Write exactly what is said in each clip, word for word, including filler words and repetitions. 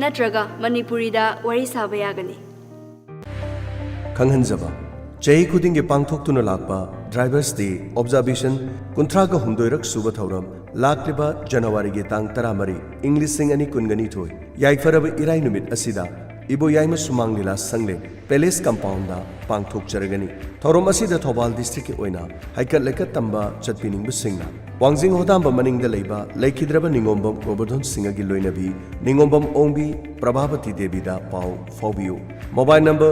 ꯅꯠꯇ꯭ꯔꯒ ꯃꯅꯤꯄꯨꯔꯤꯗ ꯋꯥꯔꯤ ꯁꯥꯕ ꯌꯥꯒꯅꯤ꯫ ꯈꯪꯍꯟꯖꯕ, ꯆꯍꯤ ꯈꯨꯗꯤꯡꯒꯤ ꯄꯥꯡꯊꯣꯛꯇꯨꯅ ꯂꯥꯛꯄ Drivers Day Observation ꯀꯨꯟꯊ꯭ꯔꯥꯒ ꯍꯨꯝꯗꯣꯏꯔꯛ ꯁꯨꯕ ꯊꯧꯔꯝ ꯂꯥꯛꯂꯤꯕ ꯖꯅꯋꯥꯔꯤꯒꯤ ꯇꯥꯡ ꯇꯔꯥꯃꯔꯤ, ꯏꯪ ꯂꯤꯁꯤꯡ ꯑꯅꯤ ꯀꯨꯟꯒ ꯅꯤꯊꯣꯏ, ꯌꯥꯏꯐꯔꯕ ꯏꯔꯥꯏ ꯅꯨꯃꯤꯠ ꯑꯁꯤꯗ ꯏꯕꯣꯌꯥꯏꯃ ꯁꯨꯃꯥꯡ ꯂꯤꯂꯥ ꯁꯪꯂꯦꯟ Palace Compoundꯗ ꯄꯥꯡꯊꯣꯛꯆꯔꯒꯅꯤ꯫ ꯊꯧꯔꯝ ꯑꯁꯤꯗ ꯊꯧꯕꯥꯜ districtꯀꯤ ꯑꯣꯏꯅ ꯍꯩꯀꯠ ꯂꯩꯀꯠ ꯇꯝꯕ ꯆꯠꯄꯤꯅꯤꯡꯕꯁꯤꯡꯅ ꯋꯥꯡꯖꯤꯡ ꯍꯣꯗꯥꯝꯕ ꯃꯅꯤꯡꯗ ꯂꯩꯕ ꯂꯩꯈꯤꯗ꯭ꯔꯕ ꯅꯤꯉꯣꯝꯕꯝ ꯒꯣꯕꯔꯙꯟ ꯁꯤꯡꯍꯒꯤ ꯂꯣꯏꯅꯕꯤ ꯅꯤꯉꯣꯝꯕꯝ ꯑꯣꯡꯕꯤ ꯄ꯭ꯔꯚꯥꯕꯇꯤ ꯗꯦꯕꯤꯗ ꯄꯥꯎ ꯐꯥꯎꯕꯤꯌꯨ꯫ Mobile number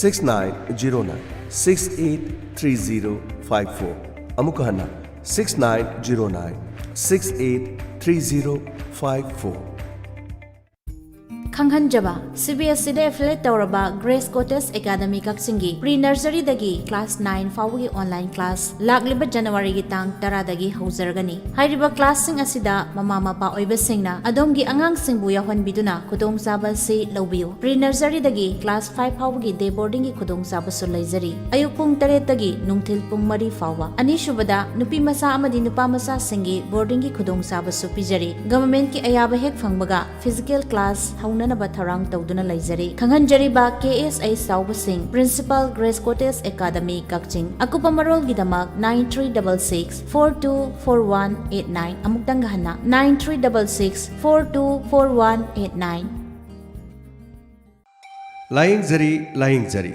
six nine zero nine six eight three zero five four꯫ ꯑꯃꯨꯛꯀ ꯍꯟꯅ, six nine zero nine six eight three zero five four꯫ ꯈꯪꯍꯟꯖꯕ, CBSEꯗ affiliate ꯇꯧꯔꯕ Grace Cottage Academy ꯀꯛꯆꯤꯡꯒꯤ pre nurseryꯗꯒꯤ class nine ꯐꯥꯎꯕꯒꯤ online class ꯂꯥꯛꯂꯤꯕ ꯖꯅꯋꯥꯔꯤꯒꯤ ꯇꯥꯡ ꯇꯔꯥꯗꯒꯤ ꯍꯧꯖꯔꯒꯅꯤ꯫ ꯍꯥꯏꯔꯤꯕ classꯁꯤꯡ ꯑꯁꯤꯗ ꯃꯃꯥ ꯃꯄꯥ ꯑꯣꯏꯕꯁꯤꯡꯅ ꯑꯗꯣꯝꯒꯤ ꯑꯉꯥꯡꯁꯤꯡꯕꯨ ꯌꯥꯎꯍꯟꯕꯤꯗꯨꯅ ꯈꯨꯗꯣꯡꯆꯥꯕ ꯑꯁꯤ ꯂꯧꯕꯤꯌꯨ꯫ Pre nurseryꯗꯒꯤ class five ꯐꯥꯎꯕꯒꯤ day boardingꯒꯤ ꯈꯨꯗꯣꯡꯆꯥꯕꯁꯨ ꯂꯩꯖꯔꯤ꯫ ꯑꯌꯨꯛ ꯄꯨꯡ ꯇꯔꯦꯠꯇꯒꯤ ꯅꯨꯡꯊꯤꯜ ꯄꯨꯡ ꯃꯔꯤ ꯐꯥꯎꯕ꯫ ꯑꯅꯤꯁꯨꯕꯗ, ꯅꯨꯄꯤ ꯃꯆꯥ ꯑꯃꯗꯤ ꯅꯨꯄꯥ ꯃꯆꯥꯁꯤꯡꯒꯤ boardingꯒꯤ ꯈꯨꯗꯣꯡꯆꯥꯕꯁꯨ ꯄꯤꯖꯔꯤ꯫ Governmentꯀꯤ ꯑꯌꯥꯕ ꯍꯦꯛ ꯐꯪꯕꯒ physical class ꯍꯧꯅꯅꯕ ꯊꯧꯔꯥꯡ ꯇꯧꯗꯨꯅ ꯂꯩꯖꯔꯤ꯫ ꯈꯪꯍꯟꯖꯔꯤꯕ KSH ꯆꯥꯎꯕꯁꯤꯡ, Principal Grace Cottage Academy ꯀꯛꯆꯤꯡ꯫ ꯑꯀꯨꯞꯄ ꯃꯔꯣꯜꯒꯤꯗꯃꯛ nine three double six four two four one eight nine, ꯑꯃꯨꯛꯇꯪꯒ ꯍꯟꯅ, nine three double six four two four one eight nine꯫ ꯂꯥꯌꯦꯡꯖꯔꯤ, ꯂꯥꯌꯦꯡꯖꯔꯤ꯫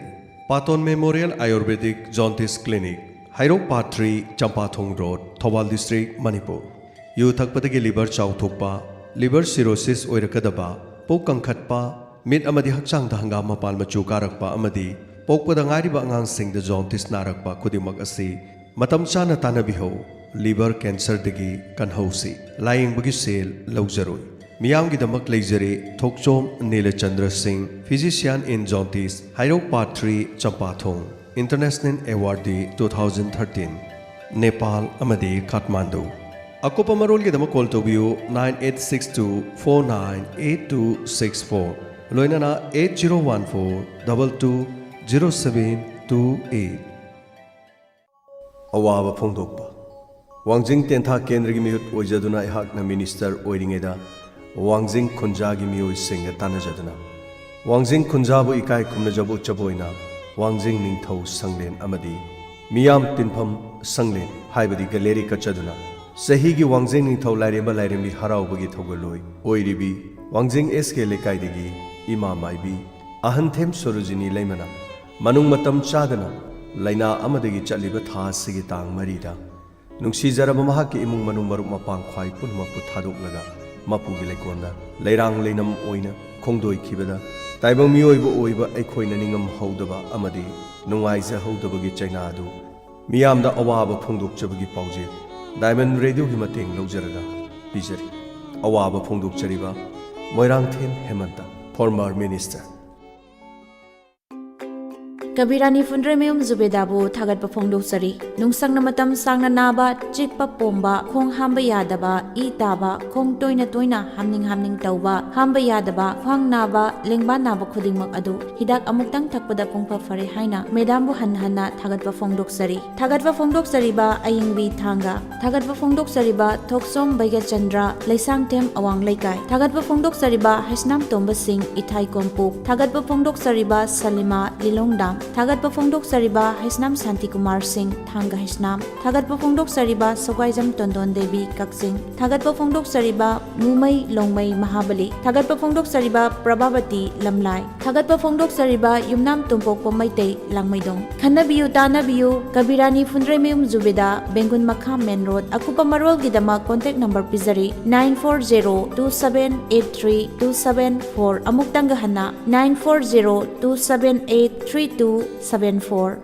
Paton Memorial Ayurvedic Jaundice Clinic, Heirok Part three, Champathong Road, Thoubal District, Manipur. ꯌꯨ ꯊꯛꯄꯗꯒꯤ liver ꯆꯥꯎꯊꯣꯛꯄ, liver cirrhosis ꯑꯣꯏꯔꯛꯀꯗꯕ, ꯄꯨꯛ ꯀꯪꯈꯠꯄ, ꯃꯤꯠ ꯑꯃꯗꯤ ꯍꯛꯆꯥꯡꯗ ꯍꯪꯒꯥꯝ ꯃꯄꯥꯟ ꯃꯆꯨ ꯀꯥꯔꯛꯄ ꯑꯃꯗꯤ ꯄꯣꯛꯄꯗ ꯉꯥꯏꯔꯤꯕ ꯑꯉꯥꯡꯁꯤꯡꯗ jaundice ꯅꯥꯔꯛꯄ ꯈꯨꯗꯤꯡꯃꯛ ꯑꯁꯤ ꯃꯇꯝ ꯆꯥꯅ ꯇꯥꯟꯅꯕꯤꯍꯧ꯫ Liver cancerꯗꯒꯤ ꯀꯟꯍꯧꯁꯤ꯫ ꯂꯥꯌꯦꯡꯕꯒꯤ ꯁꯦꯜ ꯂꯧꯖꯔꯣꯏ꯫ ꯃꯤꯌꯥꯝꯒꯤꯗꯃꯛ ꯂꯩꯖꯔꯦ ꯊꯣꯛꯆꯣꯝ ꯅꯤꯂꯆꯟꯗ꯭ꯔ ꯁꯤꯡ, Physician in Jaundice, Heirok Part three, ꯆꯝꯄꯥꯊꯣꯡ꯫ International Awardee two thousand thirteen, Nepal ꯑꯃꯗꯤ ꯀꯥꯊꯃꯥꯟꯗꯨ꯫ ꯑꯀꯨꯞꯄ ꯃꯔꯣꯜꯒꯤꯗꯃꯛ call ꯇꯧꯕꯤꯌꯨ nine eight six two four nine eight two six four, ꯂꯣꯏꯅꯅ eight zero one four double two zero seven two eight꯫ ꯑꯋꯥꯕ ꯐꯣꯡꯗꯣꯛꯄ꯫ ꯋꯥꯡꯖꯤꯡ ꯇꯦꯟꯊꯥ ꯀꯦꯟꯗ꯭ꯔꯒꯤ ꯃꯤꯍꯨꯠ ꯑꯣꯏꯖꯗꯨꯅ ꯑꯩꯍꯥꯛꯅ minister ꯑꯣꯏꯔꯤꯉꯩꯗ ꯋꯥꯡꯖꯤꯡ ꯈꯨꯟꯖꯥꯒꯤ ꯃꯤꯑꯣꯏꯁꯤꯡꯒ ꯇꯥꯟꯅꯖꯗꯨꯅ ꯋꯥꯡꯖꯤꯡ ꯈꯨꯟꯖꯥꯕꯨ ꯏꯀꯥꯏ ꯈꯨꯝꯅꯖꯕ ꯎꯠꯆꯕ ꯑꯣꯏꯅ ꯋꯥꯡꯖꯤꯡ ꯅꯤꯡꯊꯧ ꯁꯪꯂꯦꯟ ꯑꯃꯗꯤ ꯃꯤꯌꯥꯝ ꯇꯤꯟꯐꯝ ꯁꯪꯂꯦꯟ ꯍꯥꯏꯕꯗꯤ ꯒꯦꯂꯦꯔꯤ ꯀꯠꯆꯗꯨꯅ ꯆꯍꯤꯒꯤ ꯋꯥꯡꯖꯤꯡ ꯅꯤꯡꯊꯧ ꯂꯥꯏꯔꯦꯝꯕ ꯂꯥꯏꯔꯦꯝꯕꯤ ꯍꯔꯥꯎꯕꯒꯤ ꯊꯧꯒꯜꯂꯣꯏ ꯑꯣꯏꯔꯤꯕꯤ ꯋꯥꯡꯖꯤꯡ ꯑꯦꯁ ꯀꯦ ꯂꯩꯀꯥꯏꯗꯒꯤ ꯏꯃꯥ ꯃꯥꯏꯕꯤ ꯑꯍꯟꯊꯦꯝ ꯁꯣꯔꯣꯖꯤꯅꯤ ꯂꯩꯃꯅ ꯃꯅꯨꯡ ꯃꯇꯝ ꯆꯥꯗꯅ ꯂꯥꯏꯅꯥ ꯑꯃꯗꯒꯤ ꯆꯠꯂꯤꯕ ꯊꯥ ꯑꯁꯤꯒꯤ ꯇꯥꯡ ꯃꯔꯤꯗ ꯅꯨꯡꯁꯤꯖꯔꯕ ꯃꯍꯥꯛꯀꯤ ꯏꯃꯨꯡ ꯃꯅꯨꯡ ꯃꯔꯨꯞ ꯃꯄꯥꯡ ꯈ꯭ꯋꯥꯏ ꯄꯨꯝꯅꯃꯛꯄꯨ ꯊꯥꯗꯣꯛꯂꯒ ꯃꯄꯨꯒꯤ ꯂꯩꯀꯣꯜꯗ ꯂꯩꯔꯥꯡ ꯂꯩꯅꯝ ꯑꯣꯏꯅ ꯈꯣꯡꯗꯣꯏꯈꯤꯕꯗ ꯇꯥꯏꯕꯪ ꯃꯤꯑꯣꯏꯕ ꯑꯣꯏꯕ ꯑꯩꯈꯣꯏꯅ ꯅꯤꯡꯉꯝꯍꯧꯗꯕ ꯑꯃꯗꯤ ꯅꯨꯡꯉꯥꯏꯖꯍꯧꯗꯕꯒꯤ ꯆꯩꯅꯥ ꯑꯗꯨ ꯃꯤꯌꯥꯝꯗ ꯑꯋꯥꯕ ꯐꯣꯡꯗꯣꯛꯆꯕꯒꯤ ꯄꯥꯎꯖꯦꯜ ꯗꯥꯏꯃꯟ ꯔꯦꯗꯤꯑꯣꯒꯤ ꯃꯇꯦꯡ ꯂꯧꯖꯔꯒ ꯄꯤꯖꯔꯤ꯫ ꯑꯋꯥꯕ ꯐꯣꯡꯗꯣꯛꯆꯔꯤꯕ ꯃꯣꯏꯔꯥꯡꯊꯦꯝ ꯍꯦꯃꯟꯇ, former minister꯫ ꯀꯕꯤꯔꯥꯅꯤ ꯐꯨꯟꯗ꯭ꯔꯩꯃꯌꯨꯝ ꯖꯨꯕꯦꯗꯥꯕꯨ ꯊꯥꯒꯠꯄ ꯐꯣꯡꯗꯣꯛꯆꯔꯤ꯫ ꯅꯨꯡꯁꯪꯅ ꯃꯇꯝ ꯁꯥꯡꯅ ꯅꯥꯕ, ꯆꯤꯛꯄ ꯄꯣꯝꯕ, ꯈꯣꯡ ꯍꯥꯝꯕ ꯌꯥꯗꯕ, ꯏ ꯇꯥꯕ, ꯈꯣꯡ ꯇꯣꯏꯅ ꯇꯣꯏꯅ ꯍꯥꯝꯅꯤꯡ ꯍꯥꯝꯅꯤꯡ ꯇꯧꯕ, ꯍꯥꯝꯕ ꯌꯥꯗꯕ, ꯈ꯭ꯋꯥꯡ ꯅꯥꯕ, ꯂꯦꯡꯕꯥꯟ ꯅꯥꯕ ꯈꯨꯗꯤꯡꯃꯛ ꯑꯗꯨ ꯍꯤꯗꯥꯛ ꯑꯃꯨꯛꯇꯪ ꯊꯛꯄꯗ ꯄꯨꯡꯐ ꯐꯔꯦ ꯍꯥꯏꯅ ꯃꯦꯗꯥꯝꯕꯨ ꯍꯟꯅ ꯍꯟꯅ ꯊꯥꯒꯠꯄ ꯐꯣꯡꯗꯣꯛꯆꯔꯤ꯫ ꯊꯥꯒꯠꯄ ꯐꯣꯡꯗꯣꯛꯆꯔꯤꯕ ꯑꯌꯤꯡꯕꯤ ꯊꯥꯡꯒ꯫ ꯊꯥꯒꯠꯄ ꯐꯣꯡꯗꯣꯛꯆꯔꯤꯕ ꯊꯣꯛꯆꯣꯝ ꯕꯩꯒꯆꯟꯗ꯭ꯔ, ꯂꯩꯁꯥꯡꯊꯦꯝ ꯑꯋꯥꯡ ꯂꯩꯀꯥꯏ꯫ ꯊꯥꯒꯠꯄ ꯐꯣꯡꯗꯣꯛꯆꯔꯤꯕ ꯍꯩꯁꯅꯥꯝ ꯇꯣꯝꯕ ꯁꯤꯡ, ꯏꯊꯥꯏ ꯀꯣꯝꯄꯣꯛ꯫ ꯊꯥꯒꯠꯄ ꯐꯣꯡꯗꯣꯛꯆꯔꯤꯕ ꯁꯂꯤꯃꯥ, ꯂꯤꯂꯣꯡ ꯗꯥꯝ꯫ ꯊꯥꯒꯠꯄ ꯐꯣꯡꯗꯣꯛꯆꯔꯤꯕ ꯍꯩꯁꯅꯥꯝ ꯁꯥꯟꯇꯤꯀꯨꯃꯥꯔ ꯁꯤꯡ, ꯊꯥꯡꯒ ꯍꯩꯁꯅꯥꯝ꯫ ꯊꯥꯒꯠꯄ ꯐꯣꯡꯗꯣꯛꯆꯔꯤꯕ ꯁꯒ꯭ꯋꯥꯏꯖꯝ ꯇꯣꯟꯗꯣꯟ ꯗꯦꯕꯤ, ꯀꯛꯆꯤꯡ꯫ ꯊꯥꯒꯠꯄ ꯐꯣꯡꯗꯣꯛꯆꯔꯤꯕ ꯃꯨꯃꯩ ꯂꯣꯡꯃꯩ ꯃꯍꯥꯕꯂꯤ꯫ ꯊꯥꯒꯠꯄ ꯐꯣꯡꯗꯣꯛꯆꯔꯤꯕ ꯄ꯭ꯔꯚꯥꯕꯇꯤ ꯂꯝꯂꯥꯏ꯫ ꯊꯥꯒꯠꯄ ꯐꯣꯡꯗꯣꯛꯆꯔꯤꯕ ꯌꯨꯝꯅꯥꯝ ꯇꯣꯝꯄꯣꯛꯄ ꯃꯩꯇꯩ ꯂꯥꯡꯃꯩꯗꯣꯡ꯫ ꯈꯟꯅꯕꯤꯌꯨ ꯇꯥꯅꯕꯤꯌꯨ ꯀꯕꯤꯔꯥꯅꯤ ꯐꯨꯟꯗ꯭ꯔꯩꯃꯌꯨꯝ ꯖꯨꯕꯦꯗꯥ, ꯕꯦꯡꯒꯨꯟ ꯃꯈꯥ main road꯫ ꯑꯀꯨꯞꯄ ꯃꯔꯣꯜꯒꯤꯗꯃꯛ contact number ꯄꯤꯖꯔꯤ, nine four zero two seven eight three two seven four꯫ ꯑꯃꯨꯛꯇꯪꯒ ꯍꯟꯅ, nine four zero two seven eight three two seven four꯫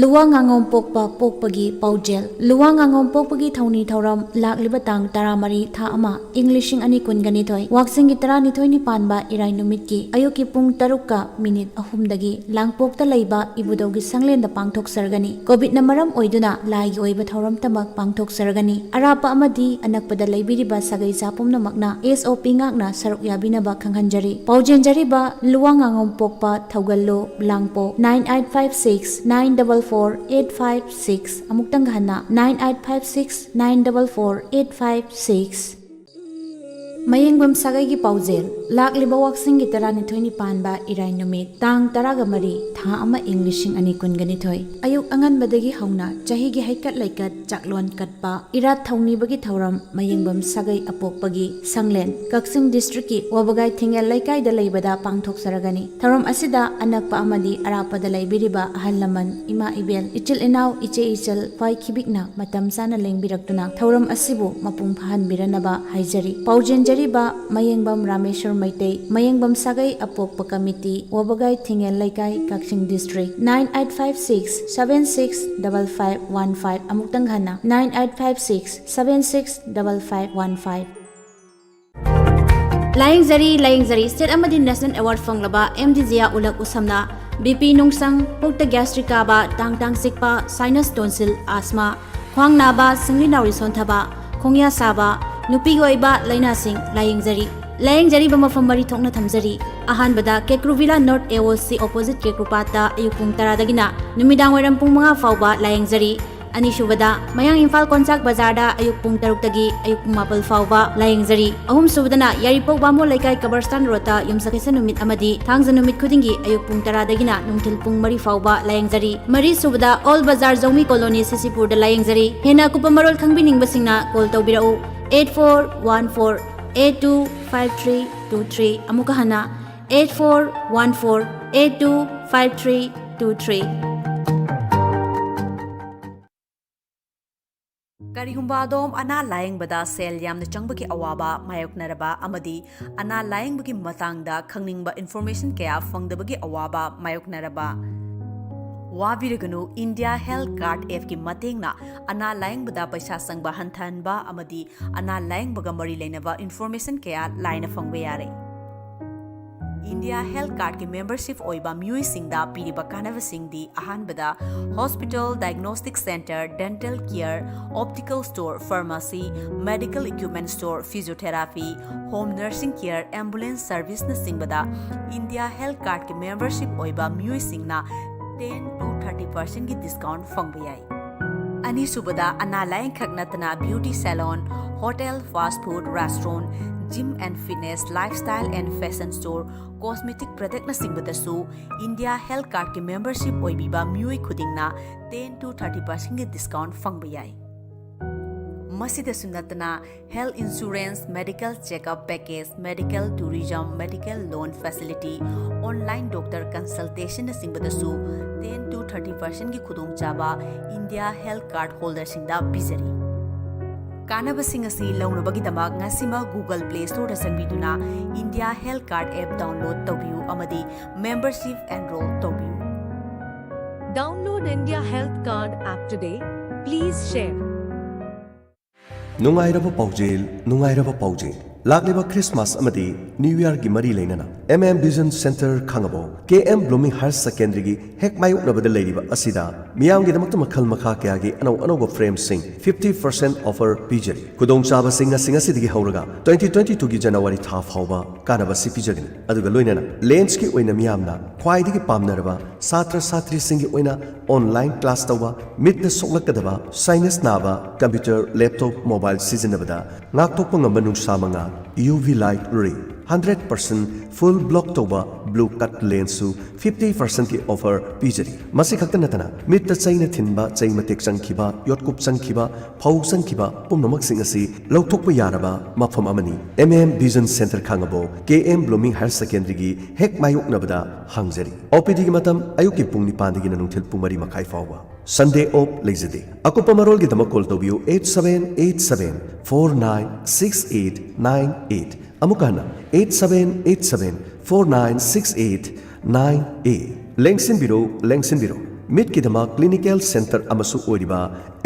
ꯂꯨꯋꯥ ꯉꯥꯉꯣꯝ ꯄꯣꯛꯄ ꯄꯣꯛꯄꯒꯤ ꯄꯥꯎꯖꯦꯜ꯫ ꯂꯨꯋꯥ ꯉꯥꯉꯣꯝ ꯄꯣꯛꯄꯒꯤ ꯊꯧꯅꯤ ꯊꯧꯔꯝ ꯂꯥꯛꯂꯤꯕ ꯇꯥꯡ ꯇꯔꯥꯃꯔꯤ ꯊꯥ ꯑꯃ ꯏꯪ ꯂꯤꯁꯤꯡ ꯑꯅꯤ ꯀꯨꯟꯒ ꯅꯤꯊꯣꯏ, ꯋꯥꯛꯆꯤꯡꯒꯤ ꯇꯔꯥꯅꯤꯊꯣꯏꯅꯤ ꯄꯥꯟꯕ ꯏꯔꯥꯏ ꯅꯨꯃꯤꯠꯀꯤ ꯑꯌꯨꯛꯀꯤ ꯄꯨꯡ ꯇꯔꯨꯛꯀ ꯃꯤꯅꯤꯠ ꯑꯍꯨꯝꯗꯒꯤ ꯂꯥꯡꯄꯣꯛꯇ ꯂꯩꯕ ꯏꯕꯨꯙꯧꯒꯤ ꯁꯪꯂꯦꯟꯗ ꯄꯥꯡꯊꯣꯛꯆꯔꯒꯅꯤ꯫ ꯀꯣꯚꯤꯗꯅ ꯃꯔꯝ ꯑꯣꯏꯗꯨꯅ ꯂꯥꯏꯒꯤ ꯑꯣꯏꯕ ꯊꯧꯔꯝꯇꯃꯛ ꯄꯥꯡꯊꯣꯛꯆꯔꯒꯅꯤ꯫ ꯑꯔꯥꯞꯄ ꯑꯃꯗꯤ ꯑꯅꯛꯄꯗ ꯂꯩꯕꯤꯔꯤꯕ ꯁꯥꯒꯩ ꯁꯥ ꯄꯨꯝꯅꯃꯛꯅ S O P ꯉꯥꯛꯅ ꯁꯔꯨꯛ ꯌꯥꯕꯤꯅꯕ ꯈꯪꯍꯟꯖꯔꯤ꯫ ꯄꯥꯎꯖꯦꯟꯖꯔꯤꯕ ꯂꯨꯋꯥ ꯉꯥꯉꯣꯝ ꯄꯣꯛꯄ ꯊꯧꯒꯜꯂꯨ ꯂꯥꯡꯄꯣꯛ, nine eight five six nine double four eight five six꯫ ꯑꯃꯨꯛꯇꯪ ꯍꯟꯅ, nine eight five six nine double four eight five six꯫ ꯃꯌꯦꯡꯕꯝ ꯁꯥꯒꯩꯒꯤ ꯄꯥꯎꯖꯦꯜ꯫ ꯂꯥꯛꯂꯤꯕ ꯋꯥꯛꯆꯤꯡꯒꯤ ꯇꯔꯥꯅꯤꯊꯣꯏꯅꯤ ꯄꯥꯟꯕ ꯏꯔꯥꯏ ꯅꯨꯃꯤꯠ, ꯇꯥꯡ ꯇꯔꯥꯒ ꯃꯔꯤ, ꯊꯥ ꯑꯃ, ꯏꯪ ꯂꯤꯁꯤꯡ ꯑꯅꯤ ꯀꯨꯟꯒ ꯅꯤꯊꯣꯏ꯫ ꯑꯌꯨꯛ ꯑꯉꯟꯕꯗꯒꯤ ꯍꯧꯅ ꯆꯍꯤꯒꯤ ꯍꯩꯀꯠ ꯂꯩꯀꯠ, ꯆꯥꯛꯂꯣꯟ ꯀꯠꯄ, ꯏꯔꯥꯠ ꯊꯧꯅꯤꯕꯒꯤ ꯊꯧꯔꯝ ꯃꯌꯦꯡꯕꯝ ꯁꯥꯒꯩ ꯑꯄꯣꯛꯄꯒꯤ ꯁꯪꯂꯦꯟ, ꯀꯛꯆꯤꯡ ꯗꯤꯁꯇ꯭ꯔꯤꯛꯀꯤ ꯋꯥꯕꯒꯥꯏ ꯊꯤꯡꯉꯦꯜ ꯂꯩꯀꯥꯏꯗ ꯂꯩꯕꯗ ꯄꯥꯡꯊꯣꯛꯆꯔꯒꯅꯤ꯫ ꯊꯧꯔꯝ ꯑꯁꯤꯗ ꯑꯅꯛꯄ ꯑꯃꯗꯤ ꯑꯔꯥꯞꯄꯗ ꯂꯩꯕꯤꯔꯤꯕ ꯑꯍꯜ ꯂꯃꯟ, ꯏꯃꯥ ꯏꯕꯦꯜ, ꯏꯆꯤꯜ ꯏꯅꯥꯎ, ꯏꯆꯦ ꯏꯆꯜ, ꯈ꯭ꯋꯥꯏ ꯈꯤꯕꯤꯛꯅ ꯃꯇꯝ ꯆꯥꯅ ꯂꯦꯡꯕꯤꯔꯛꯇꯨꯅ ꯊꯧꯔꯝ ꯑꯁꯤꯕꯨ ꯃꯄꯨꯡ ꯐꯥꯍꯟꯕꯤꯔꯅꯕ ꯍꯥꯏꯖꯔꯤ꯫ ꯄꯥꯎꯖꯦꯟꯖꯔꯤꯕ ꯃꯌꯦꯡꯕꯝ ꯔꯥꯃꯦꯁꯣꯔ ꯃꯩꯇꯩ, ꯃꯌꯦꯡꯕꯝ ꯁꯥꯒꯩ ꯑꯄꯣꯛꯄ ꯀꯃꯤꯇꯤ, ꯋꯥꯕꯒꯥꯏ ꯊꯤꯡꯉꯦꯜ ꯂꯩꯀꯥꯏ, ꯀꯛꯆꯤꯡ district. Nine eight five six seven six double five one five꯫ ꯑꯃꯨꯛꯇꯪ ꯍꯟꯅ, nine eight five six seven six double five one five꯫ ꯂꯥꯌꯦꯡꯖꯔꯤ, ꯂꯥꯌꯦꯡꯖꯔꯤ꯫ ꯁ꯭ꯇꯦꯠ ꯑꯃꯗꯤ ꯅꯦꯁꯅꯦꯜ ꯑꯦꯋꯥꯔꯗ ꯐꯪꯂꯕ ꯑꯦꯝ ꯗꯤ ꯖꯤꯌꯥ ꯎꯂꯛ ꯎꯁꯝꯅ ꯕꯤ ꯄꯤ ꯅꯨꯡꯁꯪ, ꯄꯨꯛꯇ ꯒ꯭ꯌꯥꯁꯇ꯭ꯔꯤꯛ ꯀꯥꯕ, ꯇꯥꯡ ꯇꯥꯡ ꯆꯤꯛꯄ, ꯁꯥꯏꯅꯁ, ꯇꯣꯟꯁꯤꯜ, ꯑꯥꯁꯃꯥ, ꯈ꯭ꯋꯥꯡ ꯅꯥꯕ, ꯁꯤꯡꯂꯤ ꯅꯥꯎꯔꯤ ꯁꯣꯟꯊꯕ, ꯈꯣꯡꯌꯥ ꯁꯥꯕ, ꯅꯨꯄꯤꯒꯤ ꯑꯣꯏꯕ ꯂꯥꯏꯅꯥꯁꯤꯡ ꯂꯥꯌꯦꯡꯖꯔꯤ꯫ ꯂꯥꯌꯦꯡꯖꯔꯤꯕ ꯃꯐꯝ ꯃꯔꯤ ꯊꯣꯛꯅ ꯊꯝꯖꯔꯤ꯫ ꯑꯍꯥꯟꯕꯗ ꯀꯦꯀ꯭ꯔꯨꯚꯤꯂꯥ ꯅꯣꯔꯠ ꯑꯦ ꯑꯣ ꯁꯤ ꯑꯣꯄꯣꯖꯤꯠ ꯀꯦꯀ꯭ꯔꯨꯄꯥꯠꯇ ꯑꯌꯨꯛ ꯄꯨꯡ ꯇꯔꯥꯗꯒꯤꯅ ꯅꯨꯃꯤꯗꯥꯡ ꯋꯥꯏꯔꯝ ꯄꯨꯡ ꯃꯉꯥ ꯐꯥꯎꯕ ꯂꯥꯌꯦꯡꯖꯔꯤ꯫ ꯑꯅꯤꯁꯨꯕꯗ ꯃꯌꯥꯡ ꯏꯝꯐꯥꯜ ꯀꯣꯟꯆꯥꯛ ꯕꯖꯥꯔꯗ ꯑꯌꯨꯛ ꯄꯨꯡ ꯇꯔꯨꯛꯇꯒꯤ ꯑꯌꯨꯛ ꯄꯨꯡ ꯃꯥꯄꯜ ꯐꯥꯎꯕ ꯂꯥꯌꯦꯡꯖꯔꯤ꯫ ꯑꯍꯨꯝꯁꯨꯕꯗꯅ ꯌꯥꯏꯔꯤꯄꯣꯛ ꯕꯥꯃꯣꯟ ꯂꯩꯀꯥꯏ ꯀꯕꯔꯁꯇꯥꯟ ꯔꯣꯗꯇ ꯌꯨꯝꯁꯀꯩꯁ ꯅꯨꯃꯤꯠ ꯑꯃꯗꯤ ꯊꯥꯡꯖ ꯅꯨꯃꯤꯠ ꯈꯨꯗꯤꯡꯒꯤ ꯑꯌꯨꯛ ꯄꯨꯡ ꯇꯔꯥꯗꯒꯤꯅ ꯅꯨꯡꯊꯤꯜ ꯄꯨꯡ ꯃꯔꯤ ꯐꯥꯎꯕ ꯂꯥꯌꯦꯡꯖꯔꯤ꯫ ꯃꯔꯤꯁꯨꯕꯗ ꯑꯣꯜ ꯕꯖꯥꯔ ꯖꯧꯃꯤ ꯀꯣꯂꯣꯅꯤ ꯁꯤꯁꯤꯄꯨꯔꯗ ꯂꯥꯌꯦꯡꯖꯔꯤ꯫ ꯍꯦꯟꯅ ꯑꯀꯨꯞꯄ ꯃꯔꯣꯜ ꯈꯪꯕꯤꯅꯤꯡꯕꯁꯤꯡꯅ ꯀꯣꯜ ꯇꯧꯕꯤꯔꯛꯎ, eight four one four eight two five three two three꯫ ꯑꯃꯨꯛꯀ ꯍꯟꯅ, eight four one four eight two five three two three꯫ ꯀꯔꯤꯒꯨꯝꯕ ꯑꯗꯣꯝ ꯑꯅꯥ ꯂꯥꯌꯦꯡꯕꯗ ꯁꯦꯜ ꯌꯥꯝꯅ ꯆꯪꯕꯒꯤ ꯑꯋꯥꯕ ꯃꯥꯌꯣꯛꯅꯔꯕ ꯑꯃꯗꯤ ꯑꯅꯥ ꯂꯥꯌꯦꯡꯕꯒꯤ ꯃꯇꯥꯡꯗ ꯈꯪꯅꯤꯡꯕ ꯏꯟꯐꯣꯔꯃꯦꯁꯟ ꯀꯌꯥ ꯐꯪꯗꯕꯒꯤ ꯑꯋꯥꯕ ꯃꯥꯌꯣꯛꯅꯔꯕ, ꯋꯥꯕꯤꯔꯒꯅꯨ꯫ ꯏꯟꯗꯤꯌꯥ ꯍꯦꯜꯊ ꯀꯥꯔꯗ ꯑꯦꯞꯀꯤ ꯃꯇꯦꯡꯅ ꯑꯅꯥ ꯂꯥꯌꯦꯡꯕꯗ ꯄꯩꯁꯥ ꯆꯪꯕ ꯍꯟꯊꯍꯟꯕ ꯑꯃꯗꯤ ꯑꯅꯥ ꯂꯥꯌꯦꯡꯕꯒ ꯃꯔꯤ ꯂꯩꯅꯕ ꯏꯟꯐꯣꯔꯃꯦꯁꯟ ꯀꯌꯥ ꯂꯥꯏꯅ ꯐꯪꯕ ꯌꯥꯔꯦ꯫ ꯏꯟꯗꯤꯌꯥ ꯍꯦꯜꯊ ꯀꯥꯔꯗꯀꯤ ꯃꯦꯝꯕꯔꯁꯤꯞ ꯑꯣꯏꯕ ꯃꯤꯑꯣꯏꯁꯤꯡꯗ ꯄꯤꯔꯤꯕ ꯀꯥꯟꯅꯕꯁꯤꯡꯗꯤ: ꯑꯍꯥꯟꯕꯗ, hospital, diagnostic centre, dental care, optical store, pharmacy, medical equipment store, physiotherapy, home nursing care, ambulance ꯁꯔꯚꯤꯁꯅꯆꯤꯡꯕꯗ ꯏꯟꯗꯤꯌꯥ ꯍꯦꯜꯊ ꯀꯥꯔꯗꯀꯤ ꯃꯦꯝꯕꯔꯁꯤꯞ ꯑꯣꯏꯕ ꯃꯤꯑꯣꯏꯁꯤꯡꯅ ten to thirty percent ꯒꯤ discount ꯐꯪꯕ ꯌꯥꯏ꯫ ꯑꯅꯤꯁꯨꯕꯗ, ꯑꯅꯥ ꯂꯥꯌꯦꯡꯈꯛ ꯅꯠꯇꯅ beauty salon, hotel, fast food, restaurant, gym and fitness, lifestyle and fashion store, cosmetic product ꯅꯆꯤꯡꯕꯗꯁꯨ India Health Card ꯀꯤ membership ꯑꯣꯏꯕꯤꯕ ꯃꯤꯑꯣꯏ ꯈꯨꯗꯤꯡꯅ ten to thirty percent ꯒꯤ discount ꯐꯪꯕ ꯌꯥꯏ꯫ ꯃꯁꯤꯗꯁꯨ ꯅꯠꯇꯅ health insurance, medical checkup package, medical tourism, medical loan facility, online doctor consultation ꯅꯆꯤꯡꯕꯗꯁꯨ ten to thirty percent ꯒꯤ ꯈꯨꯗꯣꯡꯆꯥꯕ India Health Card holder ꯁꯤꯡꯗ ꯄꯤꯖꯔꯤ꯫ ꯀꯥꯟꯅꯕꯁꯤꯡ ꯑꯁꯤ ꯂꯧꯅꯕꯒꯤꯗꯃꯛ ꯉꯁꯤꯃꯛ Google Play Store ꯗ ꯆꯪꯕꯤꯗꯨꯅ India Health Card app download ꯇꯧꯕꯤꯌꯨ ꯑꯃꯗꯤ membership enroll ꯇꯧꯕꯤꯌꯨ꯫ Download India Health Card app today. Please share. ꯅꯨꯡꯉꯥꯏꯔꯕ ꯄꯥꯎꯖꯦꯜ, ꯅꯨꯡꯉꯥꯏꯔꯕ ꯄꯥꯎꯖꯦꯜ꯫ ꯂꯥꯛꯂꯤꯕ ꯈ꯭ꯔꯤꯁꯃꯥꯁ ꯑꯃꯗꯤ ꯅ꯭ꯌꯨ ꯌꯔꯒꯤ ꯃꯔꯤ ꯂꯩꯅꯅ M M Vision Center ꯈꯥꯉꯕꯣꯛ, K M Blooming Higher Secondary ꯒꯤ ꯍꯦꯛ ꯃꯥꯌꯣꯛꯅꯕꯗ ꯂꯩꯔꯤꯕ ꯑꯁꯤꯗ ꯃꯤꯌꯥꯝꯒꯤꯗꯃꯛꯇ ꯃꯈꯜ ꯃꯈꯥ ꯀꯌꯥꯒꯤ ꯑꯅꯧ ꯑꯅꯧꯕ frame ꯁꯤꯡ fifty percent offer ꯄꯤꯖꯔꯤ꯫ ꯈꯨꯗꯣꯡꯆꯥꯕꯁꯤꯡ ꯑꯁꯤ ꯉꯁꯤꯗꯒꯤ ꯍꯧꯔꯒ twenty twenty-two ꯒꯤ ꯖꯅꯋꯥꯔꯤ ꯊꯥ ꯐꯥꯎꯕ ꯀꯥꯟꯅꯕꯁꯤ ꯄꯤꯖꯒꯅꯤ꯫ ꯑꯗꯨꯒ ꯂꯣꯏꯅꯅ lens ꯀꯤ ꯑꯣꯏꯅ ꯃꯤꯌꯥꯝꯅ ꯈ꯭ꯋꯥꯏꯗꯒꯤ ꯄꯥꯝꯅꯔꯕ ꯁꯥꯇ꯭ꯔ ꯁꯥꯇ꯭ꯔꯤꯁꯤꯡꯒꯤ ꯑꯣꯏꯅ online class ꯇꯧꯕ, ꯃꯤꯠꯅ ꯁꯣꯛꯂꯛꯀꯗꯕ sinus ꯅꯥꯕ, computer, laptop, mobile ꯁꯤꯖꯤꯟꯅꯕꯗ ꯉꯥꯛꯊꯣꯛꯄ ꯉꯝꯕ ꯅꯨꯡꯁꯥ ꯃꯉꯥꯜ, U V light ray, hundred percent full block ꯇꯧꯕ blue cut lens ꯁꯨ fifty percent ꯀꯤ offer ꯄꯤꯖꯔꯤ꯫ ꯃꯁꯤ ꯈꯛꯇ ꯅꯠꯇꯅ ꯃꯤꯠꯇ ꯆꯩꯅ ꯊꯤꯟꯕ, ꯆꯩ ꯃꯇꯦꯛ ꯆꯪꯈꯤꯕ, ꯌꯣꯠꯀꯨꯞ ꯆꯪꯈꯤꯕ, ꯐꯧ ꯆꯪꯈꯤꯕ ꯄꯨꯝꯅꯃꯛꯁꯤꯡ ꯑꯁꯤ ꯂꯧꯊꯣꯛꯄ ꯌꯥꯔꯕ ꯃꯐꯝ ꯑꯃꯅꯤ꯫ M M Vision Center ꯈꯥꯉꯕꯣꯛ, K M Blooming Higher Secondary ꯒꯤ ꯍꯦꯛ ꯃꯥꯌꯣꯛꯅꯕꯗ ꯍꯥꯡꯖꯔꯤ꯫ O P D ꯒꯤ ꯃꯇꯝ ꯑꯌꯨꯛꯀꯤ ꯄꯨꯡ ꯅꯤꯄꯥꯟꯗꯒꯤꯅ ꯅꯨꯡꯊꯤꯜ ꯄꯨꯡ ꯃꯔꯤ ꯃꯈꯥꯏ ꯐꯥꯎꯕ꯫ Sunday off ꯂꯩꯖꯗꯦ꯫ ꯑꯀꯨꯞꯄ ꯃꯔꯣꯜꯒꯤꯗꯃꯛ call ꯇꯧꯕꯤꯌꯨ eight seven eight seven four nine six eight nine eight꯫ ꯑꯃꯨꯛꯀ ꯍꯟꯅ eight seven eight seven four nine six eight nine eight꯫ ꯂꯦꯡꯁꯤꯟꯕꯤꯔꯣ, ꯂꯦꯡꯁꯤꯟꯕꯤꯔꯣ꯫ ꯃꯤꯠꯀꯤꯗꯃꯛ clinical center ꯑꯃꯁꯨ ꯑꯣꯏꯔꯤꯕ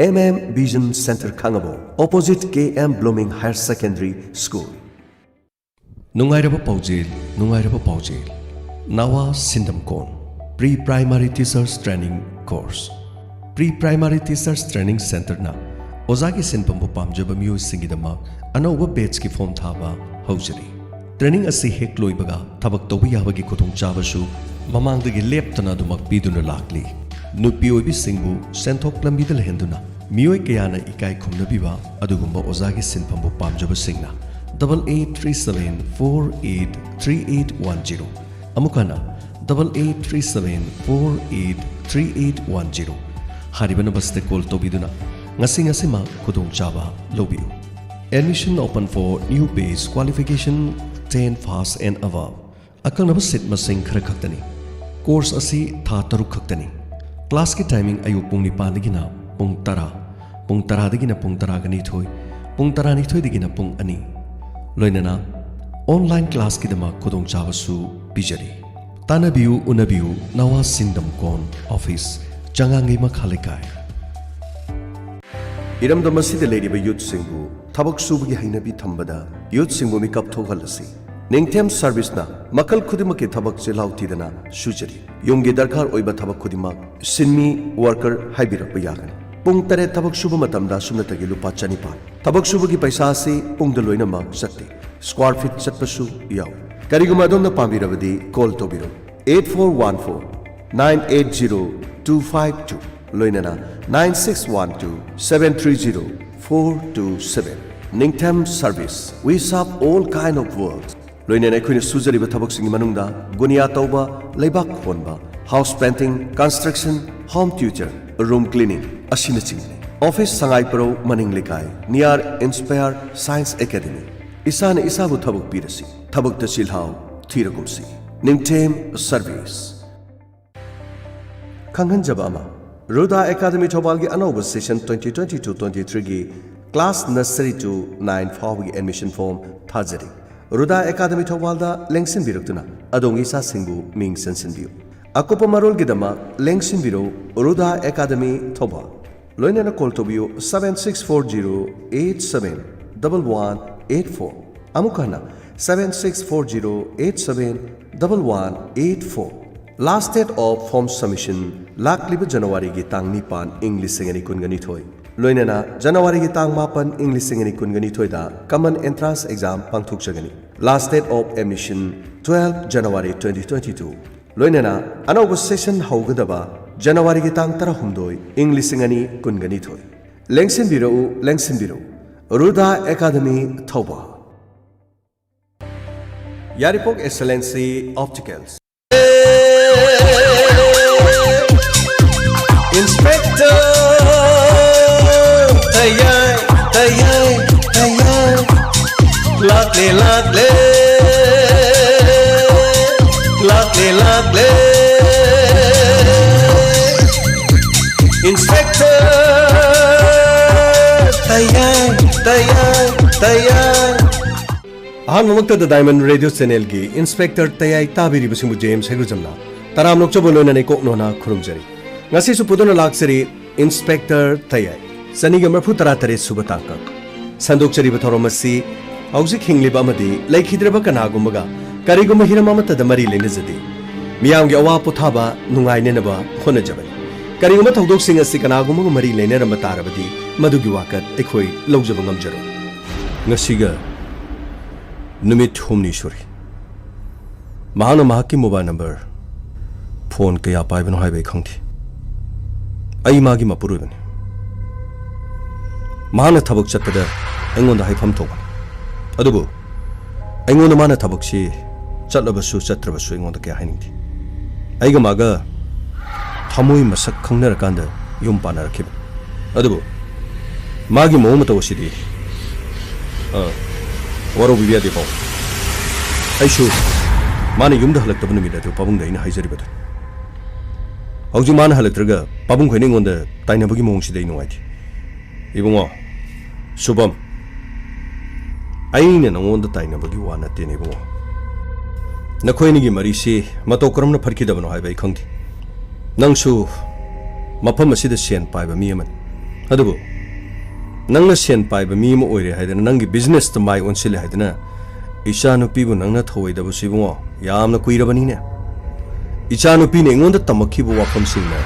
M M Vision Center ꯈꯥꯉꯕꯣꯛ, opposite K M Blooming Higher Secondary School꯫ ꯅꯨꯡꯉꯥꯏꯔꯕ ꯄꯥꯎꯖꯦꯜ, ꯅꯨꯡꯉꯥꯏꯔꯕ ꯄꯥꯎꯖꯦꯜ꯫ ꯅꯋꯥ ꯁꯤꯟꯗꯝꯀꯣꯟ Pre Primary Teachers Training Course꯫ Pre Primary Teachers Training Center ꯅ ꯑꯣꯖꯥꯒꯤ ꯁꯤꯟꯐꯝꯕꯨ ꯄꯥꯝꯖꯕ ꯃꯤꯑꯣꯏꯁꯤꯡꯒꯤꯗꯃꯛ ꯑꯅꯧꯕ batch ꯀꯤ form ꯊꯥꯕ ꯍꯧꯖꯔꯤ꯫ Training ꯑꯁꯤ ꯍꯦꯛ ꯂꯣꯏꯕꯒ ꯊꯕꯛ ꯇꯧꯕ ꯌꯥꯕꯒꯤ ꯈꯨꯗꯣꯡꯆꯥꯕꯁꯨ ꯃꯃꯥꯡꯗꯒꯤ ꯂꯦꯞꯇꯅ ꯑꯗꯨꯃꯛ ꯄꯤꯗꯨꯅ ꯂꯥꯛꯂꯤ꯫ ꯅꯨꯄꯤ ꯑꯣꯏꯕꯤꯁꯤꯡꯕꯨ ꯁꯦꯟꯊꯣꯛ ꯂꯝꯕꯤꯗ ꯂꯩꯍꯟꯗꯨꯅ ꯃꯤꯑꯣꯏ ꯀꯌꯥꯅ ꯏꯀꯥꯏ ꯈꯨꯝꯅꯕꯤꯕ ꯑꯗꯨꯒꯨꯝꯕ ꯑꯣꯖꯥꯒꯤ ꯁꯤꯟꯐꯝꯕꯨ ꯄꯥꯝꯖꯕꯁꯤꯡꯅ double eight three seven four eight three eight one zero, ꯑꯃꯨꯛ ꯍꯟꯅ double eight three seven four eight three eight one zero ꯍꯥꯏꯔꯤꯕ ꯅꯝꯕꯔꯁꯤꯗ ꯀꯣꯜ ꯇꯧꯕꯤꯗꯨꯅ ꯉꯁꯤ ꯉꯁꯤꯃꯛ ꯈꯨꯗꯣꯡꯆꯥꯕ ꯂꯧꯕꯤꯌꯨ꯫ Admission open for new batch qualification ten pass and above꯫ ꯑꯀꯛꯅꯕ ꯁꯤꯠ ꯃꯁꯤꯡ ꯈꯔ ꯈꯛꯇꯅꯤ꯫ ꯀꯣꯔꯁ ꯑꯁꯤ ꯊꯥ ꯇꯔꯨꯛ ꯈꯛꯇꯅꯤ꯫ ꯀ꯭ꯂꯥꯁꯀꯤ ꯇꯥꯏꯃꯤꯡ ꯑꯌꯨꯛ ꯄꯨꯡ ꯅꯤꯄꯥꯟꯗꯒꯤꯅ ꯄꯨꯡ ꯇꯔꯥ, ꯄꯨꯡ ꯇꯔꯥꯗꯒꯤꯅ ꯄꯨꯡ ꯇꯔꯥꯒ ꯅꯤꯊꯣꯏ, ꯄꯨꯡ ꯇꯔꯥꯅꯤꯊꯣꯏꯗꯒꯤꯅ ꯄꯨꯡ ꯑꯅꯤ꯫ ꯂꯣꯏꯅꯅ ꯑꯣꯟꯂꯥꯏꯟ ꯀ꯭ꯂꯥꯁꯀꯤꯗꯃꯛ ꯈꯨꯗꯣꯡꯆꯥꯕꯁꯨ ꯄꯤꯖꯔꯤ꯫ ꯇꯥꯟꯅꯕꯤꯌꯨ, ꯎꯅꯕꯤꯌꯨ, ꯅꯋꯥ ꯁꯤꯡꯗꯝꯀꯣꯟ ꯑꯣꯐꯤꯁ, ꯆꯉꯥꯡꯒꯩ ꯃꯈꯥ ꯂꯩꯀꯥꯏ꯫ ꯏꯔꯝꯗꯝ ꯑꯁꯤꯗ ꯂꯩꯔꯤꯕ ꯌꯨꯠꯁꯤꯡꯕꯨ ꯊꯕꯛ ꯁꯨꯕꯒꯤ ꯍꯩꯅꯕꯤ ꯊꯝꯕꯗ ꯌꯨꯠꯁꯤꯡꯕꯨ ꯃꯤꯀꯞ ꯊꯣꯛꯍꯜꯂꯁꯤ꯫ ꯅꯤꯡꯊꯦꯝ ꯁꯔꯚꯤꯁꯅ ꯃꯈꯜ ꯈꯨꯗꯤꯡꯃꯛꯀꯤ ꯊꯕꯛ ꯆꯤꯜꯍꯥꯎ ꯊꯤꯗꯅ ꯁꯨꯖꯔꯤ꯫ ꯌꯨꯝꯒꯤ ꯗꯔꯀꯥꯔ ꯑꯣꯏꯕ ꯊꯕꯛ ꯈꯨꯗꯤꯡꯃꯛ ꯁꯤꯟꯃꯤ, ꯋꯥꯔꯀꯔ ꯍꯥꯏꯕꯤꯔꯛꯄ ꯌꯥꯒꯅꯤ꯫ ꯄꯨꯡ ꯇꯔꯦꯠ ꯊꯕꯛ ꯁꯨꯕ ꯃꯇꯝꯗ ꯑꯁꯨꯝꯅꯇꯒꯤ ꯂꯨꯄꯥ ꯆꯅꯤꯄꯥꯟ꯫ ꯊꯕꯛ ꯁꯨꯕꯒꯤ ꯄꯩꯁꯥ ꯑꯁꯤ ꯄꯨꯡꯗ ꯂꯣꯏꯅꯃꯛ ꯆꯠꯇꯦ, ꯁ꯭ꯀ꯭ꯋꯥꯔ ꯐꯤꯠ ꯆꯠꯄꯁꯨ ꯌꯥꯎꯏ꯫ ꯀꯔꯤꯒꯨꯝꯕ ꯑꯗꯣꯝꯅ ꯄꯥꯝꯕꯤꯔꯕꯗꯤ ꯀꯣꯜ ꯇꯧꯕꯤꯔꯣ, eight four one four nine eight zero two five two, ꯂꯣꯏꯅꯅ nine six one two seven three zero four two seven꯫ ꯅꯤꯡꯊꯦꯝ service, we serve all kind of works꯫ ꯂꯣꯏꯅꯅ ꯑꯩꯈꯣꯏꯅ ꯁꯨꯖꯔꯤꯕ ꯊꯕꯛꯁꯤꯡꯒꯤ ꯃꯅꯨꯡꯗ ꯒꯨꯅꯤꯌꯥ ꯇꯧꯕ, ꯂꯩꯕꯥꯛ ꯍꯣꯟꯕ, house painting, construction, home tutor, room cleaning ꯑꯁꯤꯅꯆꯤꯡꯕꯅꯤ꯫ ꯑꯣꯐꯤꯁ ꯁꯉꯥꯏ ꯄꯔꯧ ꯃꯅꯤꯡ ꯂꯩꯀꯥꯏ, near Inspire Science Academy꯫ ꯏꯁꯥꯅ ꯏꯁꯥꯕꯨ ꯊꯕꯛ ꯄꯤꯔꯁꯤ, ꯊꯕꯛꯇ ꯆꯤꯜꯍꯥꯎ ꯊꯤꯔꯒꯨꯝꯁꯤ꯫ ꯅꯤꯡꯊꯦꯝ ꯁꯔꯚꯤꯁ꯫ ꯈꯪꯍꯟꯖꯕ ꯑꯃ, ꯔꯨꯗꯥ ꯑꯦꯀꯥꯗꯃꯤ ꯊꯧꯕꯥꯜꯒꯤ ꯑꯅꯧꯕ session twenty twenty-two twenty-threeꯒꯤ class nursery to nine ꯐꯥꯎꯕꯒꯤ admission form ꯊꯥꯖꯔꯤ꯫ ꯔꯨꯗꯥ ꯑꯦꯀꯥꯗꯃꯤ ꯊꯧꯕꯥꯜꯗ ꯂꯦꯡꯁꯤꯟꯕꯤꯔꯛꯇꯨꯅ ꯑꯗꯣꯝꯒꯤ ꯏꯆꯥꯁꯤꯡꯕꯨ ꯃꯤꯡ ꯆꯟꯁꯤꯟꯕꯤꯌꯨ꯫ ꯑꯀꯨꯞꯄ ꯃꯔꯣꯜꯒꯤꯗꯃꯛ ꯂꯦꯡꯁꯤꯟꯕꯤꯔꯧ ꯔꯨꯗꯥ ꯑꯦꯀꯥꯗꯃꯤ ꯊꯧꯕꯥꯜ꯫ ꯂꯣꯏꯅꯅ ꯀꯣꯜ ꯇꯧꯕꯤꯌꯨ seven six four zero eight seven double one eight four꯫ ꯑꯃꯨꯛ ꯍꯟꯅ seven six four zero eight seven double one eight four꯫ Last date of form submission ꯂꯥꯛꯂꯤꯕ ꯖꯅꯋꯥꯔꯤꯒꯤ ꯇꯥꯡ ꯅꯤꯄꯥꯟ, ꯏꯪ ꯂꯤꯁꯤꯡ ꯑꯅꯤ ꯀꯨꯟꯒ ꯅꯤꯊꯣꯏ꯫ ꯂꯣꯏꯅꯅ ꯖꯅꯋꯥꯔꯤꯒꯤ ꯇꯥꯡ ꯃꯥꯄꯟ, ꯏꯪ ꯂꯤꯁꯤꯡ ꯑꯅꯤ ꯀꯨꯟꯒ ꯅꯤꯊꯣꯏꯗ common entrance exam ꯄꯥꯡꯊꯣꯛꯆꯒꯅꯤ꯫ Last date of admission twelve January twenty twenty-two꯫ ꯂꯣꯏꯅꯅ ꯑꯅꯧꯕ ꯁꯦꯁꯟ ꯍꯧꯒꯗꯕ ꯖꯅꯋꯥꯔꯤꯒꯤ ꯇꯥꯡ ꯇꯔꯥꯍꯨꯝꯗꯣꯏ, ꯏꯪ ꯂꯤꯁꯤꯡ ꯑꯅꯤ ꯀꯨꯟꯒ ꯅꯤꯊꯣꯏ꯫ ꯂꯦꯡꯁꯤꯟꯕꯤꯔꯛꯎ, ꯂꯦꯡꯁꯤꯟꯕꯤꯔꯛꯎ꯫ Ruda academy, Thoubal. Yairipok excellency opticals. Inspector Tayai, Tayai, Tayai. ꯂꯥꯛꯂꯦ, ꯂꯥꯛꯂꯦ, ꯂꯥꯛꯂꯦ, ꯂꯥꯛꯂꯦ꯫ ꯏꯟꯁꯄꯦꯛꯇꯔ ꯇꯌꯥꯏ, ꯇꯌꯥꯏ, ꯇꯌꯥꯏ꯫ ꯑꯍꯥꯟꯕꯃꯛꯇꯗ ꯗꯥꯏꯃꯟ ꯔꯦꯗꯤꯑꯣ ꯆꯦꯅꯦꯜꯒꯤ ꯏꯟꯁꯄꯦꯛꯇꯔ ꯇꯌꯥꯏ ꯇꯥꯕꯤꯔꯤꯕꯁꯤꯡꯕꯨ ꯖꯦꯝꯁ ꯍꯩꯒ꯭ꯔꯨꯖꯝꯅ ꯇꯔꯥꯝꯅ ꯑꯣꯛꯆꯕ ꯂꯣꯏꯅꯅ ꯏꯀꯣꯛ ꯅꯣꯟꯅ ꯈꯨꯔꯨꯝꯖꯔꯤ꯫ ꯉꯁꯤꯁꯨ ꯄꯨꯗꯨꯅ ꯂꯥꯛꯆꯔꯤ ꯏꯟꯁꯄꯦꯛꯇꯔ ꯇꯌꯥꯏ, ꯆꯅꯤꯒ ꯃꯔꯤꯐꯨ ꯇꯔꯥ ꯇꯔꯦꯠ ꯁꯨꯕ ꯇꯥꯡꯀꯛ꯫ ꯁꯟꯗꯣꯛꯆꯔꯤꯕ ꯊꯧꯔꯝ ꯑꯁꯤ ꯍꯧꯖꯤꯛ ꯍꯤꯡꯂꯤꯕ ꯑꯃꯗꯤ ꯂꯩꯈꯤꯗ꯭ꯔꯕ ꯀꯅꯥꯒꯨꯝꯕꯒ ꯀꯔꯤꯒꯨꯝꯕ ꯍꯤꯔꯝ ꯑꯃꯠꯇꯗ ꯃꯔꯤ ꯂꯩꯅꯖꯗꯦ꯫ ꯃꯤꯌꯥꯝꯒꯤ ꯑꯋꯥ ꯄꯣꯊꯥꯕ ꯅꯨꯡꯉꯥꯏꯅꯅꯕ ꯍꯣꯠꯅꯖꯕꯅꯤ꯫ ꯀꯔꯤꯒꯨꯝꯕ ꯊꯧꯗꯣꯛꯁꯤꯡ ꯑꯁꯤ ꯀꯅꯥꯒꯨꯝꯕꯒ ꯃꯔꯤ ꯂꯩꯅꯔꯝꯕ ꯇꯥꯔꯕꯗꯤ ꯃꯗꯨꯒꯤ ꯋꯥꯀꯠ ꯑꯩꯈꯣꯏ ꯂꯧꯖꯕ ꯉꯝꯖꯔꯣꯏ꯫ ꯉꯁꯤꯒ ꯅꯨꯃꯤꯠ ꯍꯨꯝꯅꯤ ꯁꯨꯔꯦ꯫ ꯃꯍꯥꯛꯅ ꯃꯍꯥꯛꯀꯤ ꯃꯣꯕꯥꯏꯜ ꯅꯝꯕꯔ, ꯐꯣꯟ ꯀꯌꯥ ꯄꯥꯏꯕꯅꯣ ꯍꯥꯏꯕ ꯑꯩ ꯈꯪꯗꯦ꯫ ꯑꯩ ꯃꯥꯒꯤ ꯃꯄꯨꯔꯣꯏꯕꯅꯤ꯫ ꯃꯍꯥꯛꯅ ꯊꯕꯛ ꯆꯠꯄꯗ ꯑꯩꯉꯣꯟꯗ ꯍꯥꯏꯐꯝ ꯊꯣꯛꯄꯅꯤ꯫ ꯑꯗꯨꯕꯨ ꯑꯩꯉꯣꯟꯗ ꯃꯥꯅ ꯊꯕꯛꯁꯤ ꯆꯠꯂꯕꯁꯨ ꯆꯠꯇ꯭ꯔꯕꯁꯨ ꯑꯩꯉꯣꯟꯗ ꯀꯌꯥ ꯍꯥꯏꯅꯤꯡꯗꯦ꯫ ꯑꯩꯒ ꯃꯥꯒ ꯊꯃꯣꯏ ꯃꯁꯛ ꯈꯪꯅꯔꯀꯥꯟꯗ ꯌꯨꯝ ꯄꯥꯟꯅꯔꯛꯈꯤꯕꯅꯤ꯫ ꯑꯗꯨꯕꯨ ꯃꯥꯒꯤ ꯃꯑꯣꯡ ꯃꯇꯧ ꯑꯁꯤꯗꯤ, ꯑ, ꯋꯥꯔꯧꯕꯤꯕ ꯌꯥꯗꯦꯀꯣ꯫ ꯑꯩꯁꯨ ꯃꯥꯅ ꯌꯨꯝꯗ ꯍꯜꯂꯛꯇꯕ ꯅꯨꯃꯤꯠ ꯑꯗꯨ ꯄꯥꯕꯨꯡꯗ ꯑꯩꯅ ꯍꯥꯏꯖꯔꯤꯕꯗꯨ꯫ ꯍꯧꯖꯤꯛ ꯃꯥꯅ ꯍꯜꯂꯛꯇ꯭ꯔꯒ ꯄꯥꯕꯨꯡꯈꯣꯏꯅ ꯑꯩꯉꯣꯟꯗ ꯇꯥꯏꯅꯕꯒꯤ ꯃꯑꯣꯡꯁꯤꯗ ꯑꯩ ꯅꯨꯡꯉꯥꯏꯇꯦ꯫ ꯏꯕꯨꯡꯉꯣ, ꯁꯨꯕꯝ, ꯑꯩꯅ ꯅꯉꯣꯟꯗ ꯇꯥꯏꯅꯕꯒꯤ ꯋꯥ ꯅꯠꯇꯦꯅꯦ ꯏꯕꯨꯡꯉꯣ꯫ ꯅꯈꯣꯏ ꯑꯅꯤꯒꯤ ꯃꯔꯤꯁꯤ ꯃꯇꯧ ꯀꯔꯝꯅ ꯐꯠꯈꯤꯗꯕꯅꯣ ꯍꯥꯏꯕ ꯑꯩ ꯈꯪꯗꯦ꯫ ꯅꯪꯁꯨ ꯃꯐꯝ ꯑꯁꯤꯗ ꯁꯦꯟ ꯄꯥꯏꯕ ꯃꯤ ꯑꯃꯅꯤ꯫ ꯑꯗꯨꯕꯨ ꯅꯪꯅ ꯁꯦꯟ ꯄꯥꯏꯕ ꯃꯤ ꯑꯃ ꯑꯣꯏꯔꯦ ꯍꯥꯏꯗꯅ, ꯅꯪꯒꯤ ꯕꯤꯖꯤꯅꯦꯁꯇ ꯃꯥꯏ ꯑꯣꯟꯁꯤꯜꯂꯦ ꯍꯥꯏꯗꯅ, ꯏꯆꯥꯅꯨꯄꯤꯕꯨ ꯅꯪꯅ ꯊꯧꯑꯣꯏꯗꯕꯁꯤ ꯏꯕꯨꯡꯉꯣ, ꯌꯥꯝꯅ ꯀꯨꯏꯔꯕꯅꯤꯅꯦ꯫ ꯏꯆꯥꯅꯨꯄꯤꯅ ꯑꯩꯉꯣꯟꯗ ꯇꯝꯃꯛꯈꯤꯕ ꯋꯥꯐꯝꯁꯤꯡꯅ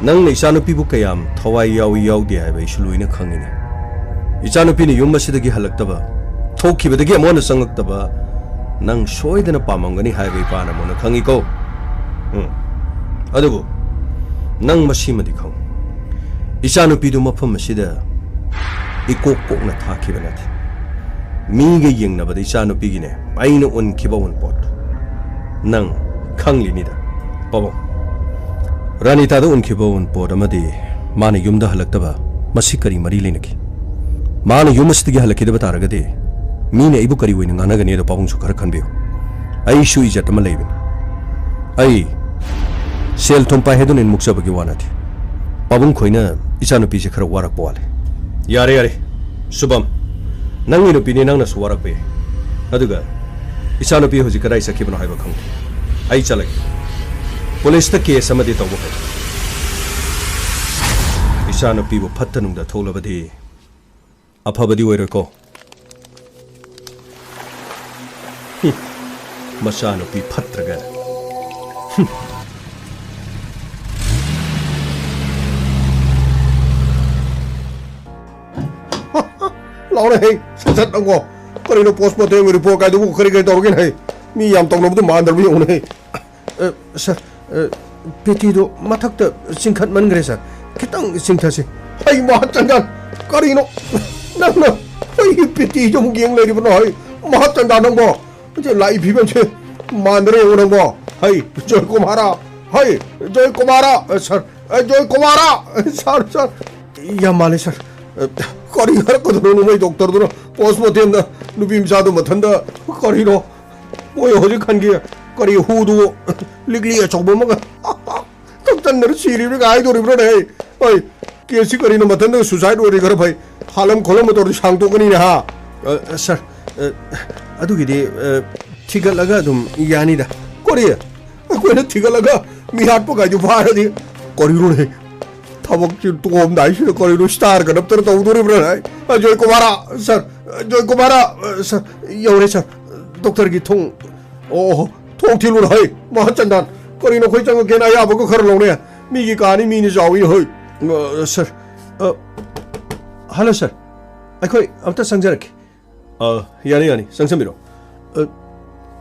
ꯅꯪꯅ ꯏꯆꯥꯅꯨꯄꯤꯕꯨ ꯀꯌꯥꯝ ꯊꯋꯥꯏ ꯌꯥꯎꯏ ꯌꯥꯎꯗꯦ ꯍꯥꯏꯕ ꯑꯩꯁꯨ ꯂꯣꯏꯅ ꯈꯪꯉꯤꯅꯦ꯫ ꯏꯆꯥꯅꯨꯄꯤꯅ ꯌꯨꯝ ꯑꯁꯤꯗꯒꯤ ꯍꯜꯂꯛꯇꯕ, ꯊꯣꯛꯈꯤꯕꯗꯒꯤ ꯑꯃꯨꯛ ꯍꯟꯅ ꯆꯪꯂꯛꯇꯕ ꯅꯪ ꯁꯣꯏꯗꯅ ꯄꯥꯝꯃꯝꯒꯅꯤ ꯍꯥꯏꯕ ꯏꯄꯥꯅ ꯃꯨꯟꯅ ꯈꯪꯉꯤꯀꯣ꯫ ꯑꯗꯨꯕꯨ ꯅꯪ ꯃꯁꯤꯃꯗꯤ ꯈꯪꯉꯨ, ꯏꯆꯥꯅꯨꯄꯤꯗꯨ ꯃꯐꯝ ꯑꯁꯤꯗ ꯏꯀꯣꯛ ꯀꯣꯛꯅ ꯊꯥꯈꯤꯕ ꯅꯠꯇꯦ꯫ ꯃꯤꯒ ꯌꯦꯡꯅꯕꯗ ꯏꯆꯥꯅꯨꯄꯤꯒꯤꯅꯦ ꯑꯩꯅ ꯎꯟꯈꯤꯕ ꯑꯎꯟꯄꯣꯠ ꯅꯪ ꯈꯪꯂꯤꯅꯤꯗ꯫ ꯄꯥꯕꯨꯡ, ꯔꯥꯅꯤꯇꯥꯗ ꯎꯟꯈꯤꯕ ꯑꯎꯟꯄꯣꯠ ꯑꯃꯗꯤ ꯃꯥꯅ ꯌꯨꯝꯗ ꯍꯜꯂꯛꯇꯕ, ꯃꯁꯤ ꯀꯔꯤ ꯃꯔꯤ ꯂꯩꯅꯒꯦ? ꯃꯥꯅ ꯌꯨꯝ ꯑꯁꯤꯗꯒꯤ ꯍꯜꯂꯛꯈꯤꯗꯕ ꯇꯥꯔꯒꯗꯤ ꯃꯤꯅ ꯑꯩꯕꯨ ꯀꯔꯤ ꯑꯣꯏꯅ ꯉꯥꯡꯅꯒꯅꯤ? ꯑꯗꯣ ꯄꯥꯕꯨꯡꯁꯨ ꯈꯔ ꯈꯟꯕꯤꯌꯨ꯫ ꯑꯩꯁꯨ ꯏꯖꯠ ꯑꯃ ꯂꯩꯕꯅꯤ꯫ ꯑꯩ ꯁꯦꯜ ꯊꯨꯝ ꯄꯥꯏ ꯍꯥꯏꯗꯨꯅ ꯏꯟꯃꯨꯛꯆꯕꯒꯤ ꯋꯥ ꯅꯠꯇꯦ꯫ ꯄꯥꯕꯨꯡ ꯈꯣꯏꯅ ꯏꯆꯥꯅꯨꯄꯤꯁꯦ ꯈꯔ ꯋꯥꯔꯛꯄ ꯋꯥꯠꯂꯦ꯫ ꯌꯥꯔꯦ, ꯌꯥꯔꯦ꯫ ꯁꯨꯕꯝ, ꯅꯪꯒꯤ ꯅꯨꯄꯤꯅꯤ, ꯅꯪꯅꯁꯨ ꯋꯥꯔꯛꯄ ꯌꯥꯏ꯫ ꯑꯗꯨꯒ ꯏꯆꯥꯅꯨꯄꯤ ꯍꯧꯖꯤꯛ ꯀꯗꯥꯏ ꯆꯠꯈꯤꯕꯅꯣ ꯍꯥꯏꯕ ꯈꯪꯗꯦ꯫ ꯑꯩ ꯆꯠꯂꯒꯦ꯫ ꯄꯨꯂꯤꯁꯇ ꯀꯦꯁ ꯑꯃꯗꯤ ꯇꯧꯕ ꯐꯩ꯫ ꯏꯆꯥꯅꯨꯄꯤꯕꯨ ꯐꯠꯇ ꯅꯨꯡꯗ ꯊꯣꯛꯂꯕꯗꯤ ꯑꯐꯕꯗꯤ ꯑꯣꯏꯔꯣꯏꯀꯣ꯫ ꯍꯨꯝ, ꯃꯆꯥꯅꯨꯄꯤ ꯐꯠꯇ꯭ꯔꯒ꯫ ꯍꯨꯝ꯫ ꯂꯥꯎꯔꯦ ꯍꯦ, ꯁꯠ ꯁꯠ ꯅꯪꯕꯣ꯫ ꯀꯔꯤꯅꯣ ꯄꯣꯁ ꯃꯣꯔꯇꯦꯝꯒꯤ ꯔꯤꯄꯣꯔꯠ ꯀꯥꯏꯗꯨꯕꯨ ꯀꯔꯤ ꯀꯔꯤ ꯇꯧꯔꯒꯦꯅꯦ ꯍꯦ? ꯃꯤ ꯌꯥꯝ ꯇꯧꯅꯕꯗꯨ ꯃꯥꯟꯗ꯭ꯔꯕ ꯌꯦꯡꯉꯨꯅꯦ ꯍꯦ꯫ ꯑ, ꯁꯥꯔ, ꯑ, ꯄꯦꯇꯤꯗꯣ ꯃꯊꯛꯇ ꯆꯤꯡꯈꯠꯃꯟꯈ꯭ꯔꯦ, ꯁꯥꯔ꯫ ꯈꯤꯇꯪ ꯆꯤꯡꯊꯁꯤ꯫ ꯑꯩ ꯃꯍꯥ ꯆꯟꯗꯥꯟ, ꯀꯔꯤꯅꯣ? ꯅꯪꯅ ꯑꯩꯒꯤ ꯄꯦꯇꯤꯁꯦ ꯑꯃꯨꯛ ꯌꯦꯡ ꯂꯩꯔꯤꯕꯅꯣ? ꯍꯩ, ꯃꯍꯥ ꯆꯟꯗꯥꯟ ꯅꯪꯕꯣ? ꯍꯧꯖꯤꯛ ꯂꯥꯛꯏ ꯐꯤꯕꯝꯁꯦ ꯃꯥꯟꯗ꯭ꯔꯦ ꯌꯦꯡꯉꯨ ꯅꯪꯕꯣ꯫ ꯍꯩ, ꯖꯣꯏ ꯀꯨꯃꯥꯔꯥ, ꯍꯩ, ꯖꯣꯏ ꯀꯨꯃꯥꯔꯥ, ꯑ, ꯁꯥꯔ, ꯑ, ꯖꯣꯏ ꯀꯨꯃꯥꯔꯥ, ꯑ, ꯁꯥꯔ, ꯁꯥꯔ꯫ ꯌꯥꯝ ꯃꯥꯜꯂꯦ, ꯁꯥꯔ꯫ ꯑ, ꯀꯔꯤ ꯍꯥꯏꯔꯛꯀꯗꯣꯏꯅꯣ ꯃꯣꯏ ꯗꯣꯛꯇꯔꯗꯨꯅ? ꯄꯣꯁ ꯃꯣꯔꯇꯦꯝꯗ ꯅꯨꯄꯤ ꯃꯆꯥꯗꯨ ꯃꯊꯟꯇ ꯀꯔꯤꯅꯣ? ꯃꯣꯏ ꯍꯧꯖꯤꯛ ꯈꯟꯒꯤ ꯀꯔꯤ ꯍꯨꯗꯨ ꯂꯤꯛꯂꯤ ꯑꯆꯧꯕ ꯑꯃꯒ ꯊꯛꯆꯟꯗꯅ ꯁꯤꯔꯤꯕ꯭ꯔꯥ ꯀꯥꯏ ꯍꯥꯏꯗꯣꯔꯤꯕ꯭ꯔꯥꯅꯦ? ꯑꯩ, ꯑꯩ, ꯀꯦꯁꯁꯤ ꯀꯔꯤꯅꯣ ꯃꯊꯟꯇ ꯁꯨꯁꯥꯏꯠ ꯑꯣꯏꯔꯗꯤ ꯈꯔ ꯐꯩ꯫ ꯍꯥꯠꯂꯝ ꯈꯣꯠꯂꯝꯕ ꯇꯧꯔꯗꯤ ꯁꯥꯡꯗꯣꯛꯀꯅꯤꯅꯦ, ꯍꯥ? ꯑ, ꯁꯥꯔ, ꯑ, ꯑꯗꯨꯒꯤꯗꯤ, ꯑ, ꯊꯤꯒꯠꯂꯒ ꯑꯗꯨꯝ ꯌꯥꯅꯤꯗ꯫ ꯀꯔꯤ? ꯑꯩꯈꯣꯏꯅ ꯊꯤꯒꯠꯂꯒ ꯃꯤ ꯍꯥꯠꯄ ꯀꯥꯏꯗꯨ ꯐꯥꯔꯗꯤ ꯀꯔꯤꯅꯣꯅꯦ? ꯊꯕꯛꯁꯤ ꯇꯣꯛꯑꯝꯗꯥꯏꯁꯤꯗ ꯀꯔꯤꯅꯣ ꯁ꯭ꯇꯥꯔꯒ ꯅꯞꯇꯅ ꯇꯧꯗꯣꯔꯤꯕ꯭ꯔꯥ? ꯑ, ꯖꯣꯏ ꯀꯨꯃꯥꯔꯥ, ꯁꯥꯔ, ꯑ, ꯖꯣꯏ ꯀꯨꯃꯥꯔꯥ, ꯑ, ꯁꯥꯔ, ꯌꯧꯔꯦ, ꯁꯥꯔ꯫ ꯗꯣꯛꯇꯔꯒꯤ ꯊꯣꯡ, ꯑꯣ, ꯊꯣꯡ ꯊꯤꯜꯂꯨꯔꯣ, ꯍꯩ, ꯃꯍꯥ ꯆꯟꯗꯥꯟ꯫ ꯀꯔꯤꯅꯣ ꯑꯩꯈꯣꯏ ꯆꯪꯉꯛꯀꯦꯅ ꯑꯌꯥꯕꯒ ꯈꯔ ꯂꯧꯅꯦ? ꯃꯤꯒꯤ ꯀꯥꯅꯤ, ꯃꯤꯅ ꯆꯥꯎꯏ, ꯍꯣꯏ꯫ ꯑ, ꯁꯥꯔ, ꯑ, ꯍꯜꯂꯣ, ꯁꯥꯔ꯫ ꯑꯩꯈꯣꯏ ꯑꯝꯇ ꯆꯪꯖꯔꯛꯀꯦ꯫ ꯑ, ꯌꯥꯅꯤ, ꯌꯥꯅꯤ, ꯆꯪꯁꯟꯕꯤꯔꯣ꯫ ꯑ,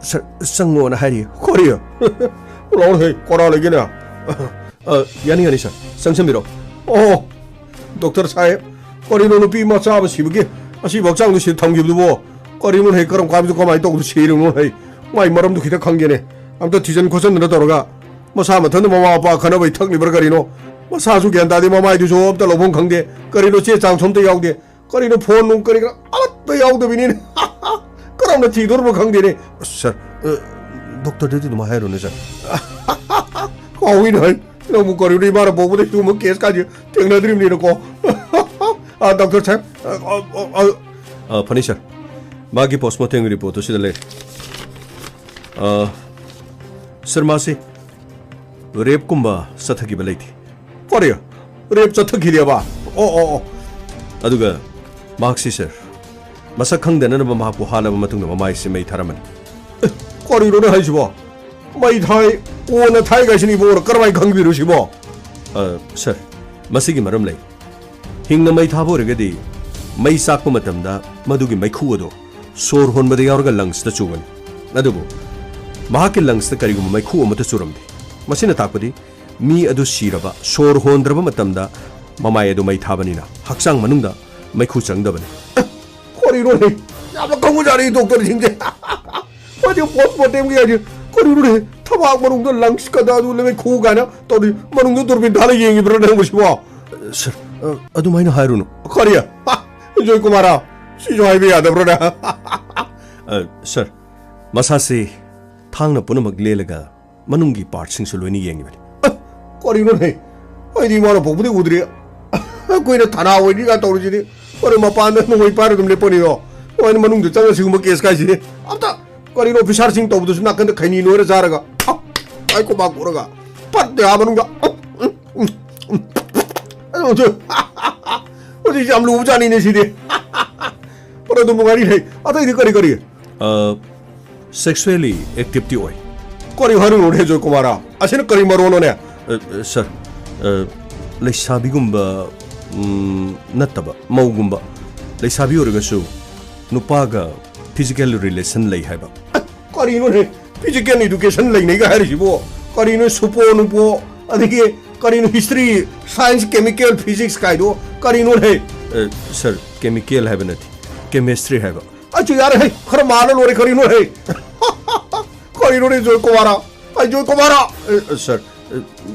ꯁꯥꯔ, ꯆꯪꯉꯣꯅ ꯍꯥꯏꯔꯤ꯫ ꯀꯔꯤ? ꯂꯥꯎꯅ, ꯍꯩ, ꯀꯅꯥ ꯂꯩꯒꯦꯅꯦ? ꯑ, ꯌꯥꯅꯤ, ꯌꯥꯅꯤ, ꯁꯥꯔ꯫ ꯆꯪꯁꯟꯕꯤꯔꯣ꯫ ꯑꯣ, ꯗꯣꯛꯇꯔ ꯁꯥꯍꯦꯕ, ꯀꯔꯤꯅꯣ ꯅꯨꯄꯤ ꯃꯆꯥ ꯑꯃ ꯁꯤꯕꯒꯤ ꯑꯁꯤꯕꯨ ꯍꯛꯆꯥꯡꯗ ꯁꯤꯗ ꯊꯝꯈꯤꯕꯗꯨꯕꯣ? ꯀꯔꯤꯅꯣ ꯍꯦꯛ ꯀꯔꯝ ꯀꯥꯟꯗ ꯀꯃꯥꯏꯅ ꯇꯧꯗꯅ ꯁꯤꯔꯤꯅꯣ ꯍꯩ? ꯃꯥꯏ ꯃꯔꯝꯗꯣ ꯈꯤꯇ ꯈꯪꯒꯦꯅꯦ꯫ ꯑꯝꯇ ꯊꯤꯖꯤꯟ ꯈꯣꯠꯆꯟꯗꯅ ꯇꯧꯔꯒ ꯃꯁꯥ ꯃꯊꯟꯇ ꯃꯃꯥ ꯃꯄꯥ ꯈꯟꯅꯕꯩ ꯊꯛꯂꯤꯕ꯭ꯔꯥ ꯀꯔꯤꯅꯣ? ꯃꯁꯥꯁꯨ ꯒ꯭ꯌꯥꯟ ꯇꯥꯗꯦ, ꯃꯃꯥꯏꯗꯨꯁꯨ ꯑꯝꯇ ꯂꯧꯐꯝ ꯈꯪꯗꯦ꯫ ꯀꯔꯤꯅꯣ ꯆꯦ ꯆꯥꯡꯁꯨ ꯑꯝꯇ ꯌꯥꯎꯗꯦ꯫ ꯀꯔꯤꯅꯣ ꯐꯣꯟ ꯅꯨꯡ ꯀꯔꯤ ꯀꯔꯥ ꯑꯃꯠꯇ ꯌꯥꯎꯗꯕꯤꯅꯤꯅꯦ꯫ ꯀꯔꯝꯅ ꯊꯤꯗꯣꯔꯤꯕꯅꯣ ꯈꯪꯗꯦꯅꯦ꯫ ꯑꯁ, ꯁꯥꯔ, ꯑ, ꯗꯣꯛꯇꯔꯗꯗꯤ ꯑꯗꯨꯃꯥꯏꯅ ꯍꯥꯏꯔꯨꯅꯨ, ꯁꯥꯔ꯫ ꯀꯥꯎꯏꯅꯦ ꯍꯥꯏ꯫ ꯅꯪꯕꯨ ꯀꯔꯤꯅꯣ ꯏꯃꯥꯅ ꯄꯣꯛꯄꯗ ꯁꯤꯒꯨꯝꯕ ꯀꯦꯁ ꯀꯥꯁꯦ ꯊꯦꯡꯅꯗ꯭ꯔꯤꯕꯅꯤꯅꯀꯣ꯫ ꯑ, ꯗꯣꯛꯇꯔ ꯁꯥꯍꯦꯕ, ꯑ, ꯑ, ꯑ, ꯑ, ꯐꯅꯤ, ꯁꯥꯔ꯫ ꯃꯥꯒꯤ ꯄꯣꯁꯃꯣꯔꯇꯦꯝꯒꯤ ꯔꯤꯄꯣꯔꯠꯇꯨ ꯁꯤꯗ ꯂꯩꯔꯦ꯫ ꯑ, ꯁꯥꯔ, ꯃꯥꯁꯤ ꯔꯦꯞꯀꯨꯝꯕ ꯆꯠꯊꯈꯤꯕ ꯂꯩꯇꯦ꯫ ꯀꯔꯤ? ꯔꯦꯞ ꯆꯠꯊꯈꯤꯗꯦꯕ? ꯑꯣ, ꯑꯣ, ꯑꯣ꯫ ꯑꯗꯨꯒ ꯃꯍꯥꯛꯁꯤ, ꯁꯥꯔ, ꯃꯁꯛ ꯈꯪꯗꯅꯅꯕ ꯃꯍꯥꯛꯄꯨ ꯍꯥꯠꯂꯕ ꯃꯇꯨꯡꯗ ꯃꯃꯥꯏꯁꯤ ꯃꯩ ꯊꯥꯔꯝꯃꯅꯤ꯫ ꯑꯦ, ꯀꯔꯤꯅꯣꯅꯦ ꯍꯥꯏꯁꯤꯕꯣ? ꯃꯩ ꯊꯥꯏ, ꯀꯣꯟꯅ ꯊꯥꯏ ꯀꯥꯏꯁꯤꯅ ꯏꯕꯣꯅ ꯀꯔꯝꯍꯥꯏꯅ ꯈꯪꯕꯤꯔꯨꯁꯤꯕꯣ? ꯑ, ꯁꯥꯔ, ꯃꯁꯤꯒꯤ ꯃꯔꯝ ꯂꯩ꯫ ꯍꯤꯡꯅ ꯃꯩ ꯊꯥꯕ ꯑꯣꯏꯔꯒꯗꯤ ꯃꯩ ꯆꯥꯛꯄ ꯃꯇꯝꯗ ꯃꯗꯨꯒꯤ ꯃꯩꯈꯨ ꯑꯗꯣ ꯁꯣꯔ ꯍꯣꯟꯕꯗ ꯌꯥꯎꯔꯒ ꯂꯪꯁꯇ ꯆꯨꯒꯅꯤ꯫ ꯑꯗꯨꯕꯨ ꯃꯍꯥꯛꯀꯤ ꯂꯪꯁꯇ ꯀꯔꯤꯒꯨꯝꯕ ꯃꯩꯈꯨ ꯑꯃꯠꯇ ꯆꯨꯔꯝꯗꯦ꯫ ꯃꯁꯤꯅ ꯇꯥꯛꯄꯗꯤ ꯃꯤ ꯑꯗꯨ ꯁꯤꯔꯕ, ꯁꯣꯔ ꯍꯣꯟꯗ꯭ꯔꯕ ꯃꯇꯝꯗ ꯃꯃꯥꯏ ꯑꯗꯨ ꯃꯩ ꯊꯥꯕꯅꯤꯅ ꯍꯛꯆꯥꯡ ꯃꯅꯨꯡꯗ ꯃꯩꯈꯨ ꯆꯪꯗꯕꯅꯤ꯫ ꯀꯔꯤꯅꯣꯅꯦ? ꯌꯥꯝꯅ ꯈꯪꯕꯖꯥꯠꯅꯤ ꯗꯣꯛꯇꯔꯁꯤꯡꯁꯦ꯫ ꯃꯣꯏꯗꯤ ꯄꯣꯁꯃꯣꯔꯇꯦꯝꯒꯤ ꯍꯥꯏꯁꯦ ꯀꯔꯤꯅꯣꯅꯦ? ꯊꯕꯥꯛ ꯃꯅꯨꯡꯗ ꯂꯪꯁꯀꯗ ꯑꯗꯨ ꯂꯩꯈꯨ ꯀꯥꯏꯅ ꯇꯧꯔꯤ, ꯃꯅꯨꯡꯗ ꯗꯨꯔꯕꯤꯟ ꯊꯥꯜꯂ ꯌꯦꯡꯉꯤꯕ꯭ꯔꯥ ꯅꯪꯕꯨ ꯁꯤꯕꯣ? ꯁꯥꯔ, ꯑ, ꯑꯗꯨꯃꯥꯏꯅ ꯍꯥꯏꯔꯨꯅꯨ꯫ ꯀꯔꯤ? ꯍꯥ? ꯖꯣꯏ ꯀꯨꯃꯥꯔ, ꯁꯤꯁꯨ ꯍꯥꯏꯕ ꯌꯥꯗꯕ꯭ꯔꯥꯅꯦ? ꯑ, ꯁꯥꯔ, ꯃꯁꯥꯁꯦ ꯊꯥꯡꯅ ꯄꯨꯝꯅꯃꯛ ꯂꯦꯜꯂꯒ ꯃꯅꯨꯡꯒꯤ ꯄꯥꯔꯠꯁꯤꯡꯁꯨ ꯂꯣꯏꯅ ꯌꯦꯡꯉꯤꯕꯅꯤ꯫ ꯑ, ꯀꯔꯤꯅꯣꯅꯦ? ꯑꯩꯗꯤ ꯏꯃꯥꯅ ꯄꯣꯛꯄꯗꯤ ꯎꯗ꯭ꯔꯤ꯫ ꯑꯩꯈꯣꯏꯅ ꯊꯥꯅꯥ ꯑꯣꯏꯅꯤꯒ ꯇꯧꯔꯤꯁꯤꯗꯤ꯫ ꯀꯔꯤ ꯃꯄꯥꯟꯗ ꯅꯣꯡꯃꯩ ꯄꯥꯏꯔ ꯑꯗꯨꯝ ꯂꯦꯞꯄꯅꯤꯗꯣ? ꯀꯃꯥꯏꯅ ꯃꯅꯨꯡꯗ ꯆꯪꯉ ꯁꯤꯒꯨꯝꯕ ꯀꯦꯁ ꯀꯥꯏꯁꯤꯗꯤ? ꯑꯝꯇ ꯀꯔꯤꯅꯣ ꯑꯣꯐꯤꯁꯥꯔꯁꯤꯡ ꯇꯧꯕꯗꯁꯨ ꯅꯥꯀꯟꯗ ꯈꯩꯅꯤ ꯅꯣꯏꯔ ꯆꯥꯔꯒ, ꯑ, ꯑꯩ ꯈꯨꯕꯥꯛ ꯀꯣꯠꯂꯒ ꯄꯠꯇꯦ ꯑꯥ ꯃꯅꯨꯡꯗ꯫ ꯎꯝ, ꯎꯝ, ꯎꯝ, ꯎꯝ꯫ ꯑꯗꯨ ꯍꯧꯖꯤꯛ, ꯍꯧꯖꯤꯛꯁꯦ ꯌꯥꯝ ꯂꯨꯕ ꯖꯥꯠꯅꯤꯅꯦ ꯁꯤꯗꯤ꯫ ꯐꯔꯦ, ꯑꯗꯨꯝ ꯅꯨꯡꯉꯥꯏꯔꯤ ꯂꯩ꯫ ꯑꯇꯩꯗꯤ ꯀꯔꯤ ꯀꯔꯤ? ꯑ, ꯁꯦꯛꯁꯨꯑꯦꯂꯤ ꯑꯦꯛꯇꯤꯚꯇꯤ ꯑꯣꯏ꯫ ꯀꯔꯤ ꯍꯥꯏꯔꯤꯅꯣꯅꯦ, ꯖꯣꯏ ꯀꯨꯃꯥꯔ? ꯑꯁꯤꯅ ꯀꯔꯤ ꯃꯔꯣꯟꯅꯣꯅꯦ? ꯑ, ꯑ, ꯁꯥꯔ, ꯑ, ꯂꯩꯁꯥꯕꯤꯒꯨꯝꯕ, ꯎꯝ, ꯅꯠꯇꯕ, ꯃꯧꯒꯨꯝꯕ, ꯂꯩꯁꯥꯕꯤ ꯑꯣꯏꯔꯒꯁꯨ ꯅꯨꯄꯥꯒ ꯐꯤꯖꯤꯀꯦꯜ ꯔꯤꯂꯦꯁꯟ ꯂꯩ ꯍꯥꯏꯕ꯫ ꯑ, ꯀꯔꯤꯅꯣꯅꯦ? ꯐꯤꯖꯤꯀꯦꯜ ꯏꯗꯨꯀꯦꯁꯟ ꯂꯩꯅꯩꯒ ꯍꯥꯏꯔꯤꯁꯤꯕꯣ? ꯀꯔꯤꯅꯣ ꯁꯨꯄꯣ ꯅꯨꯄꯣ? ꯑꯗꯒꯤ ꯀꯔꯤꯅꯣ history, science, chemical, physics ꯀꯥꯏꯗꯣ ꯀꯔꯤꯅꯣ ꯍꯦ? ꯑ, sir, chemical ꯍꯥꯏꯕ ꯅꯠꯇꯦ, chemistry ꯍꯥꯏꯕ꯫ ꯑꯩꯁꯨ ꯌꯥꯔꯦ ꯍꯦ, ꯈꯔ ꯃꯥꯜꯂ ꯂꯣꯏꯔꯦ ꯀꯔꯤꯅꯣ ꯍꯦ? ꯀꯔꯤꯅꯣꯅꯦ ꯖꯣꯏ ꯀꯨꯃꯥꯔ? ꯑꯩ ꯖꯣꯏ ꯀꯨꯃꯥꯔ? ꯑ, sir, ꯑ,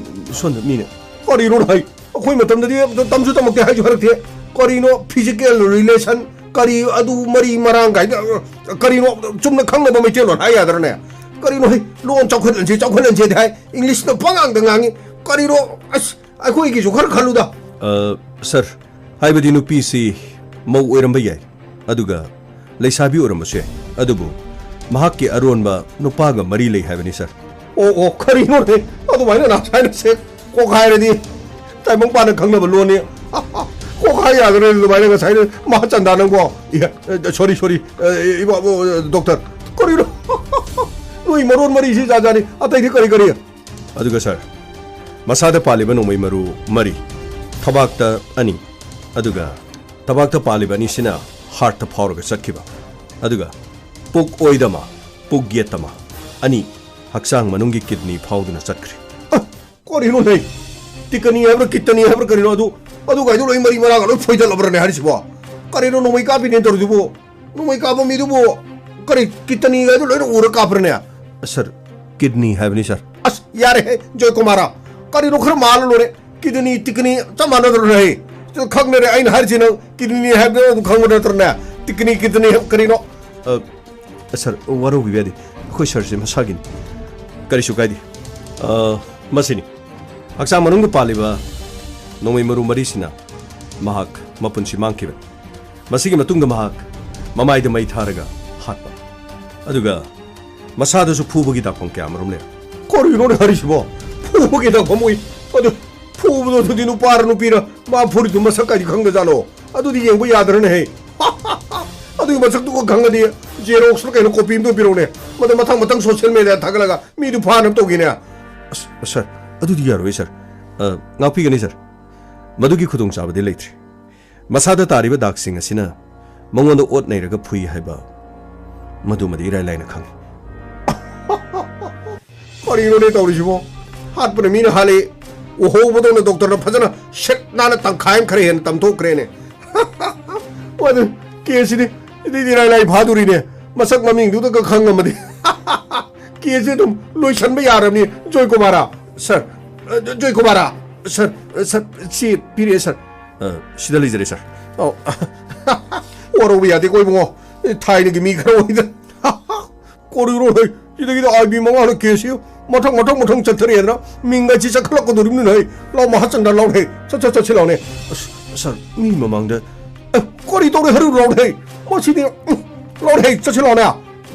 ꯁꯣꯝꯗ ꯃꯤꯅ ꯀꯔꯤꯅꯣ ꯍꯥꯏ? ꯑꯩꯈꯣꯏ ꯃꯇꯝꯗꯗꯤ ꯑꯝꯇ ꯇꯝꯁꯨ ꯇꯝꯃꯛꯇꯦ, ꯍꯥꯏꯁꯨ ꯍꯥꯏꯔꯛꯇꯦ꯫ ꯀꯔꯤꯅꯣ physical relation, ꯀꯔꯤ ꯑꯗꯨ ꯃꯔꯤ ꯃꯔꯥꯡ ꯀꯥꯏꯅ, ꯀꯔꯤꯅꯣ ꯆꯨꯝꯅ ꯈꯪꯅꯕ ꯃꯩꯇꯩꯂꯣꯟ ꯍꯥꯏ ꯌꯥꯗ꯭ꯔꯅꯦ? ꯀꯔꯤꯅꯣ ꯍꯩ, ꯂꯣꯟ ꯆꯥꯎꯈꯠꯍꯟꯁꯤ, ꯆꯥꯎꯈꯠꯍꯟꯁꯤꯗꯤ ꯍꯥꯏ, English ꯅ ꯄꯉꯥꯡꯗ ꯉꯥꯡꯉꯤ꯫ ꯀꯔꯤꯅꯣ? ꯑꯁ, ꯑꯩꯈꯣꯏꯒꯤꯁꯨ ꯈꯔ ꯈꯜꯂꯨꯗ꯫ ꯑ, sir, ꯍꯥꯏꯕꯗꯤ ꯅꯨꯄꯤꯁꯤ ꯃꯧ ꯑꯣꯏꯔꯝꯕ ꯌꯥꯏ, ꯑꯗꯨꯒ ꯂꯩꯁꯥꯕꯤ ꯑꯣꯏꯔꯝꯕꯁꯨ ꯌꯥꯏ, ꯑꯗꯨꯕꯨ ꯃꯍꯥꯛꯀꯤ ꯑꯔꯣꯟꯕ ꯅꯨꯄꯥꯒ ꯃꯔꯤ ꯂꯩ ꯍꯥꯏꯕꯅꯤ, sir꯫ ꯑꯣ, ꯑꯣ, ꯀꯔꯤꯅꯣꯅꯦ? ꯑꯗꯨꯃꯥꯏꯅ ꯅꯁꯥꯏꯅ ꯁꯦ ꯀꯣꯛ ꯍꯥꯏꯔꯗꯤ ꯇꯥꯏꯕꯪ ꯄꯥꯅ ꯈꯪꯅꯕ ꯂꯣꯟꯅꯤ꯫ ꯀꯣꯛ ꯍꯥꯏ ꯌꯥꯗ꯭ꯔꯦ ꯑꯗꯨꯃꯥꯏꯅ ꯉꯁꯥꯏꯅ꯫ ꯃꯍꯥꯆꯟꯗ ꯅꯪꯕꯣ꯫ ꯏꯍꯦ, ꯑ, sorry, sorry, ꯑ, ꯏꯕꯣ, ꯑ, doctor꯫ ꯀꯔꯤꯅꯣ? ꯅꯣꯏ ꯃꯔꯣꯟ ꯃꯔꯤꯁꯤ ꯖꯥꯠ ꯖꯥꯠꯅꯤ꯫ ꯑꯇꯩꯗꯤ ꯀꯔꯤ ꯀꯔꯤ? ꯑꯗꯨꯒ sir, ꯃꯁꯥꯗ ꯄꯥꯜꯂꯤꯕ ꯅꯣꯡꯃꯩ ꯃꯔꯨ ꯃꯔꯤ, ꯊꯕꯥꯛꯇ ꯑꯅꯤ, ꯑꯗꯨꯒ ꯊꯕꯥꯛꯇ ꯄꯥꯜꯂꯤꯕ ꯑꯅꯤꯁꯤꯅ heart ꯇ ꯐꯥꯎꯔꯒ ꯆꯠꯈꯤꯕ, ꯑꯗꯨꯒ ꯄꯨꯛ ꯑꯣꯏꯗ ꯑꯃ, ꯄꯨꯛ ꯌꯦꯠꯇ ꯑꯃ, ꯑꯅꯤ ꯍꯛꯆꯥꯡ ꯃꯅꯨꯡꯒꯤ kidney ꯐꯥꯎꯗꯨꯅ ꯆꯠꯈ꯭ꯔꯦ꯫ ꯑ, ꯀꯔꯤꯅꯣ ꯅꯩ? ꯇꯤꯀꯅꯤ ꯍꯥꯏꯕ꯭ꯔꯥ, ꯀꯤꯠꯇꯅꯤ ꯍꯥꯏꯕ꯭ꯔꯥ ꯀꯔꯤꯅꯣ ꯑꯗꯨ? ꯑꯗꯨꯒꯥꯏꯗꯨ ꯂꯣꯏ ꯃꯔꯤ ꯃꯔꯥꯒ ꯂꯣꯏ ꯐꯣꯏꯗꯠꯂꯕ꯭ꯔꯅꯦ ꯍꯥꯏꯔꯤꯁꯤꯕꯣ? ꯀꯔꯤꯅꯣ ꯅꯣꯡꯃꯩ ꯀꯥꯞꯄꯤꯅꯦ ꯇꯧꯔꯤꯗꯨꯕꯨ? ꯅꯣꯡꯃꯩ ꯀꯥꯞꯄ ꯃꯤꯗꯨꯕꯨ ꯀꯔꯤ ꯀꯤꯠꯇꯅꯤꯒꯥꯏꯗꯨ ꯂꯣꯏꯅ ꯎꯔ ꯀꯥꯞꯄ꯭ꯔꯅꯦ? Sir, kidney ꯍꯥꯏꯕꯅꯤ, sir꯫ ꯑꯁ, ꯌꯥꯔꯦꯍꯦ, ꯖꯣꯏ ꯀꯨꯃꯥꯔ꯫ ꯀꯔꯤꯅꯣ ꯈꯔ ꯃꯥꯜꯂ ꯂꯣꯏꯔꯦ꯫ ꯀꯤꯗꯅꯤ, ꯇꯤꯀꯅꯤ ꯆꯞ ꯃꯥꯟꯅꯗ꯭ꯔꯣ ꯍꯦ? ꯈꯪꯅꯔꯦ, ꯑꯩꯅ ꯍꯥꯏꯔꯤꯁꯤ ꯅꯪ ꯀꯤꯗꯅꯤ ꯍꯥꯏꯕꯗꯣ ꯑꯗꯨꯝ ꯈꯪꯕ ꯅꯠꯇ꯭ꯔꯅꯦ? ꯇꯤꯀꯅꯤ, ꯀꯤꯗꯅꯤ ꯍꯥꯏꯕ ꯀꯔꯤꯅꯣ? ꯑ, sir, ꯋꯥꯔꯧꯕꯤꯕ ꯌꯥꯗꯦ꯫ ꯑꯩꯈꯣꯏ sir ꯁꯦ ꯃꯁꯥꯒꯤꯅꯤ꯫ ꯀꯔꯤꯁꯨ ꯀꯥꯏꯗꯦ꯫ ꯑ, ꯃꯁꯤꯅꯤ꯫ ꯍꯛꯆꯥꯡ ꯃꯅꯨꯡꯗ ꯄꯥꯜꯂꯤꯕ ꯅꯣꯡꯃꯩ ꯃꯔꯨ ꯃꯔꯤꯁꯤꯅ ꯃꯍꯥꯛ ꯃꯄꯨꯟꯁꯤ ꯃꯥꯡꯈꯤꯕꯅꯤ꯫ ꯃꯁꯤꯒꯤ ꯃꯇꯨꯡꯗ ꯃꯍꯥꯛ ꯃꯃꯥꯏꯗ ꯃꯩ ꯊꯥꯔꯒ ꯍꯥꯠꯄ꯫ ꯑꯗꯨꯒ ꯃꯁꯥꯗꯁꯨ ꯐꯨꯕꯒꯤ ꯗꯥꯛꯐꯝ ꯀꯌꯥ ꯑꯃꯔꯣꯝ ꯂꯩꯔꯝꯃꯤ꯫ ꯀꯔꯤꯅꯣꯅꯦ ꯍꯥꯏꯔꯤꯁꯤꯕꯣ? ꯐꯨꯕꯒꯤ ꯗꯥꯛꯐꯝ ꯑꯣꯏ? ꯑꯗꯨ ꯐꯨꯕꯗꯣ ꯑꯗꯨꯗꯤ ꯅꯨꯄꯥꯔ ꯅꯨꯄꯤꯔ? ꯃꯥ ꯐꯨꯔꯤꯗꯨ ꯃꯁꯛ ꯀꯥꯏꯗꯤ ꯈꯪꯗꯖꯥꯠꯂꯣ? ꯑꯗꯨꯗꯤ ꯌꯦꯡꯕ ꯌꯥꯗ꯭ꯔꯅꯦ ꯍꯦ꯫ ꯑꯗꯨꯒꯤ ꯃꯁꯛꯇꯨꯒ ꯈꯪꯉꯗꯤ xerox ꯂ ꯀꯩꯅꯣ copy ꯑꯃꯇ ꯄꯤꯔꯛꯎꯅꯦ꯫ ꯃꯗꯨ ꯃꯊꯪ ꯃꯊꯪ social media ꯊꯥꯒꯠꯂꯒ ꯃꯤꯗꯨ ꯐꯥꯅꯕ ꯇꯧꯒꯦꯅꯦ꯫ ꯑꯁ, sir, ꯑꯗꯨꯗꯤ ꯌꯥꯔꯣꯏ, sir꯫ ꯑ, ꯉꯥꯛꯄꯤꯒꯅꯤ, sir꯫ ꯃꯗꯨꯒꯤ ꯈꯨꯗꯣꯡꯆꯥꯕꯗꯤ ꯂꯩꯇ꯭ꯔꯤ꯫ ꯃꯁꯥꯗ ꯇꯥꯔꯤꯕ ꯗꯥꯛꯁꯤꯡ ꯑꯁꯤꯅ ꯃꯉꯣꯟꯗ ꯑꯣꯠ ꯅꯩꯔꯒ ꯐꯨꯏ ꯍꯥꯏꯕ ꯃꯗꯨꯃꯗꯤ ꯏꯔꯥꯏ ꯂꯥꯏꯅ ꯈꯪꯏ꯫ ꯀꯔꯤꯅꯣꯅꯦ ꯇꯧꯔꯤꯁꯤꯕꯣ? ꯍꯥꯠꯄꯅ ꯃꯤꯅ ꯍꯥꯠꯂꯤ, ꯎꯍꯧꯕꯗꯧꯅ ꯗꯣꯛꯇꯔꯅ ꯐꯖꯅ ꯁꯤꯠ ꯅꯥꯟꯅ ꯇꯪꯈꯥꯏ ꯑꯃ ꯈꯔ ꯍꯦꯟꯅ ꯇꯝꯊꯣꯛꯈ꯭ꯔꯦꯅꯦ꯫ ꯃꯗꯨ ꯀꯦꯁꯁꯤꯗꯤ ꯏꯗꯤ ꯏꯔꯥꯏ ꯂꯥꯏ ꯐꯥꯗꯣꯔꯤꯅꯦ꯫ ꯃꯁꯛ ꯃꯃꯤꯡꯗꯨꯗꯒ ꯈꯪꯉꯝꯃꯗꯤ꯫ ꯀꯦꯁꯁꯤ ꯑꯗꯨꯝ ꯂꯣꯏꯁꯟꯕ ꯌꯥꯔꯕꯅꯤ꯫ ꯖꯣꯏ ꯀꯨꯃꯥꯔ, ꯁꯥꯔ, ꯑ, ꯖꯣꯏ ꯀꯨꯃꯥꯔ, ꯁꯥꯔ, ꯑ, ꯁꯥꯔ, ꯁꯤ ꯄꯤꯔꯛꯑꯦ, ꯁꯥꯔ꯫ ꯑ, ꯁꯤꯗ ꯂꯩꯖꯔꯦ, ꯁꯥꯔ꯫ ꯑꯧ꯫ ꯋꯥꯔꯧꯕ ꯌꯥꯗꯦꯀꯣ, ꯏꯕꯨꯡꯉꯣ꯫ ꯊꯥꯏꯅꯒꯤ ꯃꯤ ꯈꯔ ꯑꯣꯏꯗ꯫ ꯀꯔꯤꯅꯣ ꯍꯦ? ꯁꯤꯗꯒꯤꯗꯤ ꯑꯥꯏ ꯕꯤ ꯃꯉꯥꯅ ꯀꯦꯁꯁꯤ ꯃꯊꯪ, ꯃꯊꯪ, ꯃꯊꯪ ꯆꯠꯊꯔꯛꯑꯦꯗꯅ ꯃꯤꯡꯒ ꯁꯤ ꯆꯠꯈꯠꯂꯛꯀꯗꯧꯔꯤꯕꯅꯤꯅꯦ ꯍꯦ꯫ ꯂꯥꯎ, ꯃꯍꯥꯆꯟꯗ꯭ꯔ, ꯂꯥꯎꯅꯦ꯫ ꯁꯠ, ꯁꯠ, ꯆꯠꯁꯤ ꯂꯥꯎꯅꯦ꯫ ꯑꯁ, ꯁꯥꯔ, ꯃꯤ ꯃꯃꯥꯡꯗ꯫ ꯑꯦ, ꯀꯔꯤ ꯇꯧꯔꯦ ꯍꯥꯏꯔꯤꯕ ꯂꯥꯎꯅꯦ ꯍꯦ? ꯃꯁꯤꯗꯤ, ꯎꯝ, ꯂꯥꯎꯅꯦ ꯍꯦ, ꯆꯠꯁꯤ ꯂꯥꯎꯅꯦ꯫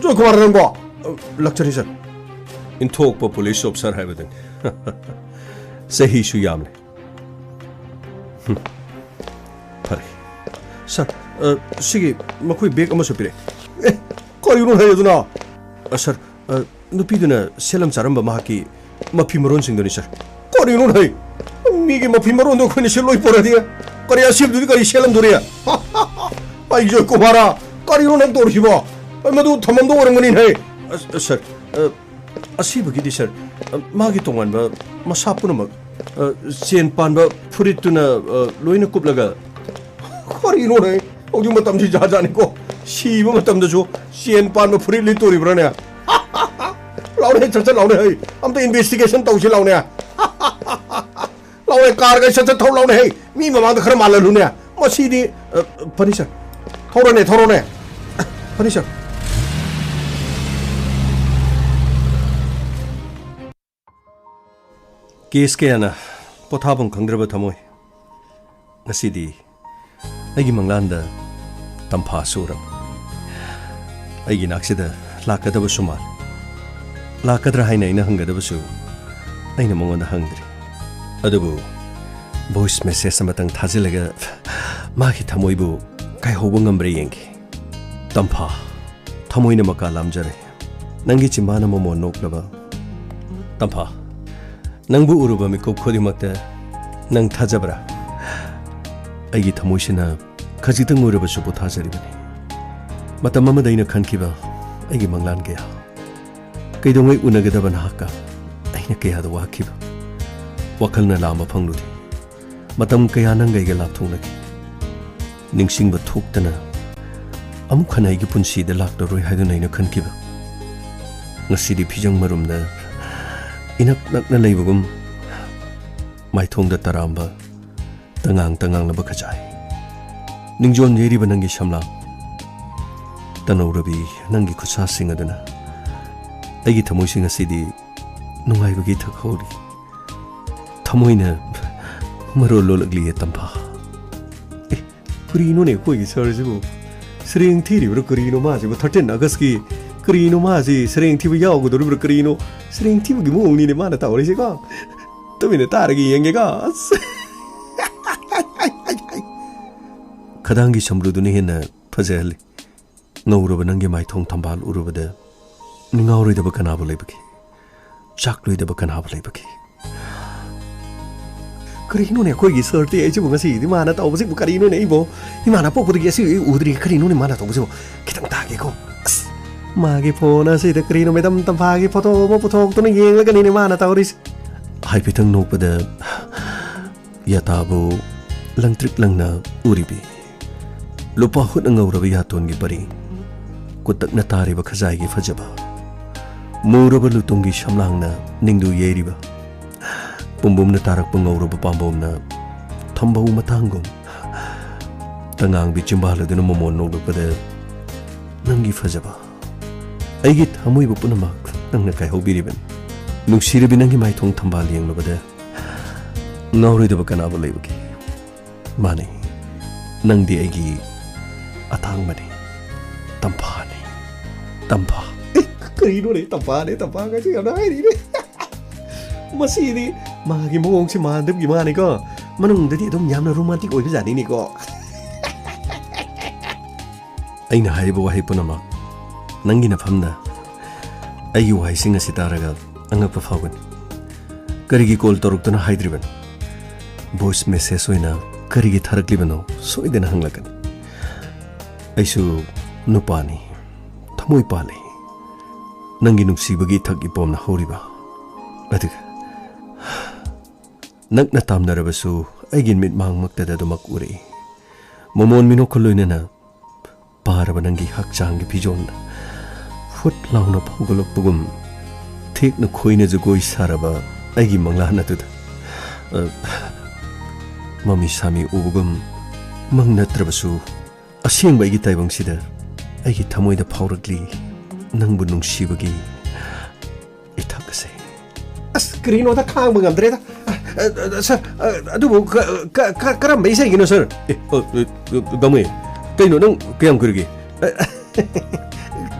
ꯖꯣꯏ ꯀꯨꯃꯥꯔ ꯅꯪꯕꯣ? ꯑ, ꯂꯥꯛꯆꯔꯤ, ꯁꯥꯔ꯫ ꯏꯟꯊꯣꯛꯄ ꯄꯨꯂꯤꯁ ꯑꯣꯐꯤꯁꯥꯔ ꯍꯥꯏꯕꯗꯨꯅꯤ꯫ ꯆꯍꯤꯁꯨ ꯌꯥꯝꯂꯦ꯫ ꯍꯨꯝ꯫ ꯐꯔꯦ꯫ ꯁꯥꯔ, ꯑ, ꯁꯤꯒꯤ ꯃꯈꯣꯏ ꯕꯦꯒ ꯑꯃꯁꯨ ꯄꯤꯔꯛꯑꯦ꯫ ꯑꯦ, ꯀꯔꯤꯅꯣ ꯍꯥꯏ ꯑꯗꯨꯅ? ꯑ, ꯁꯥꯔ, ꯑ, ꯅꯨꯄꯤꯗꯨꯅ ꯁꯦꯠꯂꯝ ꯆꯥꯔꯝꯕ ꯃꯍꯥꯛꯀꯤ ꯃꯐꯤ ꯃꯔꯣꯟꯁꯤꯡꯗꯨꯅꯤ, ꯁꯥꯔ꯫ ꯀꯔꯤꯅꯣ ꯍꯥꯏ? ꯃꯤꯒꯤ ꯃꯐꯤ ꯃꯔꯣꯟꯗꯣ ꯑꯩꯈꯣꯏꯅ ꯁꯦꯠꯂꯣꯏ ꯄꯣꯔꯗꯤ ꯀꯔꯤ ꯑꯁꯦꯝꯗꯨꯗꯤ ꯀꯔꯤ ꯁꯦꯠꯂꯝꯗꯣꯔꯤ? ꯑꯩ ꯖꯣꯏ ꯀꯨꯃꯥꯔ, ꯀꯔꯤꯅꯣ ꯅꯪ ꯇꯧꯔꯤꯁꯤꯕꯣ? ꯑꯩ ꯃꯗꯨ ꯊꯝꯐꯝꯗꯣ ꯑꯣꯏꯔꯝꯒꯅꯤ ꯍꯥꯏ꯫ ꯑ, ꯑ, ꯁꯥꯔ, ꯑ, ꯑꯁꯤꯕꯒꯤꯗꯤ, ꯁꯥꯔ, ꯑ, ꯃꯥꯒꯤ ꯇꯣꯉꯥꯟꯕ ꯃꯁꯥ ꯄꯨꯝꯅꯃꯛ, ꯑ, ꯆꯦꯟ ꯄꯥꯟꯕ ꯐꯨꯔꯤꯠꯇꯨꯅ, ꯑ, ꯂꯣꯏꯅ ꯀꯨꯞꯂꯒ꯫ ꯀꯔꯤꯅꯣꯅꯦ? ꯍꯧꯖꯤꯛ ꯃꯇꯝꯁꯤ ꯖꯥꯠ ꯖꯥꯠꯅꯤꯀꯣ꯫ ꯁꯤꯕ ꯃꯇꯝꯗꯁꯨ ꯆꯦꯟ ꯄꯥꯟꯕ ꯐꯨꯔꯤꯠ ꯂꯤꯠꯇꯣꯔꯤꯕ꯭ꯔꯥꯅꯦ? ꯂꯥꯎꯅꯦ, ꯆꯠ ꯆꯠ ꯂꯥꯎꯅꯦ, ꯍꯩ꯫ ꯑꯝꯇ ꯏꯟꯚꯦꯁꯇꯤꯒꯦꯁꯟ ꯇꯧꯁꯤ ꯂꯥꯎꯅꯦ꯫ ꯂꯥꯎꯅꯦ, ꯀꯥꯔꯒ ꯁꯠ ꯁꯠ ꯊꯧ ꯂꯥꯎꯅꯦ, ꯍꯩ꯫ ꯃꯤ ꯃꯃꯥꯡꯗ ꯈꯔ ꯃꯥꯜꯍꯜꯂꯨꯅꯦ꯫ ꯃꯁꯤꯗꯤ, ꯑ, ꯐꯅꯤ ꯁꯥꯔ꯫ ꯊꯧꯔꯣꯅꯦ, ꯊꯧꯔꯣꯅꯦ꯫ ꯐꯅꯤ ꯁꯥꯔ꯫ ꯀꯦꯁ ꯀꯌꯥꯅ ꯄꯣꯊꯥꯐꯝ ꯈꯪꯗ꯭ꯔꯕ ꯊꯃꯣꯏ꯫ ꯉꯁꯤꯗꯤ ꯑꯩꯒꯤ ꯃꯪꯂꯥꯟꯗ ꯇꯝꯐꯥ ꯁꯨꯔꯕ꯫ ꯑꯩꯒꯤ ꯅꯥꯛꯁꯤꯗ ꯂꯥꯛꯀꯗꯕꯁꯨ ꯃꯥꯜꯂꯤ꯫ ꯂꯥꯛꯀꯗ꯭ꯔꯥ ꯍꯥꯏꯅ ꯑꯩꯅ ꯍꯪꯒꯗꯕꯁꯨ ꯑꯩꯅ ꯃꯉꯣꯟꯗ ꯍꯪꯗ꯭ꯔꯤ꯫ ꯑꯗꯨꯕꯨ ꯚꯣꯏꯁ ꯃꯦꯁꯦꯖ ꯑꯃꯇꯪ ꯊꯥꯖꯤꯜꯂꯒ ꯃꯥꯒꯤ ꯊꯃꯣꯏꯕꯨ ꯀꯥꯏꯍꯧꯕ ꯉꯝꯕ꯭ꯔꯥ ꯌꯦꯡꯒꯦ꯫ ꯇꯝꯐꯥ, ꯊꯃꯣꯏꯅ ꯃꯀꯥ ꯂꯥꯝꯖꯔꯦ꯫ ꯅꯪꯒꯤ ꯆꯤꯝꯕꯥꯟ ꯑꯃꯃꯣꯟ ꯅꯣꯛꯂꯕ꯫ ꯇꯝꯐꯥ, ꯅꯪꯕꯨ ꯎꯔꯨꯕ ꯃꯤꯀꯨꯞ ꯈꯨꯗꯤꯡꯃꯛꯇ ꯅꯪ ꯊꯥꯖꯕ꯭ꯔꯥ? ꯑꯩꯒꯤ ꯊꯃꯣꯏꯁꯤꯅ ꯈꯖꯤꯛꯇꯪ ꯑꯣꯏꯔꯕꯁꯨ ꯄꯣꯊꯥꯖꯔꯤꯕꯅꯤ꯫ ꯃꯇꯝ ꯑꯃꯗ ꯑꯩꯅ ꯈꯟꯈꯤꯕ ꯑꯩꯒꯤ ꯃꯪꯂꯥꯟ ꯀꯌꯥ꯫ ꯀꯩꯗꯧꯉꯩ ꯎꯅꯒꯗꯕ ꯅꯍꯥꯛꯀ ꯑꯩ ꯀꯌꯥꯗ ꯋꯥꯈꯤꯕ꯫ ꯋꯥꯈꯜꯅ ꯂꯥꯝꯕ ꯐꯪꯂꯨꯗꯦ꯫ ꯃꯇꯝ ꯀꯌꯥ ꯅꯪꯒ ꯑꯩꯒ ꯂꯥꯞꯊꯣꯛꯅꯈꯤ꯫ ꯅꯤꯡꯁꯤꯡꯕ ꯊꯣꯛꯇꯅ ꯑꯃꯨꯛ ꯍꯟꯅ ꯑꯩꯒꯤ ꯄꯨꯟꯁꯤꯗ ꯂꯥꯛꯂꯔꯣꯏ ꯍꯥꯏꯗꯨꯅ ꯑꯩꯅ ꯈꯟꯈꯤꯕ꯫ ꯉꯁꯤꯗꯤ ꯐꯤꯖꯪ ꯃꯔꯨꯝꯗ ꯏꯅꯛ ꯅꯛꯅ ꯂꯩꯕꯒꯨꯝ ꯃꯥꯏꯊꯣꯡꯗ ꯇꯔꯥꯝꯕ ꯇꯉꯥꯡ ꯇꯉꯥꯡꯅꯕ ꯈꯖꯥꯏ, ꯅꯤꯡꯖꯣꯟ ꯌꯩꯔꯤꯕ ꯅꯪꯒꯤ ꯁꯝꯂꯥꯡ, ꯇꯅꯧꯔꯕꯤ ꯅꯪꯒꯤ ꯈꯨꯠꯁꯥꯁꯤꯡ ꯑꯗꯨꯅ ꯑꯩꯒꯤ ꯊꯃꯣꯏꯁꯤꯡ ꯑꯁꯤꯗꯤ ꯅꯨꯡꯉꯥꯏꯕꯒꯤ ꯏꯊꯛ ꯍꯧꯔꯤ꯫ ꯊꯃꯣꯏꯅ ꯃꯔꯣꯜ ꯂꯣꯜꯂꯛꯂꯤꯌꯦ ꯇꯝꯐꯥ꯫ ꯑꯦ, ꯀꯔꯤꯅꯣꯅꯦ ꯑꯩꯈꯣꯏꯒꯤ ꯁꯥꯔꯁꯤꯕꯨ? ꯁꯩꯔꯦꯡ ꯊꯤꯔꯤꯕ꯭ꯔꯥ ꯀꯔꯤꯅꯣ ꯃꯥꯁꯤꯕꯨ? ꯊꯥꯔꯇꯤꯟ ꯑꯥꯒꯁꯀꯤ ꯀꯔꯤꯅꯣ ꯃꯥꯁꯤ ꯁꯩꯔꯦꯡ ꯊꯤꯕ ꯌꯥꯎꯒꯗꯧꯔꯤꯕ꯭ꯔꯥ ꯀꯔꯤꯅꯣ? ꯁꯩꯔꯦꯡ ꯊꯤꯕꯒꯤ ꯃꯑꯣꯡꯅꯤꯅꯦ ꯃꯥꯅ ꯇꯧꯔꯤꯁꯤꯀꯣ꯫ ꯇꯨꯃꯤꯟꯅ ꯇꯥꯔꯒ ꯌꯦꯡꯒꯦꯀꯣ꯫ ꯑꯁ꯫ ꯈꯗꯥꯡꯒꯤ ꯁꯝꯕ꯭ꯔꯨꯗꯨꯅ ꯍꯦꯟꯅ ꯐꯖꯍꯜꯂꯤ꯫ ꯉꯧꯔꯕ ꯅꯪꯒꯤ ꯃꯥꯏꯊꯣꯡ ꯊꯝꯕꯥꯜ ꯎꯔꯨꯕꯗ ꯉꯥꯎꯔꯣꯏꯗꯕ ꯀꯅꯥꯕꯨ ꯂꯩꯕꯒꯦ? ꯆꯥꯛꯂꯣꯏꯗꯕ ꯀꯅꯥꯕꯨ ꯂꯩꯕꯒꯦ? ꯀꯔꯤꯅꯣꯅꯦ ꯑꯩꯈꯣꯏꯒꯤ ꯁꯔꯇꯤ ꯑꯩꯁꯤꯕꯨ ꯉꯁꯤꯗꯤ ꯃꯥꯅ ꯇꯧꯕꯁꯤꯕꯨ ꯀꯔꯤꯅꯣꯅꯦ ꯑꯩꯕꯣ? ꯏꯃꯥꯅ ꯄꯣꯛꯄꯗꯒꯤ ꯑꯁꯤ ꯑꯩ ꯎꯗ꯭ꯔꯤ꯫ ꯀꯔꯤꯅꯣꯅꯦ ꯃꯥꯅ ꯇꯧꯕꯁꯤꯕꯨ? ꯈꯤꯇꯪ ꯇꯥꯒꯦꯀꯣ꯫ ꯑꯁ, ꯃꯥꯒꯤ ꯐꯣꯟ ꯑꯁꯤꯗ ꯀꯔꯤꯅꯣ ꯃꯦꯗꯥꯝ ꯇꯝꯐꯥꯒꯤ ꯐꯣꯇꯣ ꯑꯃ ꯄꯨꯊꯣꯛꯇꯨꯅ ꯌꯦꯡꯂꯒꯅꯤꯅꯦ ꯃꯥꯅ ꯇꯧꯔꯤꯁꯦ꯫ ꯍꯥꯏꯐꯦꯠꯇꯪ ꯅꯣꯛꯄꯗ ꯌꯥꯇꯥꯕꯨ ꯂꯪꯇ꯭ꯔꯤꯛ ꯂꯪꯅ ꯎꯔꯤꯕꯤ꯫ ꯂꯨꯄꯥ ꯍꯨꯠꯅ ꯉꯧꯔꯕ ꯌꯥꯇꯣꯟꯒꯤ ꯄꯔꯤ, ꯀꯨꯇꯛꯅ ꯇꯥꯔꯤꯕ ꯈꯖꯥꯏꯒꯤ ꯐꯖꯕ, ꯃꯨꯔꯕ ꯂꯨꯇꯣꯡꯒꯤ ꯁꯝꯂꯥꯡꯅ ꯅꯤꯡꯗꯨ ꯌꯩꯔꯤꯕ, ꯄꯨꯝꯕꯨꯝꯅ ꯇꯥꯔꯛꯄ ꯉꯧꯔꯕ ꯄꯥꯝꯕꯣꯝꯅ ꯊꯝꯕꯧ ꯃꯇꯥꯡꯒꯨꯝ ꯇꯉꯥꯡꯕꯤ ꯆꯤꯝꯕꯥꯜ ꯑꯗꯨꯅ ꯃꯃꯣꯟ ꯅꯣꯛꯂꯛꯄꯗ ꯅꯪꯒꯤ ꯐꯖꯕ, ꯑꯩꯒꯤ ꯊꯃꯣꯏꯕꯨ ꯄꯨꯝꯅꯃꯛ ꯅꯪꯅ ꯀꯥꯏꯍꯧꯕꯤꯔꯤꯕꯅꯤ꯫ ꯅꯨꯡꯁꯤꯔꯕꯤ ꯅꯪꯒꯤ ꯃꯥꯏꯊꯣꯡ ꯊꯝꯕꯥꯜ ꯌꯦꯡꯂꯨꯕꯗ ꯉꯥꯎꯔꯣꯏꯗꯕ ꯀꯅꯥꯕꯨ ꯂꯩꯕꯒꯦ? ꯃꯥꯅꯦ, ꯅꯪꯗꯤ ꯑꯩꯒꯤ ꯑꯇꯥꯡꯕꯅꯤ, ꯇꯝꯐꯥꯅꯤ, ꯇꯝꯐꯥ꯫ ꯑꯦ, ꯀꯔꯤꯅꯣꯅꯦ ꯇꯝꯐꯥꯅꯦ ꯇꯝꯐꯥ ꯀꯥꯏꯁꯦ ꯌꯥꯝꯅ ꯍꯥꯏꯔꯤꯅꯦ꯫ ꯃꯁꯤꯗꯤ ꯃꯥꯒꯤ ꯃꯑꯣꯡꯁꯤ ꯃꯥꯟꯗꯕꯒꯤ ꯃꯥꯅꯤꯀꯣ, ꯃꯅꯨꯡꯗꯗꯤ ꯑꯗꯨꯝ ꯌꯥꯝꯅ ꯔꯣꯃꯥꯟꯇꯤꯛ ꯑꯣꯏꯕ ꯖꯥꯠꯅꯤꯅꯦꯀꯣ꯫ ꯑꯩꯅ ꯍꯥꯏꯔꯤꯕ ꯋꯥꯍꯩ ꯄꯨꯝꯅꯃꯛ ꯅꯪꯒꯤ ꯅꯐꯝꯗ ꯑꯩꯒꯤ ꯋꯥꯍꯩꯁꯤꯡ ꯑꯁꯤ ꯇꯥꯔꯒ ꯑꯉꯛꯄ ꯐꯥꯎꯒꯅꯤ꯫ ꯀꯔꯤꯒꯤ ꯀꯣꯜ ꯇꯧꯔꯛꯇꯨꯅ ꯍꯥꯏꯗ꯭ꯔꯤꯕꯅꯣ? ꯚꯣꯏꯁ ꯃꯦꯁꯦꯖ ꯑꯣꯏꯅ ꯀꯔꯤꯒꯤ ꯊꯥꯔꯛꯂꯤꯕꯅꯣ ꯁꯣꯏꯗꯅ ꯍꯪꯂꯛꯀꯅꯤ꯫ ꯑꯩꯁꯨ ꯅꯨꯄꯥꯅꯤ, ꯊꯃꯣꯏ ꯄꯥꯜꯂꯤ꯫ ꯅꯪꯒꯤ ꯅꯨꯡꯁꯤꯕꯒꯤ ꯏꯊꯛ ꯏꯄꯣꯝꯅ ꯍꯧꯔꯤꯕ ꯑꯗꯨꯒ ꯅꯛꯅ ꯇꯥꯝꯅꯔꯕꯁꯨ ꯑꯩꯒꯤ ꯃꯤꯠꯃꯥꯡꯃꯛꯇꯗ ꯑꯗꯨꯃꯛ ꯎꯔꯛꯏ꯫ ꯃꯃꯣꯟ ꯃꯤꯅꯣꯛꯀ ꯂꯣꯏꯅꯅ ꯄꯥꯔꯕ ꯅꯪꯒꯤ ꯍꯛꯆꯥꯡꯒꯤ ꯐꯤꯖꯣꯜꯅ ꯐꯨꯠ ꯂꯥꯎꯅ ꯐꯥꯎꯒꯠꯂꯛꯄꯒꯨꯝ, ꯊꯦꯛꯅ ꯈꯣꯏꯅ ꯖꯒꯣꯏ ꯁꯥꯔꯕ ꯑꯩꯒꯤ ꯃꯪꯂꯥꯟ ꯑꯗꯨꯗ, ꯑ, ꯃꯃꯤ ꯁꯥꯃꯤ ꯎꯕꯒꯨꯝ, ꯃꯪ ꯅꯠꯇ꯭ꯔꯕꯁꯨ ꯑꯁꯦꯡꯕ ꯑꯩꯒꯤ ꯇꯥꯏꯕꯪꯁꯤꯗ ꯑꯩꯒꯤ ꯊꯃꯣꯏꯗ ꯐꯥꯎꯔꯛꯂꯤ ꯅꯪꯕꯨ ꯅꯨꯡꯁꯤꯕꯒꯤ ꯏꯊꯛ ꯑꯁꯦ꯫ ꯑꯁ, ꯀꯔꯤꯅꯣꯗ, ꯈꯥꯡꯕ ꯉꯝꯗ꯭ꯔꯦꯗ꯫ ꯑ, ꯑ, ꯑ, ꯁꯥꯔ, ꯑ, ꯑꯗꯨꯕꯨ ꯀ-, ꯀ-, ꯀ-, ꯀꯔꯝꯕ ꯏꯁꯩꯒꯤꯅꯣ, ꯁꯥꯔ? ꯑꯦ, ꯑ, ꯑ, ꯑ, ꯒꯥꯡꯃꯩ, ꯀꯩꯅꯣ ꯅꯪ ꯀꯌꯥꯝ ꯀꯨꯏꯔꯒꯦ? ꯑ,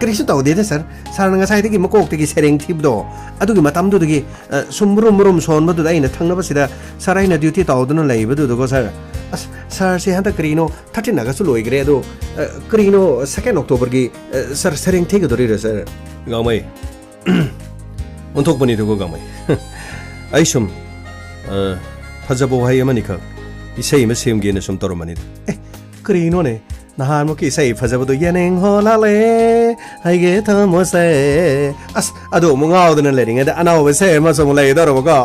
ꯀꯔꯤꯁꯨ ꯇꯧꯗꯦꯗ, ꯁꯥꯔ꯫ ꯁꯥꯔꯅ ꯉꯁꯥꯏꯗꯒꯤ ꯃꯀꯣꯛꯇꯒꯤ ꯁꯩꯔꯦꯡ ꯊꯤꯕꯗꯣ, ꯑꯗꯨꯒꯤ ꯃꯇꯝꯗꯨꯗꯒꯤ, ꯑ, ꯁꯨꯝ ꯃꯨꯔꯨꯝ ꯃꯨꯔꯨꯝ ꯁꯣꯟꯕꯗꯨꯗ ꯑꯩꯅ ꯊꯪꯅꯕꯁꯤꯗ ꯁꯥꯔ ꯑꯩꯅ ꯗ꯭ꯌꯨꯇꯤ ꯇꯧꯗꯨꯅ ꯂꯩꯕꯗꯨꯗꯀꯣ, ꯁꯥꯔ꯫ ꯑꯁ, ꯁꯥꯔꯁꯦ ꯍꯟꯗꯛ ꯀꯔꯤꯅꯣ ꯊꯥꯔꯇꯤꯟ ꯑꯥꯒꯁꯁꯨ ꯂꯣꯏꯈ꯭ꯔꯦ, ꯑꯗꯣ, ꯑ, ꯀꯔꯤꯅꯣ ꯁꯦꯀꯦꯟ ꯑꯣꯛꯇꯣꯕꯔꯒꯤ, ꯑ, ꯁꯥꯔ ꯁꯩꯔꯦꯡ ꯊꯤꯒꯗꯧꯔꯤꯔꯥ, ꯁꯥꯔ? ꯒꯥꯡꯃꯩ, ꯑꯣꯟꯊꯣꯛꯄꯅꯤꯗꯀꯣ, ꯒꯥꯡꯃꯩ꯫ ꯑꯩ ꯁꯨꯝ, ꯑ, ꯐꯖꯕ ꯋꯥꯍꯩ ꯑꯃꯅꯤꯈꯛ ꯏꯁꯩ ꯑꯃ ꯁꯦꯝꯒꯦꯅ ꯁꯨꯝ ꯇꯧꯔꯝꯕꯅꯤꯗ꯫ ꯑꯦ, ꯀꯔꯤꯅꯣꯅꯦ? ꯅꯍꯥꯟꯃꯨꯛꯀꯤ ꯏꯁꯩ ꯐꯖꯕꯗꯣ, "ꯌꯦꯅꯤꯡ ꯍꯣꯂꯥꯂꯦ, ꯑꯩꯒꯤ ꯊꯃꯣꯏꯁꯦ"꯫ ꯑꯁ, ꯑꯗꯨ ꯑꯃꯨꯛ ꯉꯥꯎꯗꯅ ꯂꯩꯔꯤꯉꯩꯗ ꯑꯅꯧꯕ ꯏꯁꯩ ꯑꯃꯁꯨ ꯑꯃꯨꯛ ꯂꯩꯒꯗꯧꯔꯕꯀꯣ꯫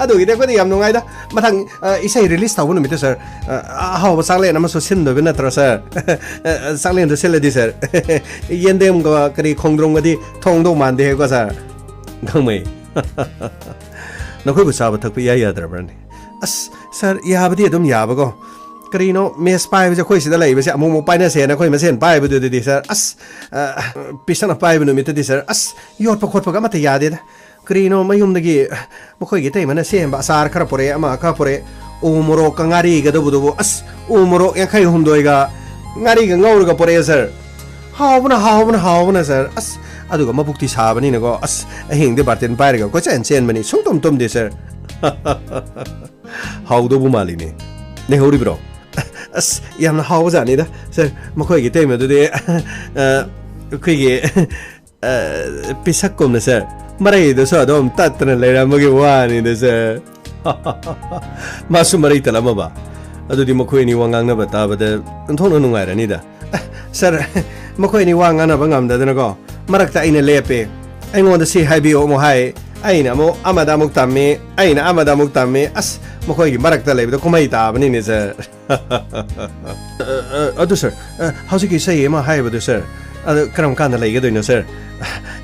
ꯑꯗꯨꯒꯤꯗꯤ ꯑꯩꯈꯣꯏꯗꯤ ꯌꯥꯝ ꯅꯨꯡꯉꯥꯏꯗ꯫ ꯃꯊꯪ, ꯑ, ꯏꯁꯩ ꯔꯤꯂꯤꯁ ꯇꯧꯕ ꯅꯨꯃꯤꯠꯇ, ꯁꯥꯔ, ꯑ, ꯑꯍꯥꯎꯕ ꯆꯥꯛꯂꯦꯟ ꯑꯃꯁꯨ ꯁꯤꯟꯗꯣꯏꯕ ꯅꯠꯇ꯭ꯔꯣ, ꯁꯥꯔ? ꯑ, ꯆꯥꯛꯂꯦꯟꯗꯨ ꯁꯤꯜꯂꯗꯤ, ꯁꯥꯔ, ꯌꯦꯟꯗꯦꯝꯒ ꯀꯔꯤ ꯈꯣꯡꯗ꯭ꯔꯨꯝꯒꯗꯤ ꯊꯣꯡꯗꯧ ꯃꯥꯟꯗꯦꯀꯣ, ꯁꯥꯔ? ꯒꯥꯡꯃꯩ꯫ ꯅꯈꯣꯏꯕꯨ ꯆꯥꯕ ꯊꯛꯄ ꯏꯌꯥ ꯌꯥꯗ꯭ꯔꯕ꯭ꯔꯅꯦ? ꯑꯁ, ꯁꯥꯔ, ꯌꯥꯕꯗꯤ ꯑꯗꯨꯝ ꯌꯥꯕꯀꯣ꯫ ꯀꯔꯤꯅꯣ, ꯃꯦꯁ ꯄꯥꯏꯕꯁꯦ ꯑꯩꯈꯣꯏ ꯁꯤꯗ ꯂꯩꯕꯁꯦ ꯑꯃꯨꯛ ꯑꯃꯨꯛ ꯄꯥꯏꯅꯁꯦꯅ ꯑꯩꯈꯣꯏ ꯃꯁꯦꯟ ꯄꯥꯏꯕꯗꯨꯗꯗꯤ, ꯁꯥꯔ, ꯑꯁ, ꯑ, ꯄꯤꯁꯅ ꯄꯥꯏꯕ ꯅꯨꯃꯤꯠꯇꯗꯤ, ꯁꯥꯔ, ꯑꯁ, ꯌꯣꯠꯄ ꯈꯣꯠꯄꯒ ꯑꯃꯠꯇ ꯌꯥꯗꯦꯗ꯫ ꯀꯔꯤꯅꯣ, ꯃꯌꯨꯝꯗꯒꯤ ꯃꯈꯣꯏꯒꯤ ꯏꯇꯩꯃꯅ ꯁꯦꯝꯕ ꯑꯆꯥꯔ ꯈꯔ ꯄꯨꯔꯛꯑꯦ, ꯑꯃ ꯈꯔ ꯄꯨꯔꯛꯑꯦ, ꯎ ꯃꯣꯔꯣꯛꯀ ꯉꯥꯔꯤꯒꯗꯧꯕꯗꯨꯕꯨ, ꯑꯁ, ꯎ ꯃꯣꯔꯣꯛ ꯌꯥꯡꯈꯩ ꯍꯨꯝꯗꯣꯏꯒ ꯉꯥꯔꯤꯒ ꯉꯧꯔꯒ ꯄꯨꯔꯛꯑꯦ, ꯁꯥꯔ꯫ ꯍꯥꯎꯕꯅ, ꯍꯥꯎꯕꯅ, ꯍꯥꯎꯕꯅ, ꯁꯥꯔ꯫ ꯑꯁ, ꯑꯗꯨꯒ ꯃꯕꯨꯛꯇꯤ ꯁꯥꯕꯅꯤꯅꯀꯣ, ꯑꯁ, ꯑꯍꯤꯡꯗꯤ ꯕꯥꯔꯇꯦꯟ ꯄꯥꯏꯔꯒ ꯀꯣꯏꯆꯦꯟ ꯆꯦꯟꯕꯅꯤ, ꯁꯨꯡꯇꯨꯝ ꯇꯨꯝꯗꯦ, ꯁꯥꯔ꯫ ꯍꯥꯎꯗꯧꯕ ꯃꯥꯜꯂꯤꯅꯦ꯫ ꯂꯩꯍꯧꯔꯤꯕ꯭ꯔꯣ? ꯑꯁ, ꯌꯥꯝꯅ ꯍꯥꯎꯕ ꯖꯥꯠꯅꯤꯗ, ꯁꯥꯔ꯫ ꯃꯈꯣꯏꯒꯤ ꯏꯇꯩꯃꯗꯨꯗꯤ, ꯑ, ꯑꯩꯈꯣꯏꯒꯤ ꯑ, ꯄꯤꯁꯛꯀꯨꯝꯅ, ꯁꯥꯔ, ꯃꯔꯩꯗꯨꯁꯨ ꯑꯗꯨꯝ ꯇꯠꯇꯅ ꯂꯩꯔꯝꯕꯒꯤ ꯋꯥꯅꯤꯗ, ꯁꯥꯔ꯫ ꯃꯥꯁꯨ ꯃꯔꯩ ꯇꯠꯂꯝꯃꯕ? ꯑꯗꯨꯗꯤ ꯃꯈꯣꯏ ꯑꯅꯤ ꯋꯥ ꯉꯥꯡꯅꯕ ꯇꯥꯕꯗ ꯑꯣꯟꯊꯣꯛꯅ ꯅꯨꯡꯉꯥꯏꯔꯅꯤꯗ꯫ ꯑ, ꯁꯥꯔ, ꯃꯈꯣꯏ ꯑꯅꯤ ꯋꯥ ꯉꯥꯡꯅꯕ ꯉꯝꯗꯗꯅꯀꯣ, ꯃꯔꯛꯇ ꯑꯩꯅ ꯂꯦꯞꯄꯦ꯫ ꯑꯩꯉꯣꯟꯗ ꯁꯤ ꯍꯥꯏꯕꯤꯌꯨ ꯑꯃꯨꯛ ꯍꯥꯏ, ꯑꯩꯅ ꯑꯃꯨꯛ ꯑꯃꯗ ꯑꯃꯨꯛ ꯇꯝꯃꯤ, ꯑꯩꯅ ꯑꯃꯗ ꯑꯃꯨꯛ ꯇꯝꯃꯤ꯫ ꯑꯁ, ꯃꯈꯣꯏꯒꯤ ꯃꯔꯛꯇ ꯂꯩꯕꯗ ꯀꯨꯝꯍꯩ ꯇꯥꯕꯅꯤꯅꯦ, ꯁꯥꯔ꯫ ꯑ, ꯑ, ꯑꯗꯨ, ꯁꯥꯔ, ꯑ, ꯍꯧꯖꯤꯛꯀꯤ ꯏꯁꯩ ꯑꯃ ꯍꯥꯏꯕꯗꯨ, ꯁꯥꯔ, ꯑꯗꯨ ꯀꯔꯝ ꯀꯥꯟꯗ ꯂꯩꯒꯗꯣꯏꯅꯣ, ꯁꯥꯔ?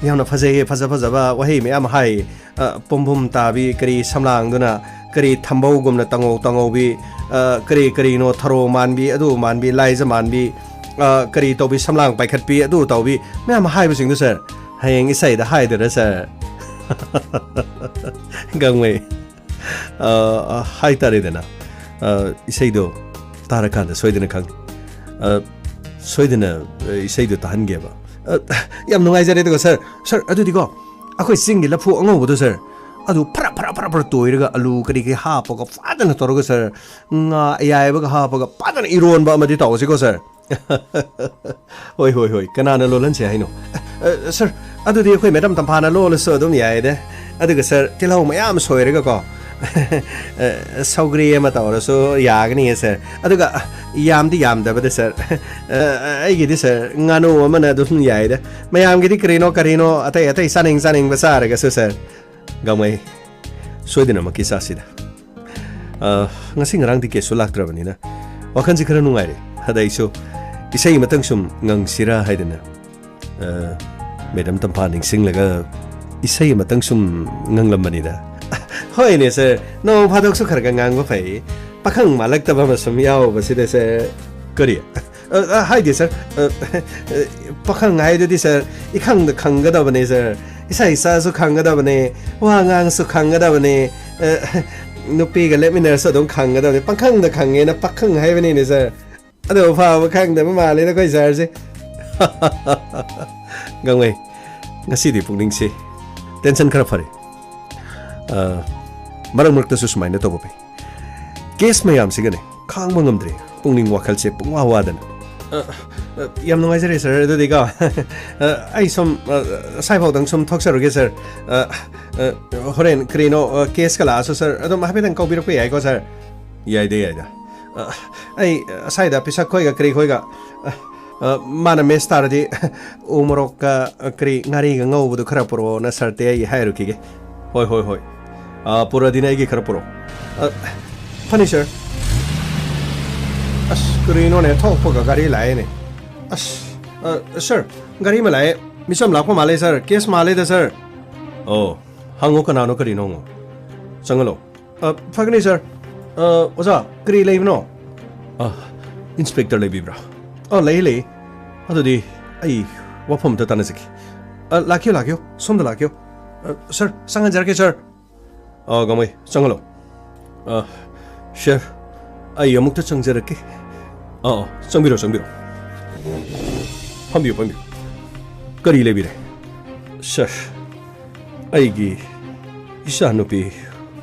ꯌꯥꯝꯅ ꯐꯖꯩꯌꯦ, ꯐꯖ ꯐꯖꯕ ꯋꯥꯍꯩ ꯃꯌꯥꯝ ꯍꯥꯏ꯫ ꯑ, ꯄꯨꯝꯕꯨꯝ ꯇꯥꯕꯤ, ꯀꯔꯤ ꯁꯝꯂꯥꯡꯗꯨꯅ, ꯀꯔꯤ ꯊꯝꯕꯧꯒꯨꯝꯅ ꯇꯉꯧ ꯇꯉꯧꯕꯤ, ꯑ, ꯀꯔꯤ ꯀꯔꯤꯅꯣ, ꯊꯔꯣ ꯃꯥꯟꯕꯤ, ꯑꯗꯨ ꯃꯥꯟꯕꯤ, ꯂꯥꯏꯖ ꯃꯥꯟꯕꯤ, ꯑ, ꯀꯔꯤ ꯇꯧꯕꯤ, ꯁꯝꯂꯥꯡ ꯄꯥꯏꯈꯠꯄꯤ, ꯑꯗꯨ ꯇꯧꯕꯤ, ꯃꯌꯥꯝ ꯍꯥꯏꯕꯁꯤꯡꯗꯨ, ꯁꯥꯔ, ꯍꯌꯦꯡ ꯏꯁꯩꯗ ꯍꯥꯏꯗꯣꯏꯔꯥ, ꯁꯥꯔ? ꯒꯥꯡꯃꯩ꯫ ꯑ, ꯑ, ꯍꯥꯏꯇꯥꯔꯦꯗꯅ, ꯑ, ꯏꯁꯩꯗꯣ ꯇꯥꯔꯀꯥꯟꯗ ꯁꯣꯏꯗꯅ ꯈꯪꯅꯤ꯫ ꯑ, ꯁꯣꯏꯗꯅ, ꯑ, ꯏꯁꯩꯗꯣ ꯇꯥꯍꯟꯒꯦꯕ꯫ ꯑ, ꯌꯥꯝ ꯅꯨꯡꯉꯥꯏꯖꯔꯦ꯫ ꯑꯗꯨꯒ ꯁꯥꯔ, ꯁꯥꯔ, ꯑꯗꯨꯗꯤꯀꯣ, ꯑꯩꯈꯣꯏ ꯆꯤꯡꯒꯤ ꯂꯐꯨ ꯑꯉꯧꯕꯗꯣ, ꯁꯥꯔ, ꯑꯗꯨ ꯐꯔꯥ ꯐꯔꯥ ꯐꯔꯥ ꯐꯔꯥ ꯇꯣꯏꯔꯒ ꯑꯂꯨ ꯀꯔꯤ ꯀꯔꯤ ꯍꯥꯞꯄꯒ ꯐꯖꯅ ꯇꯧꯔꯒ, ꯁꯥꯔ, ꯉꯥ ꯑꯌꯥꯏꯕꯒ ꯍꯥꯞꯄꯒ ꯐꯖꯅ ꯏꯔꯣꯟꯕ ꯑꯃꯗꯤ ꯇꯧꯁꯤꯀꯣ, ꯁꯥꯔ꯫ ꯍꯣꯏ, ꯍꯣꯏ, ꯍꯣꯏ, ꯀꯅꯥꯅ ꯂꯣꯜꯍꯟꯁꯦ ꯍꯥꯏꯅꯣ? ꯑ, ꯁꯥꯔ, ꯑꯗꯨꯗꯤ ꯑꯩꯈꯣꯏ ꯃꯦꯗꯥꯝ ꯇꯝꯐꯥꯅ ꯂꯣꯜꯂꯁꯨ ꯑꯗꯨꯝ ꯌꯥꯏꯗ꯫ ꯑꯗꯨꯒ ꯁꯥꯔ, ꯇꯤꯜꯍꯧ ꯃꯌꯥꯝ ꯁꯣꯏꯔꯒꯀꯣ, ꯑ, ꯁꯧꯒ꯭ꯔꯤ ꯑꯃ ꯇꯧꯔꯁꯨ ꯌꯥꯒꯅꯤꯌꯦ, ꯁꯥꯔ꯫ ꯑꯗꯨꯒ ꯌꯥꯝꯗꯤ ꯌꯥꯝꯗꯕꯗ, ꯁꯥꯔ, ꯑ, ꯑꯩꯒꯤꯗꯤ, ꯁꯥꯔ, ꯉꯥꯅꯨ ꯑꯃꯅ ꯑꯗꯨꯝ ꯌꯥꯏꯗ꯫ ꯃꯌꯥꯝꯒꯤꯗꯤ ꯀꯔꯤꯅꯣ ꯀꯔꯤꯅꯣ ꯑꯇꯩ ꯑꯇꯩ ꯆꯥꯅꯤꯡ ꯆꯥꯅꯤꯡꯕ ꯆꯥꯔꯒꯁꯨ, ꯁꯥꯔ꯫ ꯒꯥꯡꯃꯩ, ꯁꯣꯏꯗꯅꯃꯛꯀꯤ ꯆꯥꯁꯤꯗ꯫ ꯑ, ꯉꯁꯤ ꯉꯔꯥꯡꯗꯤ ꯀꯦꯁꯁꯨ ꯂꯥꯛꯇ꯭ꯔꯕꯅꯤꯅ ꯋꯥꯈꯜꯁꯤ ꯈꯔ ꯅꯨꯡꯉꯥꯏꯔꯦ꯫ ꯑꯗ ꯑꯩꯁꯨ ꯏꯁꯩ ꯑꯃꯇꯪ ꯁꯨꯝ ꯉꯪꯁꯤꯔꯥ ꯍꯥꯏꯗꯅ, ꯑ, ꯃꯦꯗꯥꯝ ꯇꯝꯐꯥ ꯅꯤꯡꯁꯤꯡꯂꯒ ꯏꯁꯩ ꯑꯃꯇꯪ ꯁꯨꯝ ꯉꯪꯂꯝꯕꯅꯤꯗ꯫ ꯍꯣꯏꯅꯦ, ꯁꯥꯔ, ꯅꯣꯡ ꯐꯥꯗꯣꯛꯁꯨ ꯈꯔ ꯈꯔ ꯉꯥꯡꯕ ꯐꯩ꯫ ꯄꯥꯈꯪ ꯃꯥꯜꯂꯛꯇꯕ ꯑꯃ ꯁꯨꯝ ꯌꯥꯎꯕꯁꯤꯗ, ꯁꯥꯔ꯫ ꯀꯔꯤ? ꯑ, ꯑ, ꯍꯥꯏꯗꯤ, ꯁꯥꯔ, ꯑ, ꯑ, ꯄꯥꯈꯪ ꯍꯥꯏꯗꯨꯗꯤ, ꯁꯥꯔ, ꯏꯈꯪꯗ ꯈꯪꯒꯗꯕꯅꯦ, ꯁꯥꯔ꯫ ꯏꯁꯥ ꯏꯁꯥꯁꯨ ꯈꯪꯒꯗꯕꯅꯦ, ꯋꯥ ꯉꯥꯡꯁꯨ ꯈꯪꯒꯗꯕꯅꯦ, ꯑ, ꯅꯨꯄꯤꯒ ꯂꯦꯞꯃꯤꯟꯅꯔꯁꯨ ꯑꯗꯨꯝ ꯈꯪꯒꯗꯕꯅꯦ꯫ ꯄꯥꯈꯪꯗ ꯈꯪꯉꯦꯅ ꯄꯥꯈꯪ ꯍꯥꯏꯕꯅꯤꯅꯦ, ꯁꯥꯔ꯫ ꯑꯗꯨ ꯐꯥꯎꯕ ꯈꯪꯗꯕ ꯃꯥꯜꯂꯦꯗ ꯑꯩꯈꯣꯏ ꯁꯥꯔꯁꯦ꯫ ꯒꯥꯡꯃꯩ, ꯉꯁꯤꯗꯤ ꯄꯨꯛꯅꯤꯡꯁꯤ tension ꯈꯔ ꯐꯔꯦ꯫ ꯑ, ꯃꯔꯛ ꯃꯔꯛꯇꯁꯨ ꯁꯨꯃꯥꯏꯅ ꯇꯧꯕ ꯐꯩ꯫ ꯀꯦꯁ ꯃꯌꯥꯝꯁꯤꯒꯅꯦ ꯈꯥꯡꯕ ꯉꯝꯗ꯭ꯔꯦ, ꯄꯨꯛꯅꯤꯡ ꯋꯥꯈꯜꯁꯦ ꯄꯨꯡꯋꯥ ꯋꯥꯗꯅ꯫ ꯑ, ꯑ, ꯌꯥꯝ ꯅꯨꯡꯉꯥꯏꯖꯔꯦ, ꯁꯥꯔ꯫ ꯑꯗꯨꯗꯤꯀꯣ, ꯑ, ꯑꯩ ꯁꯨꯝ, ꯑ, ꯑꯁꯥꯏꯐꯥꯎꯗꯪ ꯁꯨꯝ ꯊꯣꯛꯆꯔꯨꯒꯦ, ꯁꯥꯔ꯫ ꯑ, ꯑ, ꯍꯣꯔꯦꯟ ꯀꯔꯤꯅꯣ, ꯑ, ꯀꯦꯁꯀ ꯂꯥꯛꯑꯁꯨ, ꯁꯥꯔ, ꯑꯗꯨꯝ ꯍꯥꯏꯐꯦꯠꯇꯪ ꯀꯧꯕꯤꯔꯛꯄ ꯌꯥꯏꯀꯣ, ꯁꯥꯔ? ꯌꯥꯏꯗ, ꯌꯥꯏꯗ꯫ ꯑ, ꯑꯩ ꯑꯁꯥꯏꯗ ꯄꯤꯁꯛ ꯈꯣꯏꯒ ꯀꯔꯤ ꯈꯣꯏꯒ, ꯑ, ꯑ, ꯃꯥꯅ ꯃꯦꯁ ꯇꯥꯔꯗꯤ ꯎ ꯃꯣꯔꯣꯛꯀ, ꯑ, ꯀꯔꯤ, ꯉꯥꯔꯤꯒ ꯉꯧꯕꯗꯨ ꯈꯔ ꯄꯨꯔꯛꯑꯣꯅ ꯁꯥꯔꯇꯦ ꯑꯩ ꯍꯥꯏꯔꯨꯈꯤꯒꯦ꯫ ꯍꯣꯏ, ꯍꯣꯏ, ꯍꯣꯏ꯫ ꯑ, ꯄꯨꯔꯛꯑꯗꯤꯅꯦ ꯑꯩꯒꯤ ꯈꯔ ꯄꯨꯔꯛꯑꯣ꯫ ꯑ, ꯐꯅꯤ, ꯁꯥꯔ꯫ ꯑꯁ, ꯀꯔꯤꯅꯣꯅꯦ, ꯊꯣꯛꯄꯒ ꯒꯥꯔꯤ ꯂꯥꯛꯑꯦꯅꯦ꯫ ꯑꯁ, ꯑ, ꯁꯥꯔ, ꯒꯥꯔꯤ ꯑꯃ ꯂꯥꯛꯑꯦ꯫ ꯃꯤꯁꯝ ꯂꯥꯛꯄ ꯃꯥꯜꯂꯦ, ꯁꯥꯔ꯫ ꯀꯦꯁ ꯃꯥꯜꯂꯦꯗ, ꯁꯥꯔ꯫ ꯑꯣ, ꯍꯪꯉꯣ, ꯀꯅꯥꯅꯣ, ꯀꯔꯤꯅꯣ ꯍꯪꯉꯣ꯫ ꯆꯪꯍꯜꯂꯣ꯫ ꯑ, ꯐꯒꯅꯤ, ꯁꯥꯔ꯫ ꯑ, ꯑꯣꯖꯥ, ꯀꯔꯤ ꯂꯩꯕꯅꯣ? ꯑ, ꯏꯟꯁꯄꯦꯛꯇꯔ ꯂꯩꯕꯤꯕ꯭ꯔꯥ? ꯑ, ꯂꯩ, ꯂꯩ꯫ ꯑꯗꯨꯗꯤ ꯑꯩ ꯋꯥꯐꯝ ꯑꯝꯇ ꯇꯥꯟꯅꯖꯒꯦ꯫ ꯑ, ꯂꯥꯛꯄꯤꯌꯨ, ꯂꯥꯛꯄꯤꯌꯨ꯫ ꯁꯣꯝꯗ ꯂꯥꯛꯄꯤꯌꯨ꯫ ꯑ, ꯁꯥꯔ, ꯆꯪꯍꯟꯖꯔꯛꯀꯦ, ꯁꯥꯔ꯫ ꯑ, ꯒꯥꯡꯃꯩ, ꯆꯪꯍꯜꯂꯣ꯫ ꯑ, ꯁꯥꯔ, ꯑꯩ ꯑꯃꯨꯛꯇ ꯆꯪꯖꯔꯛꯀꯦ꯫ ꯑ, ꯑ, ꯆꯪꯕꯤꯔꯣ, ꯆꯪꯕꯤꯔꯣ꯫ ꯐꯝꯕꯤꯌꯨ, ꯐꯝꯕꯤꯌꯨ꯫ ꯀꯔꯤ ꯂꯩꯕꯤꯔꯦ? ꯁꯥꯔ, ꯑꯩꯒꯤ ꯏꯆꯥꯅꯨꯄꯤ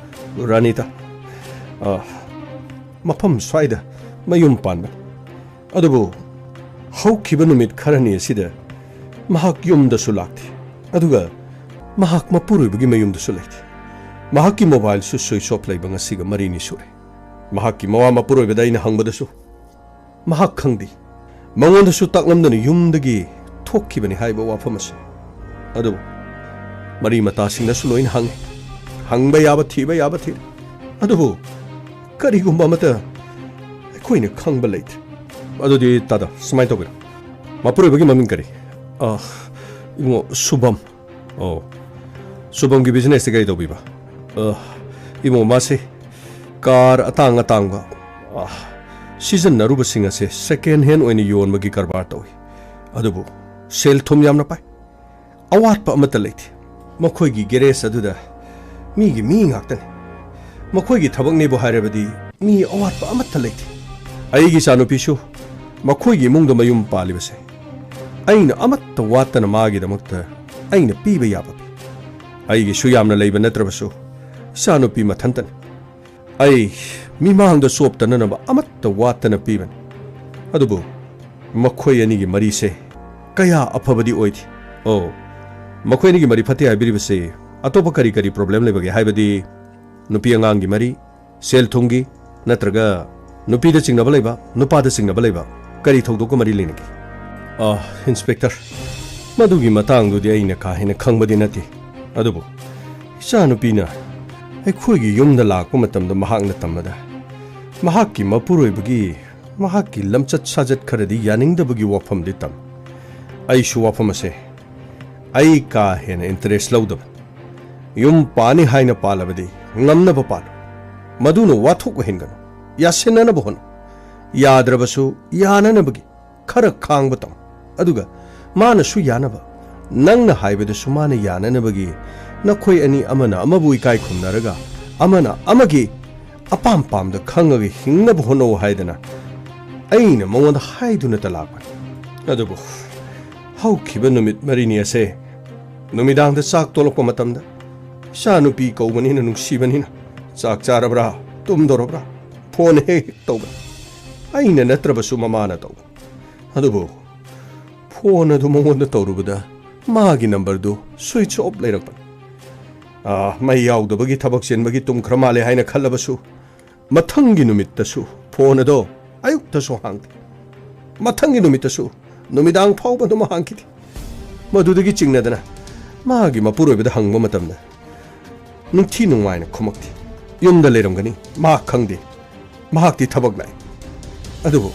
ꯔꯥꯅꯤꯇꯥ, ꯑ, ꯃꯐꯝ ꯁ꯭ꯋꯥꯏꯗ ꯃꯌꯨꯝ ꯄꯥꯟꯕꯅꯤ꯫ ꯑꯗꯨꯕꯨ ꯍꯧꯈꯤꯕ ꯅꯨꯃꯤꯠ ꯈꯔꯅꯤ ꯑꯁꯤꯗ ꯃꯍꯥꯛ ꯌꯨꯝꯗꯁꯨ ꯂꯥꯛꯇꯦ, ꯑꯗꯨꯒ ꯃꯍꯥꯛ ꯃꯄꯨꯔꯣꯏꯕꯒꯤ ꯃꯌꯨꯝꯗꯁꯨ ꯂꯩꯇꯦ꯫ ꯃꯍꯥꯛꯀꯤ ꯃꯣꯕꯥꯏꯜꯁꯨ ꯁ꯭ꯋꯤꯆ ꯑꯣꯐ ꯂꯩꯕ ꯉꯁꯤꯒ ꯃꯔꯤꯅꯤ ꯁꯨꯔꯦ꯫ ꯃꯍꯥꯛꯀꯤ ꯃꯋꯥ ꯃꯄꯨꯔꯣꯏꯕꯗ ꯑꯩꯅ ꯍꯪꯕꯗꯁꯨ ꯃꯍꯥꯛ ꯈꯪꯗꯦ꯫ ꯃꯉꯣꯟꯗꯁꯨ ꯇꯥꯛꯂꯝꯗꯅ ꯌꯨꯝꯗꯒꯤ ꯊꯣꯛꯈꯤꯕꯅꯤ ꯍꯥꯏꯕ ꯋꯥꯐꯝ ꯑꯁꯤ꯫ ꯑꯗꯨꯕꯨ ꯃꯔꯤ ꯃꯇꯥꯁꯤꯡꯅꯁꯨ ꯂꯣꯏꯅ ꯍꯪꯉꯤ꯫ ꯍꯪꯕ ꯌꯥꯕ, ꯊꯤꯕ ꯌꯥꯕ ꯊꯤꯔꯦ꯫ ꯑꯗꯨꯕꯨ ꯀꯔꯤꯒꯨꯝꯕ ꯑꯃꯠꯇ ꯑꯩꯈꯣꯏꯅ ꯈꯪꯕ ꯂꯩꯇ꯭ꯔꯦ꯫ ꯑꯗꯨꯗꯤ ꯇꯥꯗ, ꯁꯨꯃꯥꯏꯅ ꯇꯧꯕꯤꯔꯣ꯫ ꯃꯄꯨꯔꯣꯏꯕꯒꯤ ꯃꯃꯤꯡ ꯀꯔꯤ? ꯑ, ꯏꯕꯨꯡꯉꯣ, ꯁꯨꯕꯝ꯫ ꯑꯣ, ꯁꯨꯕꯝꯒꯤ ꯕꯤꯖꯤꯅꯦꯁꯇꯤ ꯀꯔꯤ ꯇꯧꯕꯤꯕ? ꯑ, ꯏꯕꯨꯡꯉꯣ, ꯃꯥꯁꯤ ꯀꯥꯔ ꯑꯇꯥꯡ ꯑꯇꯥꯡꯕ, ꯑ, ꯁꯤꯖꯤꯟꯅꯔꯨꯕꯁꯤꯡ ꯑꯁꯦ ꯁꯦꯀꯦꯟ ꯍꯦꯟ ꯑꯣꯏꯅ ꯌꯣꯟꯕꯒꯤ ꯀꯔꯕꯥꯔ ꯇꯧꯏ꯫ ꯑꯗꯨꯕꯨ ꯁꯦꯜ ꯊꯨꯝ ꯌꯥꯝꯅ ꯄꯥꯏ꯫ ꯑꯋꯥꯠꯄ ꯑꯃꯠꯇ ꯂꯩꯇꯦ꯫ ꯃꯈꯣꯏꯒꯤ ꯒꯦꯔꯦꯖ ꯑꯗꯨꯗ ꯃꯤꯒꯤ ꯃꯤ ꯉꯥꯛꯇꯅꯤ꯫ ꯃꯈꯣꯏꯒꯤ ꯊꯕꯛꯅꯦꯕꯨ ꯍꯥꯏꯔꯕꯗꯤ ꯃꯤ ꯑꯋꯥꯠꯄ ꯑꯃꯠꯇ ꯂꯩꯇꯦ꯫ ꯑꯩꯒꯤ ꯏꯆꯥꯅꯨꯄꯤꯁꯨ ꯃꯈꯣꯏꯒꯤ ꯏꯃꯨꯡꯗ ꯃꯌꯨꯝ ꯄꯥꯜꯂꯤꯕꯁꯦ ꯑꯩꯅ ꯑꯃꯠꯇ ꯋꯥꯠꯇꯅ ꯃꯥꯒꯤꯗꯃꯛꯇ ꯑꯩꯅ ꯄꯤꯕ ꯌꯥꯕ ꯄꯤ꯫ ꯑꯩꯒꯤꯁꯨ ꯌꯥꯝꯅ ꯂꯩꯕ ꯅꯠꯇ꯭ꯔꯕꯁꯨ ꯏꯆꯥꯅꯨꯄꯤ ꯃꯊꯟꯇꯅꯤ꯫ ꯑꯩ ꯃꯤꯃꯥꯡꯗ ꯆꯣꯞꯇꯅꯅꯕ ꯑꯃꯠꯇ ꯋꯥꯠꯇꯅ ꯄꯤꯕꯅꯤ꯫ ꯑꯗꯨꯕꯨ ꯃꯈꯣꯏ ꯑꯅꯤꯒꯤ ꯃꯔꯤꯁꯦ ꯀꯌꯥ ꯑꯐꯕꯗꯤ ꯑꯣꯏꯗꯦ꯫ ꯑꯣ, ꯃꯈꯣꯏ ꯑꯅꯤꯒꯤ ꯃꯔꯤ ꯐꯠꯇꯦ ꯍꯥꯏꯕꯤꯔꯤꯕꯁꯤ ꯑꯇꯣꯞꯄ ꯀꯔꯤ ꯀꯔꯤ ꯄ꯭ꯔꯣꯕ꯭ꯂꯦꯝ ꯂꯩꯕꯒꯦ? ꯍꯥꯏꯕꯗꯤ ꯅꯨꯄꯤ ꯑꯉꯥꯡꯒꯤ ꯃꯔꯤ, ꯁꯦꯜ ꯊꯨꯝꯒꯤ, ꯅꯠꯇ꯭ꯔꯒ ꯅꯨꯄꯤꯗ ꯆꯤꯡꯅꯕ ꯂꯩꯕ, ꯅꯨꯄꯥꯗ ꯆꯤꯡꯅꯕ ꯂꯩꯕ, ꯀꯔꯤ ꯊꯧꯗꯣꯛꯀ ꯃꯔꯤ ꯂꯩꯅꯒꯦ? ꯑ, ꯏꯟꯁꯄꯦꯛꯇꯔ, ꯃꯗꯨꯒꯤ ꯃꯇꯥꯡꯗꯨꯗꯤ ꯑꯩꯅ ꯀꯥ ꯍꯦꯟꯅ ꯈꯪꯕꯗꯤ ꯅꯠꯇꯦ꯫ ꯑꯗꯨꯕꯨ ꯏꯆꯥꯅꯨꯄꯤꯅ ꯑꯩꯈꯣꯏꯒꯤ ꯌꯨꯝꯗ ꯂꯥꯛꯄ ꯃꯇꯝꯗ ꯃꯍꯥꯛꯅ ꯇꯝꯕꯗ, ꯃꯍꯥꯛꯀꯤ ꯃꯄꯨꯔꯣꯏꯕꯒꯤ, ꯃꯍꯥꯛꯀꯤ ꯂꯝꯆꯠ ꯁꯥꯖꯠ ꯈꯔꯗꯤ ꯌꯥꯅꯤꯡꯗꯕꯒꯤ ꯋꯥꯐꯝꯗꯤ ꯇꯝꯃꯤ꯫ ꯑꯩꯁꯨ ꯋꯥꯐꯝ ꯑꯁꯦ ꯑꯩ ꯀꯥ ꯍꯦꯟꯅ ꯏꯟꯇꯔꯦꯁ ꯂꯧꯗꯕ, ꯌꯨꯝ ꯄꯥꯅꯤ ꯍꯥꯏꯅ ꯄꯥꯜꯂꯕꯗꯤ ꯉꯝꯅꯕ ꯄꯥꯜꯂꯨ꯫ ꯃꯗꯨꯅ ꯋꯥꯊꯣꯛ ꯑꯣꯏꯍꯟꯒꯅꯨ꯫ ꯌꯥꯁꯤꯟꯅꯅꯕ ꯍꯣꯠꯅꯧ꯫ ꯌꯥꯗ꯭ꯔꯕꯁꯨ ꯌꯥꯅꯅꯕꯒꯤ ꯈꯔ ꯈꯥꯡꯕ ꯇꯝꯃꯨ꯫ ꯑꯗꯨꯒ ꯃꯥꯅꯁꯨ ꯌꯥꯅꯕ, ꯅꯪꯅ ꯍꯥꯏꯕꯗꯁꯨ ꯃꯥꯅ ꯌꯥꯅꯅꯕꯒꯤ, ꯅꯈꯣꯏ ꯑꯅꯤ ꯑꯃꯅ ꯑꯃꯕꯨ ꯏꯀꯥꯏ ꯈꯨꯝꯅꯔꯒ ꯑꯃꯅ ꯑꯃꯒꯤ ꯑꯄꯥꯝ ꯄꯥꯝꯗ ꯈꯪꯉꯒ ꯍꯤꯡꯅꯕ ꯍꯣꯠꯅꯧ ꯍꯥꯏꯗꯅ ꯑꯩꯅ ꯃꯉꯣꯟꯗ ꯍꯥꯏꯗꯨꯅꯇ ꯂꯥꯛꯄꯅꯤ꯫ ꯑꯗꯨꯕꯨ ꯍꯧꯈꯤꯕ ꯅꯨꯃꯤꯠ ꯃꯔꯤꯅꯤ ꯑꯁꯦ ꯅꯨꯃꯤꯗꯥꯡꯗ ꯆꯥꯛ ꯇꯣꯂꯛꯄ ꯃꯇꯝꯗ, ꯏꯆꯥꯅꯨꯄꯤ ꯀꯧꯕꯅꯤꯅ, ꯅꯨꯡꯁꯤꯕꯅꯤꯅ, "ꯆꯥꯛ ꯆꯥꯔꯕ꯭ꯔꯥ? ꯇꯨꯝꯗꯧꯔꯕ꯭ꯔꯥ?" ꯐꯣꯟ ꯍꯦꯛ ꯍꯦꯛ ꯇꯧꯕ꯫ ꯑꯩꯅ ꯅꯠꯇ꯭ꯔꯕꯁꯨ ꯃꯃꯥꯅ ꯇꯧꯕ꯫ ꯑꯗꯨꯕꯨ ꯐꯣꯟ ꯑꯗꯨ ꯃꯉꯣꯟꯗ ꯇꯧꯔꯨꯕꯗ ꯃꯥꯒꯤ ꯅꯝꯕꯔꯗꯨ ꯁ꯭ꯋꯤꯆ ꯑꯣꯐ ꯂꯩꯔꯛꯄꯅꯤ꯫ ꯑꯥ, ꯃꯩ ꯌꯥꯎꯗꯕꯒꯤ ꯊꯕꯛ ꯆꯤꯟꯕꯒꯤ ꯇꯨꯝꯈ꯭ꯔ ꯃꯥꯜꯂꯦ ꯍꯥꯏꯅ ꯈꯜꯂꯕꯁꯨ, ꯃꯊꯪꯒꯤ ꯅꯨꯃꯤꯠꯇꯁꯨ ꯐꯣꯟ ꯑꯗꯣ ꯑꯌꯨꯛꯇꯁꯨ ꯍꯥꯡꯗꯦ꯫ ꯃꯊꯪꯒꯤ ꯅꯨꯃꯤꯠꯇꯁꯨ ꯅꯨꯃꯤꯗꯥꯡ ꯐꯥꯎꯕ ꯑꯗꯨꯝ ꯍꯥꯡꯈꯤꯗꯦ꯫ ꯃꯗꯨꯗꯒꯤ ꯆꯤꯡꯅꯗꯅ ꯃꯥꯒꯤ ꯃꯄꯨꯔꯣꯏꯕꯗ ꯍꯪꯕ ꯃꯇꯝꯗ ꯅꯤꯡꯊꯤ ꯅꯨꯡꯉꯥꯏꯅ ꯈꯨꯝꯃꯛꯇꯦ꯫ ꯌꯨꯝꯗ ꯂꯩꯔꯝꯒꯅꯤ, ꯃꯍꯥꯛ ꯈꯪꯗꯦ, ꯃꯍꯥꯛꯇꯤ ꯊꯕꯛ ꯂꯥꯛꯏ꯫ ꯑꯗꯨꯕꯨ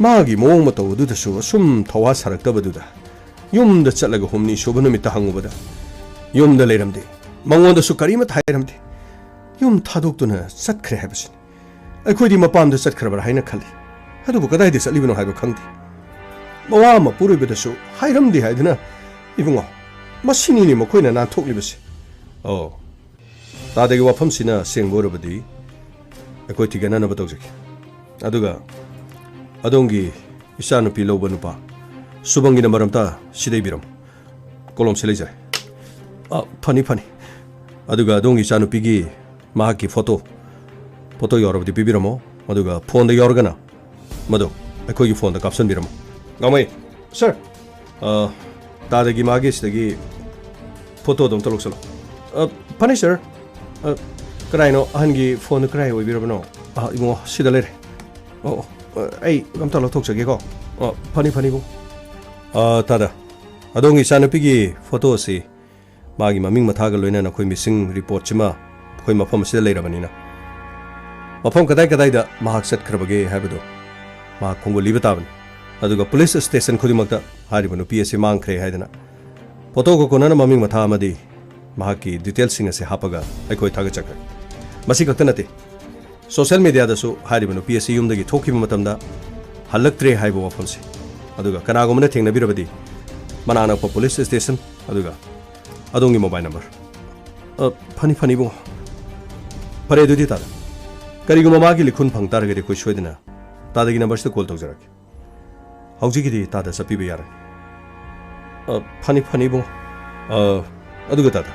ꯃꯥꯒꯤ ꯃꯑꯣꯡ ꯃꯇꯧ ꯑꯗꯨꯗꯁꯨ ꯑꯁꯨꯝ ꯊꯧꯋꯥ ꯁꯥꯔꯛꯇꯕꯗꯨꯗ ꯌꯨꯝꯗ ꯆꯠꯂꯒ ꯍꯨꯝꯅꯤ ꯁꯨꯕ ꯅꯨꯃꯤꯠꯇ ꯍꯪꯉꯨꯕꯗ ꯌꯨꯝꯗ ꯂꯩꯔꯝꯗꯦ꯫ ꯃꯉꯣꯟꯗꯁꯨ ꯀꯔꯤꯃꯠꯇ ꯍꯥꯏꯔꯝꯗꯦ꯫ ꯌꯨꯝ ꯊꯥꯗꯣꯛꯇꯨꯅ ꯆꯠꯈ꯭ꯔꯦ ꯍꯥꯏꯕꯁꯤꯅꯤ꯫ ꯑꯩꯈꯣꯏꯗꯤ ꯃꯄꯥꯝꯗ ꯆꯠꯈ꯭ꯔꯕ꯭ꯔꯥ ꯍꯥꯏꯅ ꯈꯜꯂꯤ꯫ ꯑꯗꯨꯕꯨ ꯀꯗꯥꯏꯗ ꯆꯠꯂꯤꯕꯅꯣ ꯍꯥꯏꯕ ꯈꯪꯗꯦ꯫ ꯃꯋꯥ ꯃꯄꯨꯔꯣꯏꯕꯗꯁꯨ ꯍꯥꯏꯔꯝꯗꯦ ꯍꯥꯏꯗꯨꯅ, ꯏꯕꯨꯡꯉꯣ, ꯃꯁꯤꯅꯤꯅꯦ ꯃꯈꯣꯏꯅ ꯅꯥꯟꯊꯣꯛꯂꯤꯕꯁꯦ꯫ ꯑꯣ, ꯇꯥꯗꯒꯤ ꯋꯥꯐꯝꯁꯤꯅ ꯁꯦꯡꯕ ꯑꯣꯏꯔꯕꯗꯤ ꯑꯩꯈꯣꯏ ꯊꯤꯒꯠꯅꯅꯕ ꯇꯧꯖꯒꯦ꯫ ꯑꯗꯨꯒ ꯑꯗꯣꯝꯒꯤ ꯏꯆꯥꯅꯨꯄꯤ ꯂꯧꯕ ꯅꯨꯄꯥ ꯁꯨꯕꯝꯒꯤ ꯅꯝꯕꯔ ꯑꯝꯇ ꯁꯤꯗ ꯏꯕꯤꯔꯝꯃꯨ꯫ ꯀꯣꯂꯣꯝꯁꯤ ꯂꯩꯖꯔꯦ꯫ ꯑ, ꯐꯅꯤ, ꯐꯅꯤ꯫ ꯑꯗꯨꯒ ꯑꯗꯣꯝꯒꯤ ꯏꯆꯥꯅꯨꯄꯤꯒꯤ ꯃꯍꯥꯛꯀꯤ ꯐꯣꯇꯣ, ꯐꯣꯇꯣ ꯌꯥꯎꯔꯕꯗꯤ ꯄꯤꯕꯤꯔꯝꯃꯣ꯫ ꯑꯗꯨꯒ ꯐꯣꯟꯗ ꯌꯥꯎꯔꯒꯅ ꯃꯗꯨ ꯑꯩꯈꯣꯏꯒꯤ ꯐꯣꯟꯗ ꯀꯥꯞꯁꯤꯟꯕꯤꯔꯝꯃꯣ꯫ ꯉꯥꯃꯩ, ꯁꯔ꯫ ꯑ, ꯇꯥꯗꯒꯤ ꯃꯥꯒꯤ ꯁꯤꯗꯒꯤ ꯐꯣꯇꯣꯗꯣ ꯑꯝꯇ ꯂꯧꯁꯜꯂꯣ꯫ ꯑ, ꯐꯅꯤ, ꯁꯔ꯫ ꯑ, ꯀꯗꯥꯏꯅꯣ? ꯑꯍꯟꯒꯤ ꯐꯣꯟꯗꯨ ꯀꯗꯥꯏ ꯑꯣꯏꯕꯤꯔꯕꯅꯣ? ꯑ, ꯏꯕꯨꯡꯉꯣ, ꯁꯤꯗ ꯂꯩꯔꯦ꯫ ꯑꯣ, ꯑꯣ, ꯑ, ꯑꯩ ꯑꯝꯇ ꯂꯧꯊꯣꯛꯆꯒꯦꯀꯣ꯫ ꯑ, ꯐꯅꯤ, ꯐꯅꯤ, ꯏꯕꯨꯡ꯫ ꯑ, ꯇꯥꯗ, ꯑꯗꯣꯝꯒꯤ ꯏꯆꯥꯅꯨꯄꯤꯒꯤ ꯐꯣꯇꯣ ꯑꯁꯤ ꯃꯥꯒꯤ ꯃꯃꯤꯡ ꯃꯊꯥꯒ ꯂꯣꯏꯅꯅ ꯑꯩꯈꯣꯏ ꯃꯤꯁꯤꯡ ꯔꯤꯄꯣꯔꯠꯁꯤꯃ ꯑꯩꯈꯣꯏ ꯃꯐꯝ ꯑꯁꯤꯗ ꯂꯩꯔꯕꯅꯤꯅ, ꯃꯐꯝ ꯀꯗꯥꯏ ꯀꯗꯥꯏꯗ ꯃꯍꯥꯛ ꯆꯠꯈ꯭ꯔꯕꯒꯦ ꯍꯥꯏꯕꯗꯨ ꯃꯍꯥꯛ ꯈꯣꯡꯒꯨꯜ ꯂꯤꯕ ꯇꯥꯕꯅꯤ꯫ ꯑꯗꯨꯒ ꯄꯨꯂꯤꯁ ꯁ꯭ꯇꯦꯁꯟ ꯈꯨꯗꯤꯡꯃꯛꯇ ꯍꯥꯏꯔꯤꯕ ꯅꯨꯄꯤ ꯑꯁꯤ ꯃꯥꯡꯈ꯭ꯔꯦ ꯍꯥꯏꯗꯅ ꯐꯣꯇꯣꯒ ꯀꯣꯟꯅꯅ ꯃꯃꯤꯡ ꯃꯊꯥ ꯑꯃꯗꯤ ꯃꯍꯥꯛꯀꯤ ꯗꯤꯇꯦꯜꯁꯤꯡ ꯑꯁꯤ ꯍꯥꯞꯄꯒ ꯑꯩꯈꯣꯏ ꯊꯥꯒꯠꯆꯈ꯭ꯔꯦ꯫ ꯃꯁꯤ ꯈꯛꯇ ꯅꯠꯇꯦ, ꯁꯣꯁꯤꯌꯦꯜ ꯃꯤꯗꯤꯌꯥꯗꯁꯨ ꯍꯥꯏꯔꯤꯕ ꯅꯨꯄꯤ ꯑꯁꯤ ꯌꯨꯝꯗꯒꯤ ꯊꯣꯛꯈꯤꯕ ꯃꯇꯝꯗ ꯍꯜꯂꯛꯇ꯭ꯔꯦ ꯍꯥꯏꯕ ꯋꯥꯐꯝꯁꯦ, ꯑꯗꯨꯒ ꯀꯅꯥꯒꯨꯝꯕꯅ ꯊꯦꯡꯅꯕꯤꯔꯕꯗꯤ ꯃꯅꯥꯛ ꯅꯛꯄ ꯄꯨꯂꯤꯁ ꯁ꯭ꯇꯦꯁꯟ, ꯑꯗꯨꯒ ꯑꯗꯣꯝꯒꯤ ꯃꯣꯕꯥꯏꯜ ꯅꯝꯕꯔ꯫ ꯑ, ꯐꯅꯤ, ꯐꯅꯤ, ꯏꯕꯨꯡꯉꯣ꯫ ꯐꯔꯦ, ꯑꯗꯨꯗꯤ ꯇꯥꯗ, ꯀꯔꯤꯒꯨꯝꯕ ꯃꯥꯒꯤ ꯂꯤꯈꯨꯟ ꯐꯪ ꯇꯥꯔꯒꯗꯤ ꯑꯩꯈꯣꯏ ꯁꯣꯏꯗꯅ ꯇꯥꯗꯒꯤ ꯅꯝꯕꯔꯁꯤꯗ ꯀꯣꯜ ꯇꯧꯖꯔꯛꯀꯦ꯫ ꯍꯧꯖꯤꯛꯀꯤꯗꯤ ꯇꯥꯗ ꯆꯠꯄꯤꯕ ꯌꯥꯔꯅꯤ꯫ ꯑ, ꯐꯅꯤ, ꯐꯅꯤ, ꯏꯕꯨꯡꯉꯣ꯫ ꯑ, ꯑꯗꯨꯒ ꯇꯥꯗ,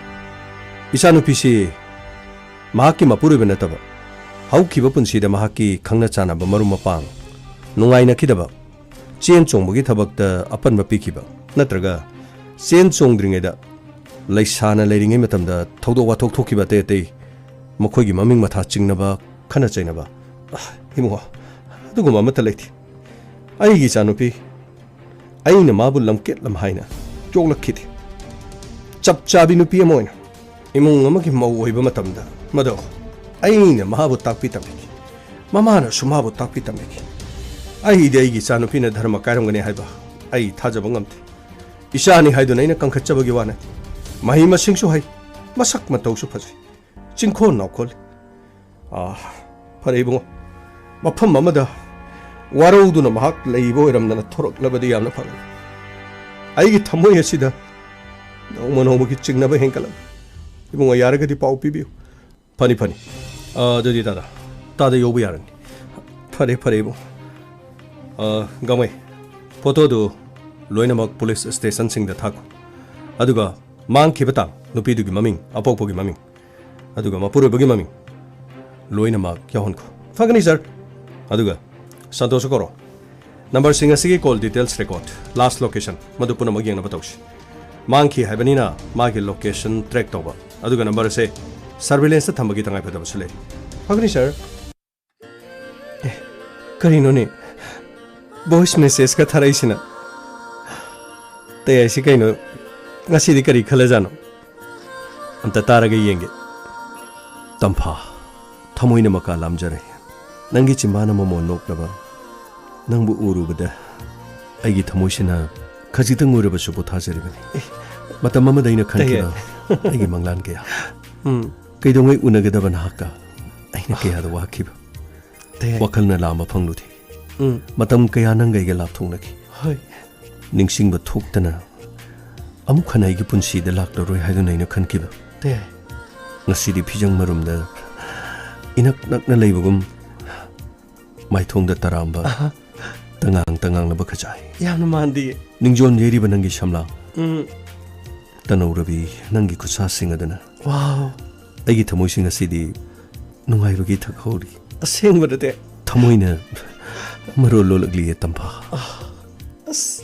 ꯏꯆꯥꯅꯨꯄꯤꯁꯤ ꯃꯍꯥꯛꯀꯤ ꯃꯄꯨꯔꯣꯏꯕ ꯅꯠꯇꯕ, ꯍꯧꯈꯤꯕ ꯄꯨꯟꯁꯤꯗ ꯃꯍꯥꯛꯀꯤ ꯈꯪꯅ ꯆꯥꯟꯅꯕ ꯃꯔꯨꯞ ꯃꯄꯥꯡ ꯅꯨꯡꯉꯥꯏꯅꯈꯤꯗꯕ, ꯆꯦꯟ ꯆꯣꯡꯕꯒꯤ ꯊꯕꯛꯇ ꯑꯄꯟꯕ ꯄꯤꯈꯤꯕ, ꯅꯠꯇ꯭ꯔꯒ ꯆꯦꯟ ꯆꯣꯡꯗ꯭ꯔꯤꯉꯩꯗ ꯂꯩꯁꯥꯅ ꯂꯩꯔꯤꯉꯩ ꯃꯇꯝꯗ ꯊꯧꯗꯣꯛ ꯋꯥꯊꯣꯛ ꯊꯣꯛꯈꯤꯕ ꯑꯇꯩ ꯑꯇꯩ, ꯃꯈꯣꯏꯒꯤ ꯃꯃꯤꯡ ꯃꯊꯥ ꯆꯤꯡꯅꯕ, ꯈꯠꯅ ꯆꯩꯅꯕ꯫ ꯑ, ꯏꯕꯨꯡꯉꯣ, ꯑꯗꯨꯒꯨꯝꯕ ꯑꯃꯠꯇ ꯂꯩꯇꯦ꯫ ꯑꯩꯒꯤ ꯏꯆꯥꯅꯨꯄꯤ, ꯑꯩꯅ ꯃꯥꯕꯨ ꯂꯝꯀꯦꯠ ꯂꯝꯍꯥꯏꯅ ꯌꯣꯛꯂꯛꯈꯤꯗꯦ꯫ ꯆꯞ ꯆꯥꯕꯤ ꯅꯨꯄꯤ ꯑꯃ ꯑꯣꯏꯅ ꯏꯃꯨꯡ ꯑꯃꯒꯤ ꯃꯧ ꯑꯣꯏꯕ ꯃꯇꯝꯗ ꯃꯗꯨ ꯑꯩꯅ ꯃꯥꯕꯨ ꯇꯥꯛꯄꯤ ꯇꯝꯕꯤꯈꯤ꯫ ꯃꯃꯥꯅꯁꯨ ꯃꯥꯕꯨ ꯇꯥꯛꯄꯤ ꯇꯝꯕꯤꯈꯤ꯫ ꯑꯩꯗꯤ ꯑꯩꯒꯤ ꯏꯆꯥꯅꯨꯄꯤꯅ ꯙꯔꯃ ꯀꯥꯏꯔꯝꯒꯅꯤ ꯍꯥꯏꯕ ꯑꯩ ꯊꯥꯖꯕ ꯉꯝꯗꯦ꯫ ꯏꯆꯥꯅꯤ ꯍꯥꯏꯗꯨꯅ ꯑꯩꯅ ꯀꯟꯈꯠꯆꯕꯒꯤ ꯋꯥ ꯅꯠꯇꯦ꯫ ꯃꯍꯩ ꯃꯁꯤꯡꯁꯨ ꯍꯩ, ꯃꯁꯛ ꯃꯇꯧꯁꯨ ꯐꯖꯩ, ꯆꯤꯡꯈꯣꯟ ꯅꯥꯎꯈꯣꯜꯂꯤ꯫ ꯑꯥ, ꯐꯔꯦ ꯏꯕꯨꯡꯉꯣ, ꯃꯐꯝ ꯑꯃꯗ ꯋꯥꯔꯧꯗꯨꯅ ꯃꯍꯥꯛ ꯂꯩꯕ ꯑꯣꯏꯔꯝꯗꯅ ꯊꯣꯔꯛꯂꯕꯗꯤ ꯌꯥꯝꯅ ꯐꯒꯅꯤ꯫ ꯑꯩꯒꯤ ꯊꯃꯣꯏ ꯑꯁꯤꯗ ꯅꯣꯡꯃ ꯅꯣꯡꯃꯒꯤ ꯆꯤꯡꯅꯕ ꯍꯦꯟꯒꯠꯂꯛꯂꯤ꯫ ꯏꯕꯨꯡꯉꯣ, ꯌꯥꯔꯒꯗꯤ ꯄꯥꯎ ꯄꯤꯕꯤꯌꯨ꯫ ꯐꯅꯤ, ꯐꯅꯤ꯫ ꯑ, ꯑꯗꯨꯗꯤ ꯇꯥꯗ, ꯇꯥꯗ ꯌꯧꯕ ꯌꯥꯔꯅꯤ꯫ ꯐꯔꯦ, ꯐꯔꯦ, ꯏꯕꯨꯡ꯫ ꯑ, ꯒꯥꯡꯃꯩ, ꯐꯣꯇꯣꯗꯨ ꯂꯣꯏꯅꯃꯛ ꯄꯨꯂꯤꯁ ꯁ꯭ꯇꯦꯁꯟꯁꯤꯡꯗ ꯊꯥꯈꯣ꯫ ꯑꯗꯨꯒ ꯃꯥꯡꯈꯤꯕ ꯇꯥꯡ, ꯅꯨꯄꯤꯗꯨꯒꯤ ꯃꯃꯤꯡ, ꯑꯄꯣꯛꯄꯒꯤ ꯃꯃꯤꯡ, ꯑꯗꯨꯒ ꯃꯄꯨꯔꯣꯏꯕꯒꯤ ꯃꯃꯤꯡ ꯂꯣꯏꯅꯃꯛ ꯌꯥꯎꯍꯟꯈꯣ꯫ ꯐꯒꯅꯤ, ꯁꯥꯔ꯫ ꯑꯗꯨꯒ ꯁꯟꯇꯣꯁꯁꯨ ꯀꯧꯔꯣ꯫ ꯅꯝꯕꯔꯁꯤꯡ ꯑꯁꯤꯒꯤ ꯀꯣꯜ ꯗꯤꯇꯦꯜꯁ ꯔꯦꯀꯣꯔꯗ, ꯂꯥꯁ ꯂꯣꯀꯦꯁꯟ, ꯃꯗꯨ ꯄꯨꯝꯅꯃꯛ ꯌꯦꯡꯅꯕ ꯇꯧꯁꯤ꯫ ꯃꯥꯡꯈꯤ ꯍꯥꯏꯕꯅꯤꯅ ꯃꯥꯒꯤ ꯂꯣꯀꯦꯁꯟ ꯇ꯭ꯔꯦꯛ ꯇꯧꯕ, ꯑꯗꯨꯒ ꯅꯝꯕꯔ ꯑꯁꯦ ꯁꯔꯚꯤꯂꯦꯟꯁꯇ ꯊꯝꯕꯒꯤ ꯇꯉꯥꯏꯐꯗꯕꯁꯨ ꯂꯩꯔꯤ꯫ ꯐꯒꯅꯤ, ꯁꯥꯔ꯫ ꯑꯦ, ꯀꯔꯤꯅꯣꯅꯦ? ꯚꯣꯏꯁ ꯃꯦꯁꯦꯖꯀ ꯊꯥꯔꯛꯏꯁꯤꯅ? ꯇꯌꯥꯏꯁꯤ ꯀꯩꯅꯣ? ꯉꯁꯤꯗꯤ ꯀꯔꯤ ꯈꯜꯂꯖꯥꯠꯅꯣ? ꯑꯝꯇ ꯇꯥꯔꯒ ꯌꯦꯡꯒꯦ꯫ ꯇꯝꯐꯥ, ꯊꯃꯣꯏꯅ ꯃꯀꯥ ꯂꯥꯝꯖꯔꯦ꯫ ꯅꯪꯒꯤ ꯆꯤꯝꯕꯥꯅ ꯃꯃꯣꯟ ꯅꯣꯛꯅꯕ ꯅꯪꯕꯨ ꯎꯔꯨꯕꯗ ꯑꯩꯒꯤ ꯊꯃꯣꯏꯁꯤꯅ ꯈꯖꯤꯛꯇꯪ ꯑꯣꯏꯔꯕꯁꯨ ꯄꯣꯊꯥꯖꯔꯤꯕꯅꯤ꯫ ꯑꯦ꯫ ꯃꯇꯝ ꯑꯃꯗ ꯑꯩꯅ ꯈꯟꯈꯤꯕ ꯇꯌꯥꯏ꯫ ꯑꯩꯒꯤ ꯃꯪꯂꯥꯟ ꯀꯌꯥ ꯎꯝ꯫ ꯀꯩꯗꯧꯉꯩ ꯎꯅꯒꯗꯕ ꯅꯍꯥꯛꯀ ꯑꯩꯅ ꯀꯌꯥꯗ ꯋꯥꯈꯤꯕ꯫ ꯇꯌꯥꯏ꯫ ꯋꯥꯈꯜꯅ ꯂꯥꯝꯕ ꯐꯪꯂꯨꯗꯦ꯫ ꯎꯝ꯫ ꯃꯇꯝ ꯀꯌꯥ ꯅꯪꯒ ꯑꯩꯒ ꯂꯥꯞꯊꯣꯛꯅꯈꯤ꯫ ꯍꯣꯏ꯫ ꯅꯤꯡꯁꯤꯡꯕ ꯊꯣꯛꯇꯅ ꯑꯃꯨꯛ ꯍꯟꯅ ꯑꯩꯒꯤ ꯄꯨꯟꯁꯤꯗ ꯂꯥꯛꯂꯔꯣꯏ ꯍꯥꯏꯗꯨꯅ ꯑꯩꯅ ꯈꯟꯈꯤꯕ꯫ ꯇꯌꯥꯏ꯫ ꯉꯁꯤꯗꯤ ꯐꯤꯖꯪ ꯃꯔꯨꯝꯗ ꯏꯅꯛ ꯅꯛꯅ ꯂꯩꯕꯒꯨꯝ ꯃꯥꯏꯊꯣꯡꯗ ꯇꯔꯥꯝꯕ ꯑꯍꯥ꯫ ꯇꯉꯥꯡ ꯇꯉꯥꯡꯅꯕ ꯈꯖꯥꯏ꯫ ꯌꯥꯝꯅ ꯃꯥꯟꯗꯤꯌꯦ꯫ ꯅꯤꯡꯖꯣꯟ ꯌꯩꯔꯤꯕ ꯅꯪꯒꯤ ꯁꯝꯂꯥꯡ꯫ ꯎꯝ꯫ ꯇꯅꯧꯔꯕꯤ ꯅꯪꯒꯤ ꯈꯨꯠꯁꯥꯁꯤꯡ ꯑꯗꯨꯅ ꯋꯥꯎ꯫ ꯑꯩꯒꯤ ꯊꯃꯣꯏꯁꯤꯡ ꯑꯁꯤꯗꯤ ꯅꯨꯡꯉꯥꯏꯕꯒꯤ ꯊꯛ ꯍꯧꯔꯤ꯫ ꯑꯁꯦꯡꯕꯗꯗꯤ? ꯊꯃꯣꯏꯅ ꯃꯔꯣꯜ ꯂꯣꯜꯂꯛꯂꯤꯌꯦ ꯇꯝꯐꯥ꯫ ꯑꯁ꯫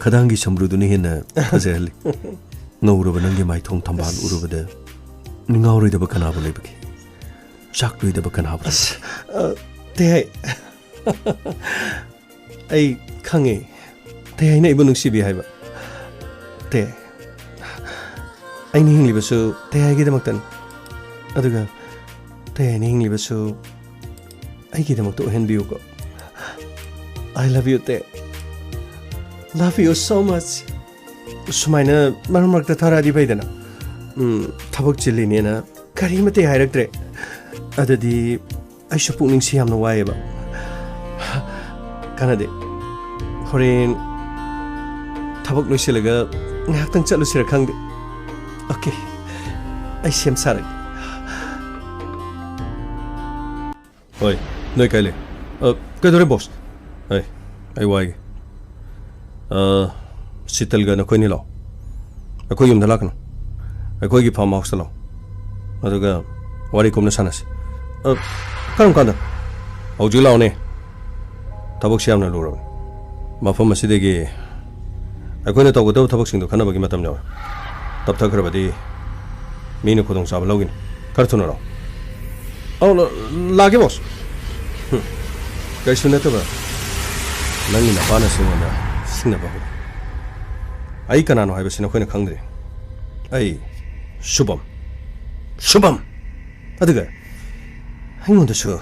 ꯈꯗꯥꯡꯒꯤ ꯁꯝꯕ꯭ꯔꯨꯗꯨꯅ ꯍꯦꯟꯅ ꯐꯖꯍꯜꯂꯤ꯫ ꯉꯧꯔꯕ ꯅꯪꯒꯤ ꯃꯥꯏꯊꯣꯡ ꯊꯝꯕꯥꯜ ꯑꯁ꯫ ꯎꯔꯨꯕꯗ ꯉꯥꯎꯔꯣꯏꯗꯕ ꯀꯅꯥꯕꯨ ꯂꯩꯕꯒꯦ? ꯆꯥꯛꯂꯣꯏꯗꯕ ꯀꯅꯥꯕꯨ ꯂꯩꯕꯒꯦ? ꯑꯁ, ꯑ, ꯇꯌꯥꯏ꯫ ꯑꯩ ꯈꯪꯉꯦ꯫ ꯇꯌꯥꯏꯅ ꯑꯩꯕꯨ ꯅꯨꯡꯁꯤꯕꯤ ꯍꯥꯏꯕ꯫ ꯇꯌꯥꯏ꯫ ꯑꯩꯅ ꯍꯤꯡꯂꯤꯕꯁꯨ ꯇꯌꯥꯏꯒꯤꯗꯃꯛꯇꯅꯤ꯫ ꯑꯗꯨꯒ ꯇꯌꯥꯏꯅ ꯍꯤꯡꯂꯤꯕꯁꯨ ꯑꯩꯒꯤꯗꯃꯛꯇ ꯑꯣꯏꯍꯟꯕꯤꯌꯨꯀꯣ꯫ I love you, ꯇꯌꯥꯏ꯫ Love you so much. ꯁꯨꯃꯥꯏꯅ ꯃꯔꯛ ꯃꯔꯛꯇ ꯊꯥꯔꯛꯑꯗꯤ ꯐꯩꯗꯅ꯫ ꯎꯝ, ꯊꯕꯛ ꯆꯤꯜꯂꯤꯅꯦꯅ ꯀꯔꯤꯃꯠꯇ ꯍꯥꯏꯔꯛꯇ꯭ꯔꯦ꯫ ꯑꯗꯨꯗꯤ ꯑꯩꯁꯨ ꯄꯨꯛꯅꯤꯡꯁꯤ ꯌꯥꯝꯅ ꯋꯥꯏꯑꯦꯕ꯫ ꯀꯥꯟꯅꯗꯦ꯫ ꯍꯣꯔꯦꯟ ꯊꯕꯛ ꯂꯣꯏꯁꯤꯜꯂꯒ ꯉꯥꯏꯍꯥꯛꯇꯪ ꯆꯠꯂꯨꯁꯤꯔ ꯈꯪꯗꯦ꯫ Okay꯫ ꯑꯩ ꯁꯦꯝ ꯁꯥꯔꯒꯦ꯫ ꯍꯣꯏ, ꯅꯣꯏ ꯀꯥꯏ ꯂꯩ? ꯑ, ꯀꯩꯗꯧꯔꯦ, boss? ꯍꯣꯏ, ꯑꯩ ꯋꯥꯏꯒꯦ꯫ ꯑ, ꯁꯤꯇꯜꯒ ꯅꯈꯣꯏꯅꯤ ꯂꯥꯛꯑꯣ꯫ ꯑꯩꯈꯣꯏ ꯌꯨꯝꯗ ꯂꯥꯛꯀꯅꯨ꯫ ꯑꯩꯈꯣꯏꯒꯤ farm houseꯇ ꯂꯥꯛꯑꯣ꯫ ꯑꯗꯨꯒ ꯋꯥꯔꯤ ꯀꯨꯞꯅ ꯁꯥꯟꯅꯁꯤ꯫ ꯑ, ꯀꯔꯝ ꯀꯥꯟꯗ? ꯍꯧꯖꯤꯛ ꯂꯥꯛꯑꯣꯅꯦ꯫ ꯊꯕꯛꯁꯤ ꯌꯥꯝꯅ ꯂꯨꯔꯕꯅꯤ꯫ ꯃꯐꯝ ꯑꯁꯤꯗꯒꯤ ꯑꯩꯈꯣꯏꯅ ꯇꯧꯒꯗꯕ ꯊꯕꯛꯁꯤꯡꯗꯣ ꯈꯟꯅꯕꯒꯤ ꯃꯇꯝ ꯌꯧꯔꯦ꯫ ꯇꯞꯊꯈ꯭ꯔꯕꯗꯤ ꯃꯤꯅ ꯈꯨꯗꯣꯡꯆꯥꯕ ꯂꯧꯒꯅꯤ꯫ ꯈꯔ ꯊꯨꯅ ꯂꯥꯛꯑꯣ꯫ ꯑꯧ, ꯂ-, ꯂꯥꯛꯀꯦ, boss꯫ ꯍꯨꯝ꯫ ꯀꯩꯁꯨ ꯅꯠꯇꯕ ꯅꯪꯒꯤ ꯅꯄꯥꯅꯁꯨ ꯑꯩꯉꯣꯟꯗ ꯁꯤꯡꯅꯕ ꯍꯧꯔꯦ꯫ ꯑꯩ ꯀꯅꯥꯅꯣ ꯍꯥꯏꯕꯁꯤ ꯅꯈꯣꯏꯅ ꯈꯪꯗ꯭ꯔꯤ꯫ ꯑꯩ ꯁꯨꯚꯝ꯫ ꯁꯨꯚꯝ! ꯑꯗꯨꯒ ꯑꯩꯉꯣꯟꯗꯁꯨ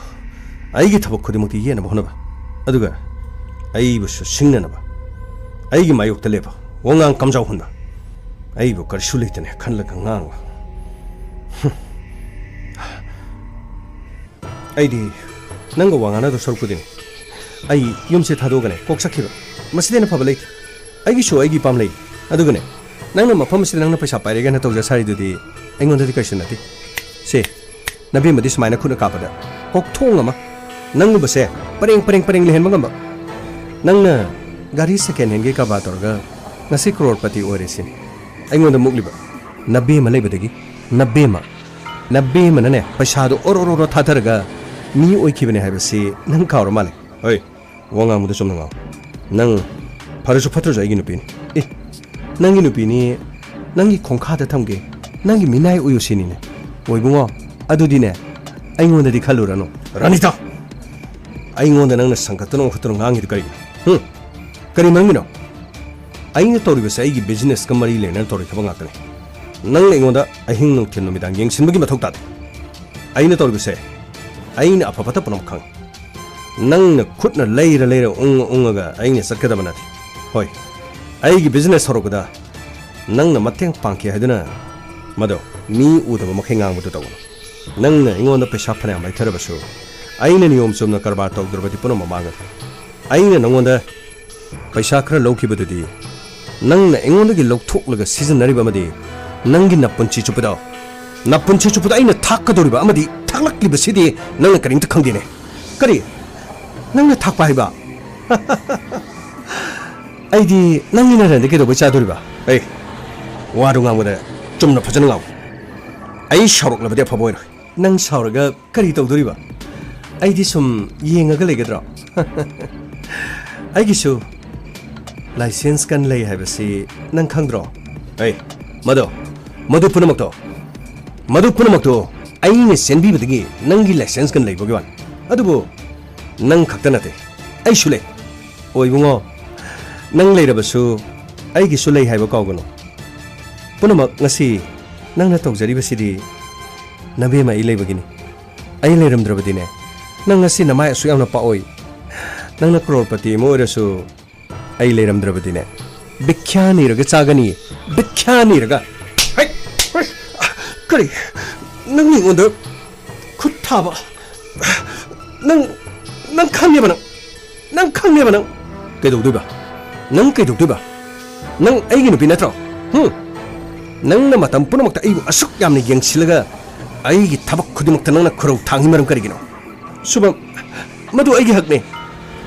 ꯑꯩꯒꯤ ꯊꯕꯛ ꯈꯨꯗꯤꯡꯃꯛꯇ ꯌꯦꯠꯅꯕ ꯍꯣꯠꯅꯕ, ꯑꯗꯨꯒ ꯑꯩꯕꯨꯁꯨ ꯁꯤꯡꯅꯅꯕ ꯑꯩꯒꯤ ꯃꯥꯌꯣꯛꯇ ꯂꯦꯞꯄ, ꯋꯥꯉꯥꯡ ꯀꯝꯖꯥꯎ ꯍꯨꯟꯕ, ꯑꯩꯕꯨ ꯀꯔꯤꯁꯨ ꯂꯩꯇꯅꯦ ꯈꯜꯂꯒ ꯉꯥꯡꯕ꯫ ꯍꯨꯝ꯫ ꯑꯩꯗꯤ ꯅꯪꯒ ꯋꯥ ꯉꯥꯡꯅꯗꯧ ꯁꯔꯨꯛꯄꯨꯗꯤꯅꯦ, ꯑꯩ ꯌꯨꯝꯁꯦ ꯊꯥꯗꯣꯛꯑꯒꯅꯦ ꯀꯣꯛ ꯆꯠꯈꯤꯕ, ꯃꯁꯤꯗꯩ ꯍꯦꯟꯅ ꯐꯕ ꯂꯩꯇꯦ꯫ ꯑꯩꯒꯤꯁꯨ ꯑꯩꯒꯤ ꯏꯄꯥꯝ ꯂꯩ꯫ ꯑꯗꯨꯒꯅꯦ, ꯅꯪꯅ ꯃꯐꯝ ꯑꯁꯤꯗ ꯅꯪꯅ ꯄꯩꯁꯥ ꯄꯥꯏꯔꯦꯒꯅ ꯇꯧꯖ ꯁꯥꯔꯤꯗꯨꯗꯤ ꯑꯩꯉꯣꯟꯗꯗꯤ ꯀꯩꯁꯨ ꯅꯠꯇꯦ꯫ ꯁꯦ, ꯅꯕꯦꯝꯃꯗꯤ ꯁꯨꯃꯥꯏꯅ ꯈꯨꯠꯅ ꯀꯥꯞꯄꯗ ꯀꯣꯛꯊꯣꯡ ꯑꯃ, ꯅꯪꯒꯨꯝꯕꯁꯦ ꯄꯔꯦꯡ ꯄꯔꯦꯡ ꯄꯔꯦꯡ ꯂꯩꯍꯟꯕ ꯉꯝꯕ꯫ ꯅꯪꯅ ꯒꯥꯔꯤ ꯁꯦꯀꯦꯟ ꯍꯦꯟꯒꯤ ꯀꯔꯕꯥꯔ ꯇꯧꯔꯒ ꯉꯁꯤ ꯀ꯭ꯔꯣꯔꯄꯇꯤ ꯑꯣꯏꯔꯦ ꯁꯤꯅꯤ꯫ ꯑꯩꯉꯣꯟꯗ ꯃꯨꯛꯂꯤꯕ ꯅꯕꯦꯝꯃ ꯂꯩꯕꯗꯒꯤ, ꯅꯕꯦꯝꯃ, ꯅꯕꯦꯝꯃꯅꯅꯦ ꯄꯩꯁꯥꯗꯣ ꯑꯣꯔꯣ ꯑꯣꯔꯣ ꯊꯥꯊꯔꯒ ꯃꯤ ꯑꯣꯏꯈꯤꯕꯅꯦ ꯍꯥꯏꯕꯁꯤ ꯅꯪ ꯀꯥꯎꯔ ꯃꯥꯜꯂꯦ꯫ ꯍꯣꯏ, ꯋꯥ ꯉꯥꯡꯕꯗ ꯆꯨꯝꯅ ꯉꯥꯡꯉꯨ꯫ ꯅꯪ ꯐꯔꯁꯨ ꯐꯠꯇ꯭ꯔꯁꯨ ꯑꯩꯒꯤ ꯅꯨꯄꯤꯅꯤ꯫ ꯑꯦ, ꯅꯪꯒꯤ ꯅꯨꯄꯤꯅꯤ, ꯅꯪꯒꯤ ꯈꯣꯡꯈꯥꯗ ꯊꯝꯒꯦ, ꯅꯪꯒꯤ ꯃꯤꯅꯥꯏ ꯑꯣꯏꯌꯨ ꯁꯤꯅꯤꯅꯦ꯫ ꯑꯣ ꯏꯕꯨꯡꯉꯣ, ꯑꯗꯨꯗꯤꯅꯦ, ꯑꯩꯉꯣꯟꯗꯗꯤ ꯈꯜꯂꯨꯔꯅꯨ꯫ ꯔꯥꯅꯤꯇꯥ! ꯑꯩꯉꯣꯟꯗ ꯅꯪꯅ ꯁꯪꯒꯠꯇꯅ ꯋꯥꯡꯈꯠꯇꯅ ꯉꯥꯡꯉꯤꯗꯨ ꯀꯔꯤꯒꯤꯅꯣ? ꯍꯨꯝ? ꯀꯔꯤ ꯃꯔꯝꯒꯤꯅꯣ? ꯑꯩꯅ ꯇꯧꯔꯤꯕꯁꯦ ꯑꯩꯒꯤ ꯕꯤꯖꯤꯅꯦꯁꯀ ꯃꯔꯤ ꯂꯩꯅꯅ ꯇꯧꯔꯤ ꯊꯕꯛ ꯉꯥꯛꯇꯅꯤ꯫ ꯅꯪꯅ ꯑꯩꯉꯣꯟꯗ ꯑꯍꯤꯡ ꯅꯨꯡꯊꯤꯜ ꯅꯨꯃꯤꯗꯥꯡ ꯌꯦꯡꯁꯤꯟꯕꯒꯤ ꯃꯊꯧ ꯇꯥꯗꯦ꯫ ꯑꯩꯅ ꯇꯧꯔꯤꯕꯁꯦ ꯑꯩꯅ ꯑꯐ ꯐꯠꯇ ꯄꯨꯝꯅꯃꯛ ꯈꯪꯉꯤ꯫ ꯅꯪꯅ ꯈꯨꯠꯅ ꯂꯩꯔ ꯂꯩꯔ ꯎꯪꯉ ꯎꯪꯉꯒ ꯑꯩꯅ ꯆꯠꯀꯗꯕ ꯅꯠꯇꯦ꯫ ꯍꯣꯏ, ꯑꯩꯒꯤ ꯕꯤꯖꯤꯅꯦꯁ ꯍꯧꯔꯛꯄꯗ ꯅꯪꯅ ꯃꯇꯦꯡ ꯄꯥꯡꯈꯤ ꯍꯥꯏꯗꯨꯅ ꯃꯗꯣ ꯃꯤ ꯎꯗꯕ ꯃꯈꯩ ꯉꯥꯡꯕꯗꯨ ꯇꯧꯒꯅꯨ꯫ ꯅꯪꯅ ꯑꯩꯉꯣꯟꯗ ꯄꯩꯁꯥ ꯐꯅꯌꯥꯝ ꯂꯩꯊꯔꯕꯁꯨ, ꯑꯩꯅ ꯅꯤꯌꯣꯝ ꯆꯨꯝꯅ ꯀꯔꯕꯥꯔ ꯇꯧꯗ꯭ꯔꯕꯗꯤ ꯄꯨꯝꯅꯃꯛ ꯃꯥꯡꯒꯅꯤ꯫ ꯑꯩꯅ ꯅꯉꯣꯟꯗ ꯄꯩꯁꯥ ꯈꯔ ꯂꯧꯈꯤꯕꯗꯨꯗꯤ ꯅꯪꯅ ꯑꯩꯉꯣꯟꯗꯒꯤ ꯂꯧꯊꯣꯛꯂꯒ ꯁꯤꯖꯤꯟꯅꯔꯤꯕ ꯑꯃꯗꯤ ꯅꯪꯒꯤ ꯅꯄꯨꯟꯁꯤ ꯆꯨꯞꯄꯗ, ꯅꯄꯨꯟꯁꯤ ꯆꯨꯞꯄꯗ ꯑꯩꯅ ꯊꯥꯛꯀꯗꯧꯔꯤꯕ ꯑꯃꯗꯤ ꯊꯥꯛꯂꯛꯂꯤꯕꯁꯤꯗꯤ ꯅꯪꯅ ꯀꯔꯤꯝꯇ ꯈꯪꯗꯦꯅꯦ꯫ ꯀꯔꯤ? ꯅꯪꯅ ꯊꯥꯛꯄ ꯍꯥꯏꯕ? ꯑꯩꯗꯤ ꯅꯪꯒꯤ ꯅꯔꯟꯗꯤ ꯀꯩꯗꯧꯕꯩ ꯆꯥꯗꯣꯔꯤꯕ? ꯑꯩ ꯋꯥꯗꯨ ꯉꯥꯡꯕꯗ ꯆꯨꯝꯅ ꯐꯖꯅ ꯉꯥꯡꯉꯨ꯫ ꯑꯩ ꯁꯥꯎꯔꯛꯂꯕꯗꯤ ꯑꯐꯕ ꯑꯣꯏꯔꯣꯏ꯫ ꯅꯪ ꯁꯥꯎꯔꯒ ꯀꯔꯤ ꯇꯧꯗꯣꯔꯤꯕ? ꯑꯩꯗꯤ ꯁꯨꯝ ꯌꯦꯡꯉꯒ ꯂꯩꯒꯗ꯭ꯔꯣ? ꯑꯩꯒꯤꯁꯨ ꯂꯥꯏꯁꯦꯟꯁ ꯀꯟ ꯂꯩ ꯍꯥꯏꯕꯁꯤ ꯅꯪ ꯈꯪꯗ꯭ꯔꯣ? ꯑꯩ, ꯃꯗꯣ, ꯃꯗꯨ ꯄꯨꯝꯅꯃꯛꯇꯣ, ꯃꯗꯨ ꯄꯨꯝꯅꯃꯛꯇꯣ ꯑꯩꯅ ꯆꯦꯟꯕꯤꯕꯗꯒꯤ ꯅꯪꯒꯤ ꯂꯥꯏꯁꯦꯟꯁ ꯀꯟ ꯂꯩꯕꯒꯤ ꯋꯥꯅꯤ꯫ ꯑꯗꯨꯕꯨ ꯅꯪ ꯈꯛꯇ ꯅꯠꯇꯦ, ꯑꯩꯁꯨ ꯂꯩ꯫ ꯑꯣ ꯏꯕꯨꯡꯉꯣ, ꯅꯪ ꯂꯩꯔꯕꯁꯨ ꯑꯩꯒꯤꯁꯨ ꯂꯩ ꯍꯥꯏꯕ ꯀꯥꯎꯒꯅꯨ꯫ ꯄꯨꯝꯅꯃꯛ ꯉꯁꯤ ꯅꯪꯅ ꯇꯧꯖꯔꯤꯕꯁꯤꯗꯤ ꯅꯕꯦꯝꯃ ꯑꯩ ꯂꯩꯕꯒꯤꯅꯤ꯫ ꯑꯩ ꯂꯩꯔꯝꯗ꯭ꯔꯕꯗꯤꯅꯦ, ꯅꯪ ꯉꯁꯤ ꯅꯃꯥꯏ ꯑꯁꯨꯛ ꯌꯥꯝꯅ ꯄꯥꯛꯑꯣꯏ꯫ ꯅꯪꯅ ꯀ꯭ꯔꯣꯔꯄꯇꯤ ꯑꯃ ꯑꯣꯏꯔꯁꯨ ꯑꯩ ꯂꯩꯔꯝꯗ꯭ꯔꯕꯗꯤꯅꯦ, ꯚꯤꯈ꯭ꯌꯥ ꯅꯤꯔꯒ ꯆꯥꯒꯅꯤ, ꯚꯤꯈ꯭ꯌꯥ ꯅꯤꯔꯒ꯫ ꯍꯩ! ꯍꯩ! ꯀꯔꯤ? ꯅꯪ ꯑꯩꯉꯣꯟꯗ ꯈꯨꯠ ꯊꯥꯕ? ꯅꯪ, ꯅꯪ ꯈꯪꯉꯦꯕ ꯅꯪ? ꯅꯪ ꯈꯪꯉꯦꯕ ꯅꯪ? ꯀꯩꯗꯧꯗꯣꯏꯕ? ꯅꯪ ꯀꯩꯗꯧꯗꯣꯏꯕ? ꯅꯪ ꯑꯩꯒꯤ ꯅꯨꯄꯤ ꯅꯠꯇ꯭ꯔꯣ? ꯍꯨꯝ? ꯅꯪꯅ ꯃꯇꯝ ꯄꯨꯝꯅꯃꯛꯇ ꯑꯩꯕꯨ ꯑꯁꯨꯛ ꯌꯥꯝꯅ ꯌꯦꯡꯁꯤꯜꯂꯒ ꯑꯩꯒꯤ ꯊꯕꯛ ꯈꯨꯗꯤꯡꯃꯛꯇ ꯅꯪꯅ ꯈꯨꯔꯧ ꯊꯥꯡꯉꯤ ꯃꯔꯝ ꯀꯔꯤꯒꯤꯅꯣ? ꯁꯨꯕꯝ, ꯃꯗꯨ ꯑꯩꯒꯤ ꯍꯛꯅꯤ꯫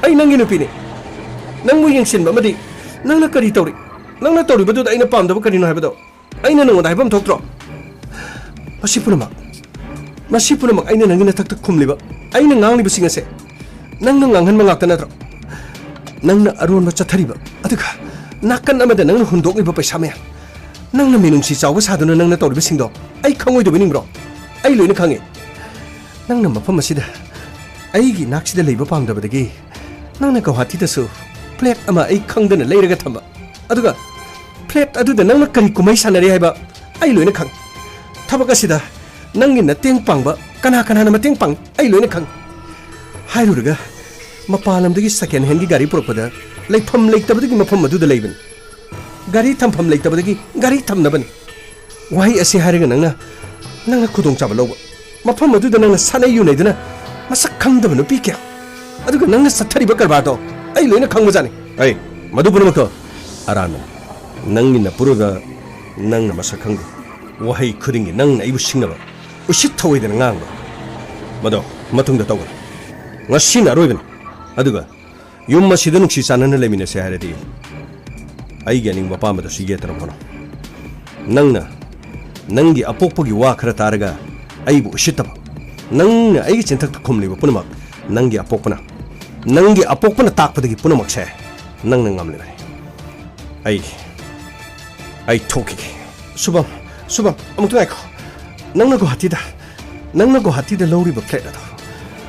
ꯑꯩ ꯅꯪꯒꯤ ꯅꯨꯄꯤꯅꯤ꯫ ꯅꯪꯕꯨ ꯌꯦꯡꯁꯤꯟꯕ ꯑꯃꯗꯤ ꯅꯪꯅ ꯀꯔꯤ ꯇꯧꯔꯤ? ꯅꯪꯅ ꯇꯧꯔꯤꯕꯗꯨꯗ ꯑꯩꯅ ꯄꯥꯝꯗꯕ ꯀꯔꯤꯅꯣ ꯍꯥꯏꯕꯗꯣ ꯑꯩꯅ ꯅꯪꯉꯣꯟꯗ ꯍꯥꯏꯐꯝ ꯊꯣꯛꯇ꯭ꯔꯣ? ꯃꯁꯤ ꯄꯨꯝꯅꯃꯛ, ꯃꯁꯤ ꯄꯨꯝꯅꯃꯛ ꯑꯩꯅ ꯅꯪꯒꯤ ꯅꯊꯛꯇ ꯈꯨꯝꯂꯤꯕ, ꯑꯩꯅ ꯉꯥꯡꯂꯤꯕꯁꯤꯡ ꯑꯁꯦ ꯅꯪꯅ ꯉꯥꯡꯍꯟꯕ ꯉꯥꯛꯇ ꯅꯠꯇ꯭ꯔꯣ? ꯅꯪꯅ ꯑꯔꯣꯟꯕ ꯆꯠꯊꯔꯤꯕ, ꯑꯗꯨꯒ ꯅꯥꯀꯟ ꯑꯃꯗ ꯅꯪꯅ ꯍꯨꯟꯗꯣꯛꯂꯤꯕ ꯄꯩꯁꯥ ꯃꯌꯥꯝ, ꯅꯪꯅ ꯃꯤꯅꯨꯡꯁꯤ ꯆꯥꯎꯕ ꯁꯥꯗꯨꯅ ꯅꯪꯅ ꯇꯧꯔꯤꯕꯁꯤꯡꯗꯣ ꯑꯩ ꯈꯪꯉꯣꯏꯗꯕ ꯅꯤꯡꯕ꯭ꯔꯣ? ꯑꯩ ꯂꯣꯏꯅ ꯈꯪꯉꯤ꯫ ꯅꯪꯅ ꯃꯐꯝ ꯑꯁꯤꯗ ꯑꯩꯒꯤ ꯏꯅꯥꯛꯁꯤꯗ ꯂꯩꯕ ꯄꯥꯝꯗꯕꯗꯒꯤ ꯅꯪꯅ ꯒꯧꯍꯥꯇꯤꯗꯁꯨ ꯐ꯭ꯂꯦꯠ ꯑꯃ ꯑꯩ ꯈꯪꯗꯅ ꯂꯩꯔꯒ ꯊꯝꯕ꯫ ꯑꯗꯨꯒ ꯐ꯭ꯂꯦꯠ ꯑꯗꯨꯗ ꯅꯪꯅ ꯀꯔꯤ ꯀꯨꯝꯍꯩ ꯁꯥꯟꯅꯔꯤ ꯍꯥꯏꯕ ꯑꯩ ꯂꯣꯏꯅ ꯈꯪꯉꯤ꯫ ꯊꯕꯛ ꯑꯁꯤꯗ ꯅꯪꯒꯤ ꯃꯇꯦꯡ ꯄꯥꯡꯕ ꯀꯅꯥ ꯀꯅꯥꯅ ꯃꯇꯦꯡ ꯄꯥꯡ ꯑꯩ ꯂꯣꯏꯅ ꯈꯪꯉꯤ꯫ ꯍꯥꯏꯔꯨꯔꯒ ꯃꯄꯥꯟ ꯂꯝꯗꯒꯤ ꯁꯦꯀꯦꯟ ꯍꯦꯟꯒꯤ ꯒꯥꯔꯤ ꯄꯨꯔꯛꯄꯗ ꯂꯩꯐꯝ ꯂꯩꯇꯕꯗꯒꯤ ꯃꯐꯝ ꯑꯗꯨꯗ ꯂꯩꯕꯅꯤ꯫ ꯒꯥꯔꯤ ꯊꯝꯐꯝ ꯂꯩꯇꯕꯗꯒꯤ ꯒꯥꯔꯤ ꯊꯝꯅꯕꯅꯤ꯫ ꯋꯥꯍꯩ ꯑꯁꯤ ꯍꯥꯏꯔꯒ ꯅꯪꯅ, ꯅꯪꯅ ꯈꯨꯗꯣꯡꯆꯥꯕ ꯂꯧꯕ꯫ ꯃꯐꯝ ꯑꯗꯨꯗ ꯅꯪꯅ ꯁꯥꯟꯅꯩ ꯌꯨꯅꯩꯗꯨꯅ ꯃꯁꯛ ꯈꯪꯗꯕ ꯅꯨꯄꯤ ꯀꯌꯥ, ꯑꯗꯨꯒ ꯅꯪꯅ ꯆꯠꯊꯔꯤꯕ ꯀꯔꯕꯥꯔꯗꯣ ꯑꯩ ꯂꯣꯏꯅ ꯈꯪꯕꯖꯥꯠꯅꯤ꯫ ꯑꯩ, ꯃꯗꯨ ꯄꯨꯝꯅꯃꯛꯇꯣ ꯑꯔꯥꯟꯕꯅꯤ꯫ ꯅꯪꯒꯤ ꯅꯄꯨꯔꯣꯏꯕ, ꯅꯪꯅ ꯃꯁꯛ ꯈꯪꯗꯦ꯫ ꯋꯥꯍꯩ ꯈꯨꯗꯤꯡꯒꯤ ꯅꯪꯅ ꯑꯩꯕꯨ ꯁꯤꯡꯅꯕ, ꯎꯁꯤꯠ ꯊꯑꯣꯏꯗꯅ ꯉꯥꯡꯕ꯫ ꯃꯗꯣ ꯃꯇꯨꯡꯗ ꯇꯧꯒꯅꯨ꯫ ꯉꯁꯤꯅ ꯑꯔꯣꯏꯕꯅꯤ꯫ ꯑꯗꯨꯒ ꯌꯨꯝ ꯑꯁꯤꯗ ꯅꯨꯡꯁꯤ ꯆꯥꯟꯅꯅ ꯂꯩꯃꯤꯟꯅꯁꯦ ꯍꯥꯏꯔꯗꯤ, ꯑꯩꯒꯤ ꯑꯅꯤꯡꯕ ꯑꯄꯥꯝꯕꯗꯁꯨ ꯌꯦꯠꯇꯅꯕ ꯍꯣꯠꯅꯧ꯫ ꯅꯪꯅ ꯅꯪꯒꯤ ꯑꯄꯣꯛꯄꯒꯤ ꯋꯥ ꯈꯔ ꯇꯥꯔꯒ ꯑꯩꯕꯨ ꯎꯁꯤꯠꯇꯕ, ꯅꯪꯅ ꯑꯩꯒꯤ ꯆꯤꯟꯊꯛꯇ ꯈꯨꯝꯂꯤꯕ ꯄꯨꯝꯅꯃꯛ ꯅꯪꯒꯤ ꯑꯄꯣꯛꯄꯅ, ꯅꯪꯒꯤ ꯑꯄꯣꯛꯄꯅ ꯇꯥꯛꯄꯗꯒꯤ ꯄꯨꯝꯅꯃꯛꯁꯦ ꯅꯪꯅ ꯉꯝꯂꯤꯕꯅꯤ꯫ ꯑꯩ, ꯑꯩ ꯊꯣꯛꯈꯤꯒꯦ꯫ ꯁꯨꯕꯝ, ꯁꯨꯕꯝ, ꯑꯃꯨꯛꯇ ꯉꯥꯏꯈꯣ꯫ ꯅꯪꯅ ꯒꯨꯋꯥꯍꯥꯇꯤꯗ, ꯅꯪꯅ ꯒꯨꯋꯥꯍꯥꯇꯤꯗ ꯂꯧꯔꯤꯕ ꯐ꯭ꯂꯦꯠ ꯑꯗꯣ,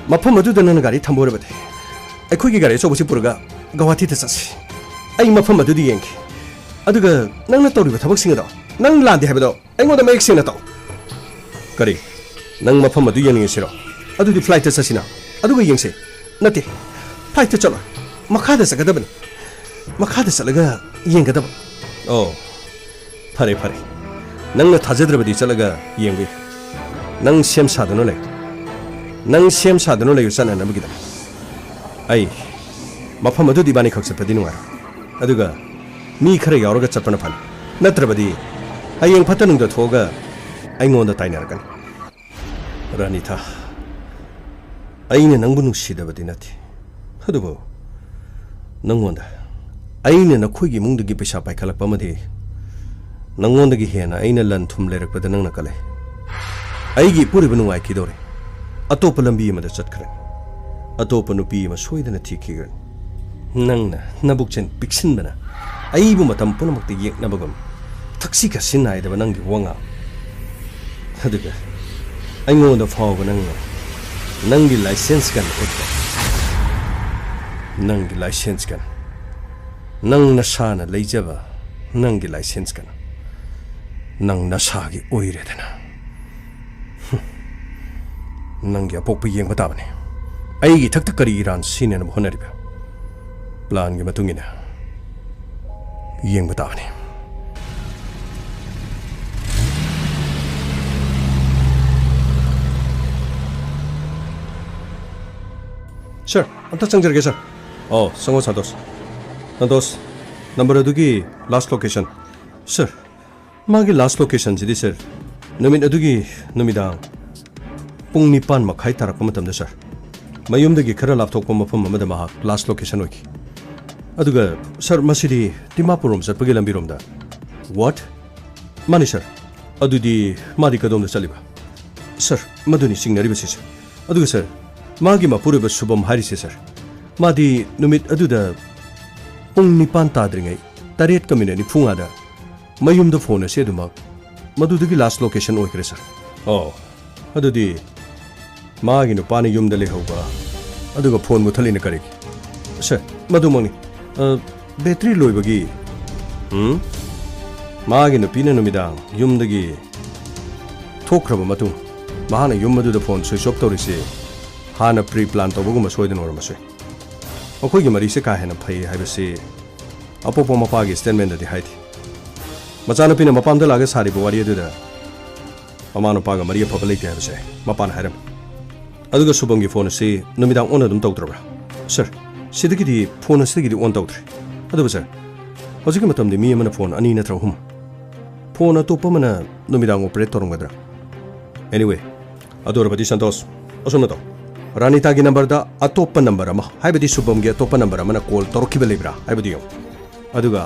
ꯃꯐꯝ ꯑꯗꯨꯗ ꯅꯪꯅ ꯒꯥꯔꯤ ꯊꯝꯕ ꯑꯣꯏꯔꯕꯗꯤ, ꯑꯩꯈꯣꯏꯒꯤ ꯒꯥꯔꯤ ꯑꯆꯧꯕꯁꯤ ꯄꯨꯔꯒ ꯒꯨꯋꯥꯍꯥꯇꯤꯗ ꯆꯠꯁꯤ꯫ ꯑꯩ ꯃꯐꯝ ꯑꯗꯨꯗ ꯌꯦꯡꯒꯦ꯫ ꯑꯗꯨꯒ ꯅꯪꯅ ꯇꯧꯔꯤꯕ ꯊꯕꯛꯁꯤꯡ ꯑꯗꯣ ꯅꯪ ꯂꯥꯟꯗꯦ ꯍꯥꯏꯕꯗꯣ ꯑꯩꯉꯣꯟꯗ ꯃꯌꯦꯛ ꯁꯦꯡꯅ ꯇꯧ꯫ ꯀꯔꯤ? ꯅꯪ ꯃꯐꯝ ꯑꯗꯨ ꯌꯦꯡꯅꯤꯡꯉꯤꯁꯤꯔꯣ? ꯑꯗꯨꯗꯤ flightꯇ ꯆꯠꯁꯤꯅ, ꯑꯗꯨꯒ ꯌꯦꯡꯁꯤ꯫ ꯅꯠꯇꯦ, flightꯇ ꯆꯠꯂꯣꯏ꯫ ꯃꯈꯥꯗ ꯆꯠꯀꯗꯕꯅꯤ꯫ ꯃꯈꯥꯗ ꯆꯠꯂꯒ ꯌꯦꯡꯒꯗꯕ꯫ ꯑꯣ, ꯐꯔꯦ, ꯐꯔꯦ꯫ ꯅꯪꯅ ꯊꯥꯖꯗ꯭ꯔꯕꯗꯤ ꯆꯠꯂꯒ ꯌꯦꯡꯕ ꯌꯥꯏ꯫ ꯅꯪ ꯁꯦꯝ ꯁꯥꯗꯨꯅ ꯂꯩ꯫ ꯅꯪ ꯁꯦꯝ ꯁꯥꯗꯨꯅ ꯂꯩꯌꯨ ꯆꯠꯅꯅꯕꯒꯤꯗꯃꯛ꯫ ꯑꯩ ꯃꯐꯝ ꯑꯗꯨꯗꯤ ꯏꯕꯥꯅꯤ ꯈꯛ ꯆꯠꯄꯗꯤ ꯅꯨꯡꯉꯥꯏꯔꯣꯏ꯫ ꯑꯗꯨꯒ ꯃꯤ ꯈꯔ ꯌꯥꯎꯔꯒ ꯆꯠꯄꯅ ꯐꯅꯤ꯫ ꯅꯠꯇ꯭ꯔꯕꯗꯤ ꯍꯌꯦꯡ ꯐꯠꯇ ꯅꯨꯡꯗ ꯊꯣꯛꯑꯒ ꯑꯩꯉꯣꯟꯗ ꯇꯥꯏꯅꯔꯛꯀꯅꯤ꯫ ꯔꯥꯅꯤꯊꯥ, ꯑꯩꯅ ꯅꯪꯕꯨ ꯅꯨꯡꯁꯤꯗꯕꯗꯤ ꯅꯠꯇꯦ꯫ ꯑꯗꯨꯕꯨ ꯅꯪꯉꯣꯟꯗ ꯑꯩꯅ ꯅꯈꯣꯏꯒꯤ ꯏꯃꯨꯡꯗꯒꯤ ꯄꯩꯁꯥ ꯄꯥꯏꯈꯠꯂꯛꯄ ꯑꯃꯗꯤ ꯅꯪꯉꯣꯟꯗꯒꯤ ꯍꯦꯟꯅ ꯑꯩꯅ ꯂꯟ ꯊꯨꯝ ꯂꯩꯔꯛꯄꯗ ꯅꯪꯅ ꯀꯜꯂꯦ꯫ ꯑꯩꯒꯤ ꯏꯄꯨꯔꯣꯏꯕ ꯅꯨꯡꯉꯥꯏꯈꯤꯗꯧꯔꯦ꯫ ꯑꯇꯣꯞꯄ ꯂꯝꯕꯤ ꯑꯃꯗ ꯆꯠꯈ꯭ꯔꯅꯤ꯫ ꯑꯇꯣꯞꯄ ꯅꯨꯄꯤ ꯑꯃ ꯁꯣꯏꯗꯅ ꯊꯤꯈꯤꯒꯅꯤ꯫ ꯅꯪꯅ ꯅꯕꯨꯛꯆꯦꯜ ꯄꯤꯛꯁꯤꯟꯕꯅ ꯑꯩꯕꯨ ꯃꯇꯝ ꯄꯨꯝꯅꯃꯛꯇ ꯌꯦꯛꯅꯕꯒꯨꯝ ꯊꯛꯁꯤ ꯈꯥꯁꯤ ꯅꯥꯏꯗꯕ ꯅꯪꯒꯤ ꯋꯥꯉꯥꯡ꯫ ꯑꯗꯨꯒ ꯑꯩꯉꯣꯟꯗ ꯐꯥꯎꯕ ꯅꯪꯅ ꯅꯪꯒꯤ license gun ꯎꯠꯄ꯫ ꯅꯪꯒꯤ license gun꯫ ꯅꯪ ꯅꯁꯥꯅ ꯂꯩꯖꯕ ꯅꯪꯒꯤ license gun꯫ ꯅꯪ ꯅꯁꯥꯒꯤ ꯑꯣꯏꯔꯦꯗꯅ꯫ ꯍꯨꯝ꯫ ꯅꯪꯒꯤ ꯑꯄꯣꯛꯄ ꯌꯦꯡꯕ ꯇꯥꯕꯅꯤ꯫ ꯑꯩꯒꯤ ꯏꯊꯛꯇ ꯀꯔꯤ ꯏꯔꯥꯟ ꯁꯤꯖꯤꯟꯅꯅꯕ ꯍꯣꯠꯅꯔꯤꯕ? Planꯒꯤ ꯃꯇꯨꯡ ꯏꯟꯅ ꯌꯦꯡꯕ ꯇꯥꯕꯅꯤ꯫ Sir, ꯑꯝꯇ ꯆꯪꯖꯔꯒꯦ, sir꯫ ꯑꯣ, ꯆꯪꯉꯣ, ꯁꯥꯟꯇꯣꯁ꯫ ꯁꯥꯟꯇꯣꯁ, number ꯑꯗꯨꯒꯤ last location꯫ Sir, ꯃꯥꯒꯤ last locationꯁꯤꯗꯤ, sir, ꯅꯨꯃꯤꯠ ꯑꯗꯨꯒꯤ ꯅꯨꯃꯤꯗꯥꯡ ꯄꯨꯡ ꯅꯤꯄꯥꯟ ꯃꯈꯥꯏ ꯇꯥꯔꯛꯄ ꯃꯇꯝꯗ, sir, ꯃꯌꯨꯝꯗꯒꯤ ꯈꯔ ꯂꯥꯞꯊꯣꯛꯄ ꯃꯐꯝ ꯑꯃꯗ ꯃꯍꯥꯛ last location ꯑꯣꯏꯈꯤ꯫ ꯑꯗꯨꯒ, sir, ꯃꯁꯤꯗꯤ ꯗꯤꯃꯥꯄꯨꯔ ꯔꯣꯝ ꯆꯠꯄꯒꯤ ꯂꯝꯕꯤꯔꯣꯝꯗ꯫ What? ꯃꯥꯅꯤ, sir꯫ ꯑꯗꯨꯗꯤ ꯃꯥꯗꯤ ꯀꯗꯣꯝꯗ ꯆꯠꯂꯤꯕ? Sir, ꯃꯗꯨꯅꯤ ꯆꯤꯡꯅꯔꯤꯕꯁꯤ, sir꯫ ꯑꯗꯨꯒ, sir, ꯃꯥꯒꯤ ꯃꯄꯨꯔꯣꯏꯕ ꯁꯨꯕꯝ ꯍꯥꯏꯔꯤꯁꯦ, sir, ꯃꯥꯗꯤ ꯅꯨꯃꯤꯠ ꯑꯗꯨꯗ ꯄꯨꯡ ꯅꯤꯄꯥꯟ ꯇꯥꯗ꯭ꯔꯤꯉꯩ ꯇꯔꯦꯠꯀ minute ꯅꯤꯐꯨ ꯃꯉꯥꯗ ꯃꯌꯨꯝꯗ phone ꯑꯁꯤ ꯑꯗꯨꯃꯛ ꯃꯗꯨꯗꯒꯤ last location ꯑꯣꯏꯈ꯭ꯔꯦ, sir꯫ ꯑꯣ, ꯑꯗꯨꯗꯤ ꯃꯥꯒꯤ ꯅꯨꯄꯥꯅ ꯌꯨꯝꯗ ꯂꯩꯍꯧꯕ, ꯑꯗꯨꯒ phone ꯃꯨꯠꯊꯠꯂꯤꯅ ꯀꯔꯤꯒꯤ? Sir, ꯃꯗꯨꯃꯛꯅꯤ꯫ ꯑ, battery ꯂꯣꯏꯕꯒꯤ ꯎꯝ? ꯃꯥꯒꯤ ꯅꯨꯄꯤꯅ ꯅꯨꯃꯤꯗꯥꯡ ꯌꯨꯝꯗꯒꯤ ꯊꯣꯛꯈ꯭ꯔꯕ ꯃꯇꯨꯡ, ꯃꯍꯥꯛꯅ ꯌꯨꯝ ꯑꯗꯨꯗ ꯐꯣꯟ ꯁ꯭ꯋꯤꯆ ꯑꯣꯐ ꯇꯧꯔꯤꯁꯤ ꯍꯥꯟꯅ ꯄ꯭ꯔꯤ ꯄ꯭ꯂꯥꯟ ꯇꯧꯕꯒꯨꯝꯕ ꯁꯣꯏꯗꯅ ꯑꯣꯏꯔꯝꯕꯁꯨ ꯌꯥꯏ꯫ ꯃꯈꯣꯏꯒꯤ ꯃꯔꯤꯁꯦ ꯀꯥ ꯍꯦꯟꯅ ꯐꯩ ꯍꯥꯏꯕꯁꯤ ꯑꯄꯣꯛꯄ ꯃꯄꯥꯒꯤ ꯁ꯭ꯇꯦꯠꯃꯦꯟꯗꯗꯤ ꯍꯥꯏꯗꯦ꯫ ꯃꯆꯥꯅꯨꯄꯤꯅ ꯃꯄꯥꯝꯗ ꯂꯥꯛꯑꯒ ꯁꯥꯔꯤꯕ ꯋꯥꯔꯤ ꯑꯗꯨꯗ ꯃꯃꯥ ꯅꯨꯄꯥꯒ ꯃꯔꯤ ꯑꯐꯕ ꯂꯩꯇꯦ ꯍꯥꯏꯕꯁꯦ ꯃꯄꯥꯅ ꯍꯥꯏꯔꯝꯃꯤ꯫ ꯑꯗꯨꯒ ꯁꯨꯕꯝꯒꯤ ꯐꯣꯟ ꯑꯁꯤ ꯅꯨꯃꯤꯗꯥꯡ ꯑꯣꯟ ꯑꯗꯨꯝ ꯇꯧꯗ꯭ꯔꯕ꯭ꯔꯥ? ꯁꯔ, ꯁꯤꯗꯒꯤꯗꯤ, ꯐꯣꯟ ꯑꯁꯤꯗꯒꯤꯗꯤ ꯑꯣꯟ ꯇꯧꯗ꯭ꯔꯦ꯫ ꯑꯗꯨꯕꯨ ꯁꯔ, ꯍꯧꯖꯤꯛꯀꯤ ꯃꯇꯝꯗꯤ ꯃꯤ ꯑꯃꯅ ꯐꯣꯟ ꯑꯅꯤ ꯅꯠꯇ꯭ꯔ ꯑꯍꯨꯝ, ꯐꯣꯟ ꯑꯇꯣꯞꯄ ꯑꯃꯅ ꯅꯨꯃꯤꯗꯥꯡ ꯑꯣꯄꯔꯦꯠ ꯇꯧꯔꯝꯒꯗ꯭ꯔꯥ? Anyway, ꯑꯗꯨ ꯑꯣꯏꯔꯕꯗꯤ ꯁꯟꯇꯣꯁ, ꯑꯁꯨꯝꯅ ꯇꯧ꯫ ꯔꯥꯅꯤꯇꯥꯒꯤ ꯅꯝꯕꯔꯗ ꯑꯇꯣꯞꯄ ꯅꯝꯕꯔ ꯑꯃ, ꯍꯥꯏꯕꯗꯤ ꯁꯨꯕꯝꯒꯤ ꯑꯇꯣꯞꯄ ꯅꯝꯕꯔ ꯑꯃꯅ ꯀꯣꯜ ꯇꯧꯔꯛꯈꯤꯕ ꯂꯩꯕ꯭ꯔꯥ ꯍꯥꯏꯕꯗꯨ ꯌꯦꯡꯉꯨ꯫ ꯑꯗꯨꯒ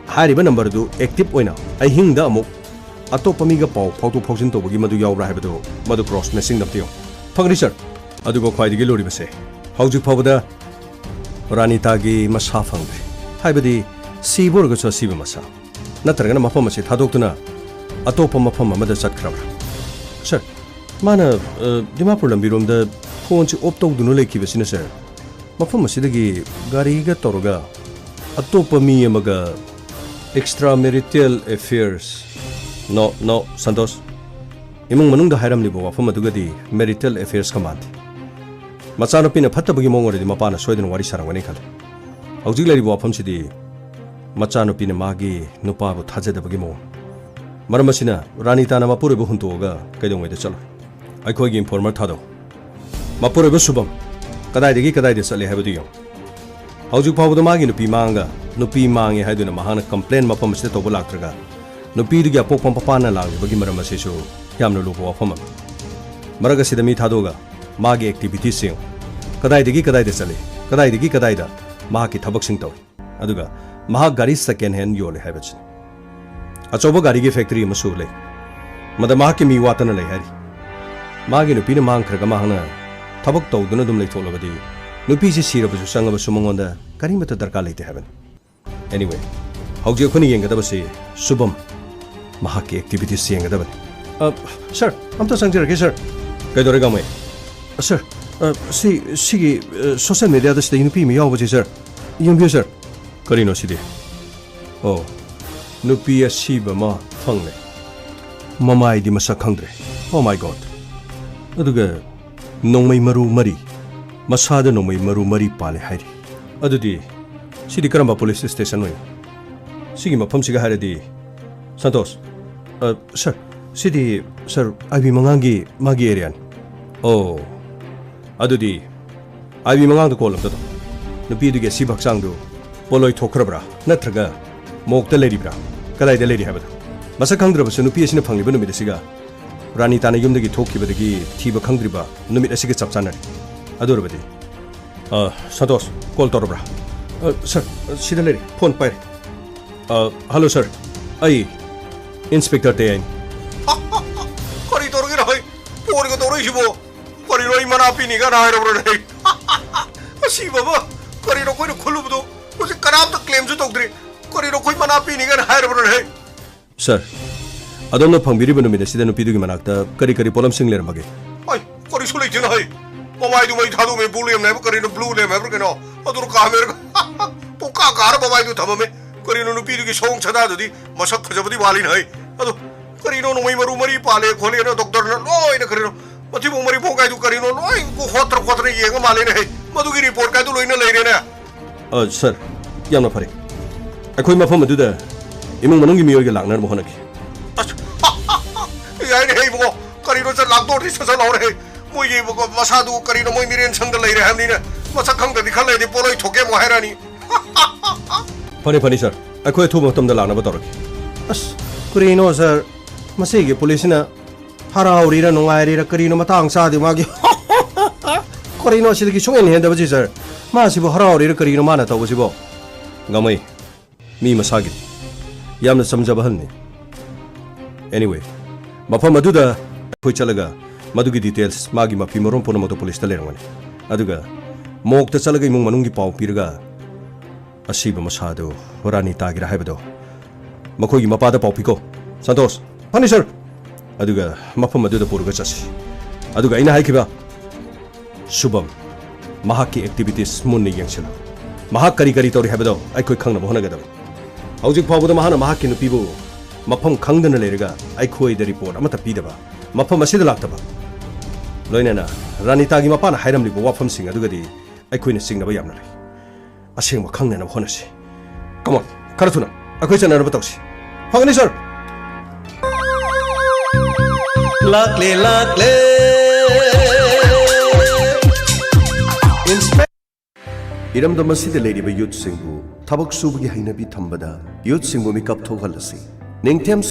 ꯍꯥꯏꯔꯤꯕ ꯅꯝꯕꯔꯗꯨ ꯑꯦꯛꯇꯤꯚ ꯑꯣꯏꯅ ꯑꯍꯤꯡꯗ ꯑꯃꯨꯛ ꯑꯇꯣꯞꯄ ꯃꯤꯒ ꯄꯥꯎ ꯐꯥꯎꯗꯣꯛ ꯐꯥꯎꯖꯤꯟ ꯇꯧꯕꯒꯤ ꯃꯗꯨ ꯌꯥꯎꯕ꯭ꯔꯥ ꯍꯥꯏꯕꯗꯨ, ꯃꯗꯨ ꯀ꯭ꯔꯣꯁ ꯃꯦꯆꯤꯡꯗ ꯑꯝꯇ ꯌꯦꯡꯉꯨ꯫ ꯐꯪꯒꯅꯤ ꯁꯔ꯫ ꯑꯗꯨꯒ ꯈ꯭ꯋꯥꯏꯗꯒꯤ ꯂꯨꯔꯤꯕꯁꯦ, ꯍꯧꯖꯤꯛ ꯐꯥꯎꯕꯗ ꯔꯥꯅꯤꯇꯥꯒꯤ ꯃꯁꯥ ꯐꯪꯗ꯭ꯔꯤ꯫ ꯍꯥꯏꯕꯗꯤ ꯁꯤꯕ ꯑꯣꯏꯔꯒꯁꯨ ꯑꯁꯤꯕ ꯃꯁꯥ, ꯅꯠꯇ꯭ꯔꯒꯅ ꯃꯐꯝ ꯑꯁꯤ ꯊꯥꯗꯣꯛꯇꯨꯅ ꯑꯇꯣꯞꯄ ꯃꯐꯝ ꯑꯃꯗ ꯆꯠꯈ꯭ꯔꯕ꯭ꯔꯥ? ꯁꯔ, ꯃꯥꯅ, ꯑ, ꯗꯤꯃꯥꯄꯨꯔ ꯂꯝꯕꯤꯔꯣꯝꯗ ꯐꯣꯟꯁꯤ ꯑꯣꯐ ꯇꯧꯗꯨꯅ ꯂꯩꯈꯤꯕꯁꯤꯅ, ꯁꯔ, ꯃꯐꯝ ꯑꯁꯤꯗꯒꯤ ꯒꯥꯔꯤꯒ ꯇꯧꯔꯒ ꯑꯇꯣꯞꯄ ꯃꯤ ꯑꯃꯒ extra marital affairs? No, no, Santosh. ꯏꯃꯨꯡ ꯃꯅꯨꯡꯗ ꯍꯥꯏꯔꯝꯂꯤꯕ ꯋꯥꯐꯝ ꯑꯗꯨꯒꯗꯤ ꯃꯦꯔꯤꯇꯦꯜ ꯑꯦꯐꯦꯌꯔꯁꯀ ꯃꯥꯟꯗꯦ꯫ ꯃꯆꯥꯅꯨꯄꯤꯅ ꯐꯠꯇꯕꯒꯤ ꯃꯑꯣꯡ ꯑꯣꯏꯔꯗꯤ ꯃꯄꯥꯅ ꯁꯣꯏꯗꯅ ꯋꯥꯔꯤ ꯁꯥꯔꯝꯒꯅꯤ ꯈꯜꯂꯤ꯫ ꯍꯧꯖꯤꯛ ꯂꯩꯔꯤꯕ ꯋꯥꯐꯝꯁꯤꯗꯤ ꯃꯆꯥꯅꯨꯄꯤꯅ ꯃꯥꯒꯤ ꯅꯨꯄꯥꯕꯨ ꯊꯥꯖꯗꯕꯒꯤ ꯃꯑꯣꯡ꯫ ꯃꯔꯝ ꯑꯁꯤꯅ ꯔꯥꯅꯤꯇꯥꯅ ꯃꯄꯨꯔꯣꯏꯕ ꯍꯨꯟꯇꯣꯛꯑꯒ ꯀꯩꯗꯧꯉꯩꯗ ꯆꯠꯂꯣꯏ꯫ ꯑꯩꯈꯣꯏꯒꯤ ꯏꯟꯐꯣꯔꯃꯔ ꯊꯥꯗꯧ꯫ ꯃꯄꯨꯔꯣꯏꯕ ꯁꯨꯕꯝ, ꯀꯗꯥꯏꯗꯒꯤ ꯀꯗꯥꯏꯗ ꯆꯠꯂꯦ ꯍꯥꯏꯕꯗꯨ ꯌꯦꯡꯉꯨ꯫ ꯍꯧꯖꯤꯛ ꯐꯥꯎꯕꯗ ꯃꯥꯒꯤ ꯅꯨꯄꯤ ꯃꯥꯡꯉꯒ, ꯅꯨꯄꯤ ꯃꯥꯡꯉꯦ ꯍꯥꯏꯗꯨꯅ ꯃꯍꯥꯛꯅ ꯀꯝꯄ꯭ꯂꯦꯟ ꯃꯐꯝ ꯑꯁꯤꯗ ꯇꯧꯕ ꯂꯥꯛꯇ꯭ꯔꯒ, ꯅꯨꯄꯤꯗꯨꯒꯤ ꯑꯄꯣꯛꯄ ꯃꯄꯥꯅ ꯂꯥꯛꯂꯤꯕꯒꯤ ꯃꯔꯝ ꯑꯁꯤꯁꯨ ꯌꯥꯝꯅ ꯂꯨꯕ ꯋꯥꯐꯝ ꯑꯃꯅꯤ꯫ ꯃꯔꯛ ꯑꯁꯤꯗ ꯃꯤ ꯊꯥꯗꯣꯛꯑꯒ ꯃꯥꯒꯤ ꯑꯦꯛꯇꯤꯚꯤꯇꯤꯁꯁꯤꯡ, ꯀꯗꯥꯏꯗꯒꯤ ꯀꯗꯥꯏꯗ ꯆꯠꯂꯤ, ꯀꯗꯥꯏꯗꯒꯤ ꯀꯗꯥꯏꯗ ꯃꯍꯥꯛꯀꯤ ꯊꯕꯛꯁꯤꯡ ꯇꯧꯏ, ꯑꯗꯨꯒ ꯃꯍꯥꯛ ꯒꯥꯔꯤ ꯁꯦꯀꯦꯟ ꯍꯦꯟ ꯌꯣꯜꯂꯤ ꯍꯥꯏꯕꯁꯤꯅꯤ꯫ ꯑꯆꯧꯕ ꯒꯥꯔꯤꯒꯤ ꯐꯦꯛꯇꯔꯤ ꯑꯃꯁꯨ ꯂꯩ, ꯃꯗ ꯃꯍꯥꯛꯀꯤ ꯃꯤ ꯋꯥꯠꯇꯅ ꯂꯩ ꯍꯥꯏꯔꯤ꯫ ꯃꯥꯒꯤ ꯅꯨꯄꯤꯅ ꯃꯥꯡꯈ꯭ꯔꯒ ꯃꯍꯥꯛꯅ ꯊꯕꯛ ꯇꯧꯗꯨꯅ ꯑꯗꯨꯝ ꯂꯩꯊꯣꯛꯂꯕꯗꯤ, ꯅꯨꯄꯤꯁꯤ ꯁꯤꯔꯕꯁꯨ ꯆꯪꯉꯕꯁꯨ ꯃꯉꯣꯟꯗ ꯀꯔꯤꯃꯠꯇ ꯗꯔꯀꯥꯔ ꯂꯩꯇꯦ ꯍꯥꯏꯕꯅꯤ꯫ Anyway, ꯍꯧꯖꯤꯛ ꯑꯩꯈꯣꯏꯅ ꯌꯦꯡꯒꯗꯕꯁꯤ ꯁꯨꯕꯝ, ꯃꯍꯥꯛꯀꯤ ꯑꯦꯛꯇꯤꯚꯤꯇꯤꯁ ꯌꯦꯡꯒꯗꯕꯅꯤ꯫ ꯑ, ꯁꯔ, ꯑꯝꯇ ꯆꯪꯖꯔꯛꯀꯦ, ꯁꯔ꯫ ꯀꯩꯗꯧꯔꯦ, ꯒꯥꯡꯃꯩ? ꯑ, ꯁꯔ, ꯑ, ꯁꯤ, ꯁꯤꯒꯤ, ꯑ, ꯁꯣꯁꯦꯜ ꯃꯦꯗꯤꯌꯥꯗ ꯁꯤꯗꯒꯤ ꯅꯨꯄꯤ ꯑꯃ ꯌꯥꯎꯕꯁꯤ, ꯁꯔ, ꯌꯦꯡꯕꯤꯌꯨ, ꯁꯔ꯫ ꯀꯔꯤꯅꯣ ꯁꯤꯗꯤ? ꯑꯣ, ꯅꯨꯄꯤ ꯑꯁꯤꯕ ꯑꯃ ꯐꯪꯂꯦ꯫ ꯃꯃꯥꯏꯗꯤ ꯃꯁꯛ ꯈꯪꯗ꯭ꯔꯦ꯫ Oh my God! ꯑꯗꯨꯒ ꯅꯣꯡꯃꯩ ꯃꯔꯨ ꯃꯔꯤ, ꯃꯁꯥꯗ ꯅꯣꯡꯃꯩ ꯃꯔꯨ ꯃꯔꯤ ꯄꯥꯜꯂꯦ ꯍꯥꯏꯔꯤ꯫ ꯑꯗꯨꯗꯤ ꯁꯤꯗꯤ ꯀꯔꯝꯕ ꯄꯨꯂꯤꯁ ꯁ꯭ꯇꯦꯁꯟ ꯑꯣꯏꯅꯤ? ꯁꯤꯒꯤ ꯃꯐꯝꯁꯤꯒ ꯍꯥꯏꯔꯗꯤ, ꯁꯟꯇꯣꯁ, ꯑ, ꯁꯔ, ꯁꯤꯗꯤ, ꯁꯔ, ꯑꯥꯏ ꯕꯤ ꯃꯉꯥꯡꯒꯤ ꯃꯥꯒꯤ ꯑꯦꯔꯤꯌꯥꯅꯤ꯫ ꯑꯣ, ꯑꯗꯨꯗꯤ ꯑꯥꯏ ꯕꯤ ꯃꯉꯥꯡꯗ ꯀꯣꯜ ꯑꯝꯇ ꯇꯧ꯫ ꯅꯨꯄꯤꯗꯨꯒꯤ ꯑꯁꯤꯕ ꯍꯛꯆꯥꯡꯗꯨ ꯄꯣꯂꯣꯏ ꯊꯣꯛꯈ꯭ꯔꯕ꯭ꯔꯥ, ꯅꯠꯇ꯭ꯔꯒ ꯃꯣꯛꯇ ꯂꯩꯔꯤꯕ꯭ꯔꯥ, ꯀꯗꯥꯏꯗ ꯂꯩꯔꯤ ꯍꯥꯏꯕꯗꯨ꯫ ꯃꯁꯛ ꯈꯪꯗ꯭ꯔꯕꯁꯨ ꯅꯨꯄꯤ ꯑꯁꯤꯅ ꯐꯪꯂꯤꯕ ꯅꯨꯃꯤꯠ ꯑꯁꯤꯒ ꯔꯥꯅꯤ ꯇꯥꯅ ꯌꯨꯝꯗꯒꯤ ꯊꯣꯛꯈꯤꯕꯗꯒꯤ ꯊꯤꯕ ꯈꯪꯗ꯭ꯔꯤꯕ ꯅꯨꯃꯤꯠ ꯑꯁꯤꯒ ꯆꯞ ꯆꯥꯅꯔꯦ꯫ ꯑꯗꯨ ꯑꯣꯏꯔꯕꯗꯤ, ꯑ, ꯁꯟꯇꯣꯁ, ꯀꯣꯜ ꯇꯧꯔꯕ꯭ꯔꯥ? ꯑ, ꯁꯔ, ꯁꯤꯗ ꯂꯩꯔꯦ, ꯐꯣꯟ ꯄꯥꯏꯔꯦ꯫ ꯑ, ꯍꯜꯂꯣ ꯁꯔ, ꯑꯩ ꯏꯟꯁꯄꯦꯛꯇꯔ ꯇꯦꯌꯥꯏꯅꯤ꯫ ꯀꯔꯤ ꯇꯧꯔꯒꯦꯅ ꯍꯩ? ꯐꯣꯟꯒ ꯇꯧꯔꯛꯏꯁꯤꯕꯣ? ꯀꯔꯤꯅꯣ, ꯑꯩ ꯃꯅꯥ ꯄꯤꯅꯤ ꯀꯥꯏꯅ ꯍꯥꯏꯔꯕ꯭ꯔꯥꯅꯦ? ꯑꯁꯤꯕ ꯑꯃ, ꯀꯔꯤꯅꯣ ꯑꯩꯈꯣꯏꯅ ꯈꯨꯜꯂꯨꯕꯗꯣ? ꯍꯧꯖꯤꯛ ꯀꯅꯥꯝꯇ ꯀ꯭ꯂꯦꯝꯁꯨ ꯇꯧꯗ꯭ꯔꯤ꯫ ꯀꯔꯤꯅꯣ ꯑꯩꯈꯣꯏ ꯃꯅꯥ ꯄꯤꯅꯤ ꯀꯥꯏꯅ ꯍꯥꯏꯔꯕ꯭ꯔꯥꯅꯦ? ꯁꯔ, ꯑꯗꯣꯝꯅ ꯐꯪꯕꯤꯔꯤꯕ ꯅꯨꯃꯤꯠ ꯑꯁꯤꯗ ꯅꯨꯄꯤꯗꯨꯒꯤ ꯃꯅꯥꯛꯇ ꯀꯔꯤ ꯀꯔꯤ ꯄꯣꯠꯂꯝꯁꯤꯡ ꯂꯩꯔꯝꯕꯒꯦ? ꯑꯩ, ꯀꯔꯤꯁꯨ ꯂꯩꯇꯦꯅ ꯍꯩ꯫ ꯃꯃꯥꯏꯗꯨ ꯃꯩ ꯊꯥꯗꯣꯛꯑꯝꯃꯦ, blue lamp ꯍꯥꯏꯕ ꯀꯔꯤꯅꯣ, blue lamp ꯍꯥꯏꯕ꯭ꯔꯥ ꯀꯩꯅꯣ? ꯑꯗꯨꯅ ꯀꯥꯝꯃꯦꯔꯒ ꯄꯨꯡꯀꯥ ꯀꯥꯔ ꯃꯃꯥꯏꯗꯨ ꯊꯝꯃꯝꯃꯦ꯫ ꯀꯔꯤꯅꯣ ꯅꯨꯄꯤꯗꯨꯒꯤ ꯁꯑꯣꯡ ꯁꯥꯗꯥꯗꯨꯗꯤ ꯃꯁꯛ ꯐꯖꯕꯗꯤ ꯃꯥꯜꯂꯤꯅ ꯍꯩ꯫ ꯑꯗꯣ ꯀꯔꯤꯅꯣ ꯅꯣꯡꯃꯩ ꯃꯔꯨ ꯃꯔꯤ ꯄꯥꯜꯂꯦ ꯈꯣꯠꯂꯦꯅ ꯗꯣꯛꯇꯔꯅ ꯂꯣꯏꯅ ꯀꯔꯤꯅꯣ ꯃꯊꯤꯕꯣꯡ ꯃꯔꯤꯕꯣꯡ ꯀꯥꯏꯗꯨ ꯀꯔꯤꯅꯣ ꯂꯣꯏ ꯍꯣꯠꯇ꯭ꯔ ꯈꯣꯠꯇ꯭ꯔ ꯌꯦꯡꯉ ꯃꯥꯜꯂꯦꯅ ꯍꯩ꯫ ꯃꯗꯨꯒꯤ ꯔꯤꯄꯣꯔꯠ ꯀꯥꯏꯗꯨ ꯂꯣꯏꯅ ꯂꯩꯔꯦꯅꯦ꯫ ꯑ, ꯁꯔ, ꯌꯥꯝꯅ ꯐꯔꯦ꯫ ꯑꯩꯈꯣꯏ ꯃꯐꯝ ꯑꯗꯨꯗ ꯏꯃꯨꯡ ꯃꯅꯨꯡꯒꯤ ꯃꯤꯑꯣꯏꯒ ꯂꯥꯛꯅꯅꯕ ꯍꯣꯠꯅꯒꯦ꯫ ꯑꯁ, ꯌꯥꯏꯅꯦ ꯍꯦ ꯏꯕꯨꯡꯉꯣ, ꯀꯔꯤꯅꯣ ꯆꯠ ꯂꯥꯛꯇꯣꯔꯗꯤ ꯁꯠ ꯁꯠ ꯂꯥꯎꯔꯦ ꯍꯦ꯫ ꯃꯣꯏꯒꯤ ꯃꯁꯥꯗꯨ ꯀꯔꯤꯅꯣ ꯃꯣꯏ ꯃꯤꯔꯦꯟ ꯁꯪꯗ ꯂꯩꯔꯦ ꯍꯥꯏꯕꯅꯤꯅ, ꯃꯁꯛ ꯈꯪꯗ꯭ꯔꯗꯤ ꯈꯔ ꯂꯩꯔꯗꯤ ꯄꯣꯠꯂꯣꯏ ꯊꯣꯛꯀꯦ ꯑꯃꯨꯛ ꯍꯥꯏꯔꯛꯑꯅꯤ꯫ ꯐꯅꯤ, ꯐꯅꯤ ꯁꯔ, ꯑꯩꯈꯣꯏ ꯑꯊꯨꯕ ꯃꯇꯝꯗ ꯂꯥꯛꯅꯕ ꯇꯧꯔꯒꯦ꯫ ꯑꯁ, ꯀꯔꯤꯅꯣ ꯁꯔ, ꯃꯁꯤꯒꯤ ꯄꯨꯂꯤꯁꯁꯤꯅ ꯍꯔꯥꯎꯔꯤꯔ ꯅꯨꯡꯉꯥꯏꯔꯤꯔ ꯀꯔꯤꯅꯣ ꯃꯇꯥꯡ ꯆꯥꯗꯦ ꯃꯥꯒꯤ꯫ ꯀꯔꯤꯅꯣ ꯑꯁꯤꯗꯒꯤ ꯁꯨꯡꯍꯦꯟ ꯍꯦꯟꯗꯕꯁꯤ ꯁꯔ? ꯃꯥꯁꯤꯕꯨ ꯍꯔꯥꯎꯔꯤꯔ ꯀꯔꯤꯅꯣ ꯃꯥꯅ ꯇꯧꯕꯁꯤꯕꯣ? ꯒꯥꯡꯃꯩ, ꯃꯤ ꯃꯁꯥꯒꯤꯅꯤ꯫ ꯌꯥꯝꯅ ꯆꯝꯖꯕ ꯑꯍꯜꯅꯤ꯫ Anyway, ꯃꯐꯝ ꯑꯗꯨꯗ ꯑꯩꯈꯣꯏ ꯆꯠꯂꯒ ꯃꯗꯨꯒꯤ details, ꯃꯥꯒꯤ ꯃꯐꯤ ꯃꯔꯣꯟ ꯄꯨꯝꯅꯃꯛꯇꯨ ꯄꯨꯂꯤꯁꯇ ꯂꯩꯔꯝꯒꯅꯤ꯫ ꯑꯗꯨꯒ ꯃꯣꯛꯇ ꯆꯠꯂꯒ ꯏꯃꯨꯡ ꯃꯅꯨꯡꯒꯤ ꯄꯥꯎ ꯄꯤꯔꯒ ꯑꯁꯤꯕ ꯃꯁꯥꯗꯨ ꯔꯥꯅꯤ ꯇꯥꯒꯦꯔꯥ ꯍꯥꯏꯕꯗꯣ ꯃꯈꯣꯏꯒꯤ ꯃꯄꯥꯗ ꯄꯥꯎ ꯄꯤꯀꯣ꯫ ꯁꯟꯇꯣꯁ, ꯐꯅꯤ ꯁꯔ꯫ ꯑꯗꯨꯒ ꯃꯐꯝ ꯑꯗꯨꯗ ꯄꯨꯔꯒ ꯆꯠꯁꯤ꯫ ꯑꯗꯨꯒ ꯑꯩꯅ ꯍꯥꯏꯈꯤꯕ ꯁꯨꯚꯝ, ꯃꯍꯥꯛꯀꯤ activities ꯃꯨꯟꯅ ꯌꯦꯡꯁꯤꯜꯂꯨ꯫ ꯃꯍꯥꯛ ꯀꯔꯤ ꯀꯔꯤ ꯇꯧꯔꯤ ꯍꯥꯏꯕꯗꯣ ꯑꯩꯈꯣꯏ ꯈꯪꯅꯕ ꯍꯣꯠꯅꯒꯗꯕꯅꯤ꯫ ꯍꯧꯖꯤꯛ ꯐꯥꯎꯕꯗ ꯃꯍꯥꯛꯅ ꯃꯍꯥꯛꯀꯤ ꯅꯨꯄꯤꯕꯨ ꯃꯐꯝ ꯈꯪꯗꯅ ꯂꯩꯔꯒ ꯑꯩꯈꯣꯏꯗ ꯔꯤꯄꯣꯔꯠ ꯑꯃꯠꯇ ꯄꯤꯗꯕ, ꯃꯐꯝ ꯑꯁꯤꯗ ꯂꯥꯛꯇꯕ, ꯂꯣꯏꯅꯅ ꯔꯥꯅꯤꯇꯥꯒꯤ ꯃꯄꯥꯅ ꯍꯥꯏꯔꯝꯂꯤꯕ ꯋꯥꯐꯝꯁꯤꯡ ꯑꯗꯨꯒꯗꯤ ꯑꯩꯈꯣꯏꯅ ꯆꯤꯡꯅꯕ ꯌꯥꯝꯅ ꯂꯩ꯫ ꯑꯁꯦꯡꯕ ꯈꯪꯅꯅꯕ ꯍꯣꯠꯅꯁꯤ꯫ ꯀꯃꯣꯟ, ꯈꯔ ꯊꯨꯅ ꯑꯩꯈꯣꯏ ꯆꯠꯅꯅꯕ ꯇꯧꯁꯤ꯫ ꯐꯒꯅꯤ, ꯁꯥꯔ꯫ ꯂꯥꯛꯂꯦ, ꯂꯥꯛꯂꯦ꯫ ꯏꯟꯁꯄꯦꯛ- ꯏꯔꯝꯗꯝ ꯑꯁꯤꯗ ꯂꯩꯔꯤꯕ ꯌꯨꯠꯁꯤꯡꯕꯨ ꯊꯕꯛ ꯁꯨꯕꯒꯤ ꯍꯩꯅꯕꯤ ꯊꯝꯕꯗ ꯌꯨꯠꯁꯤꯡꯕꯨ ꯃꯤꯀꯞ ꯊꯣꯛꯍꯜꯂꯁꯤ꯫ ꯅꯤꯡꯊꯦꯝ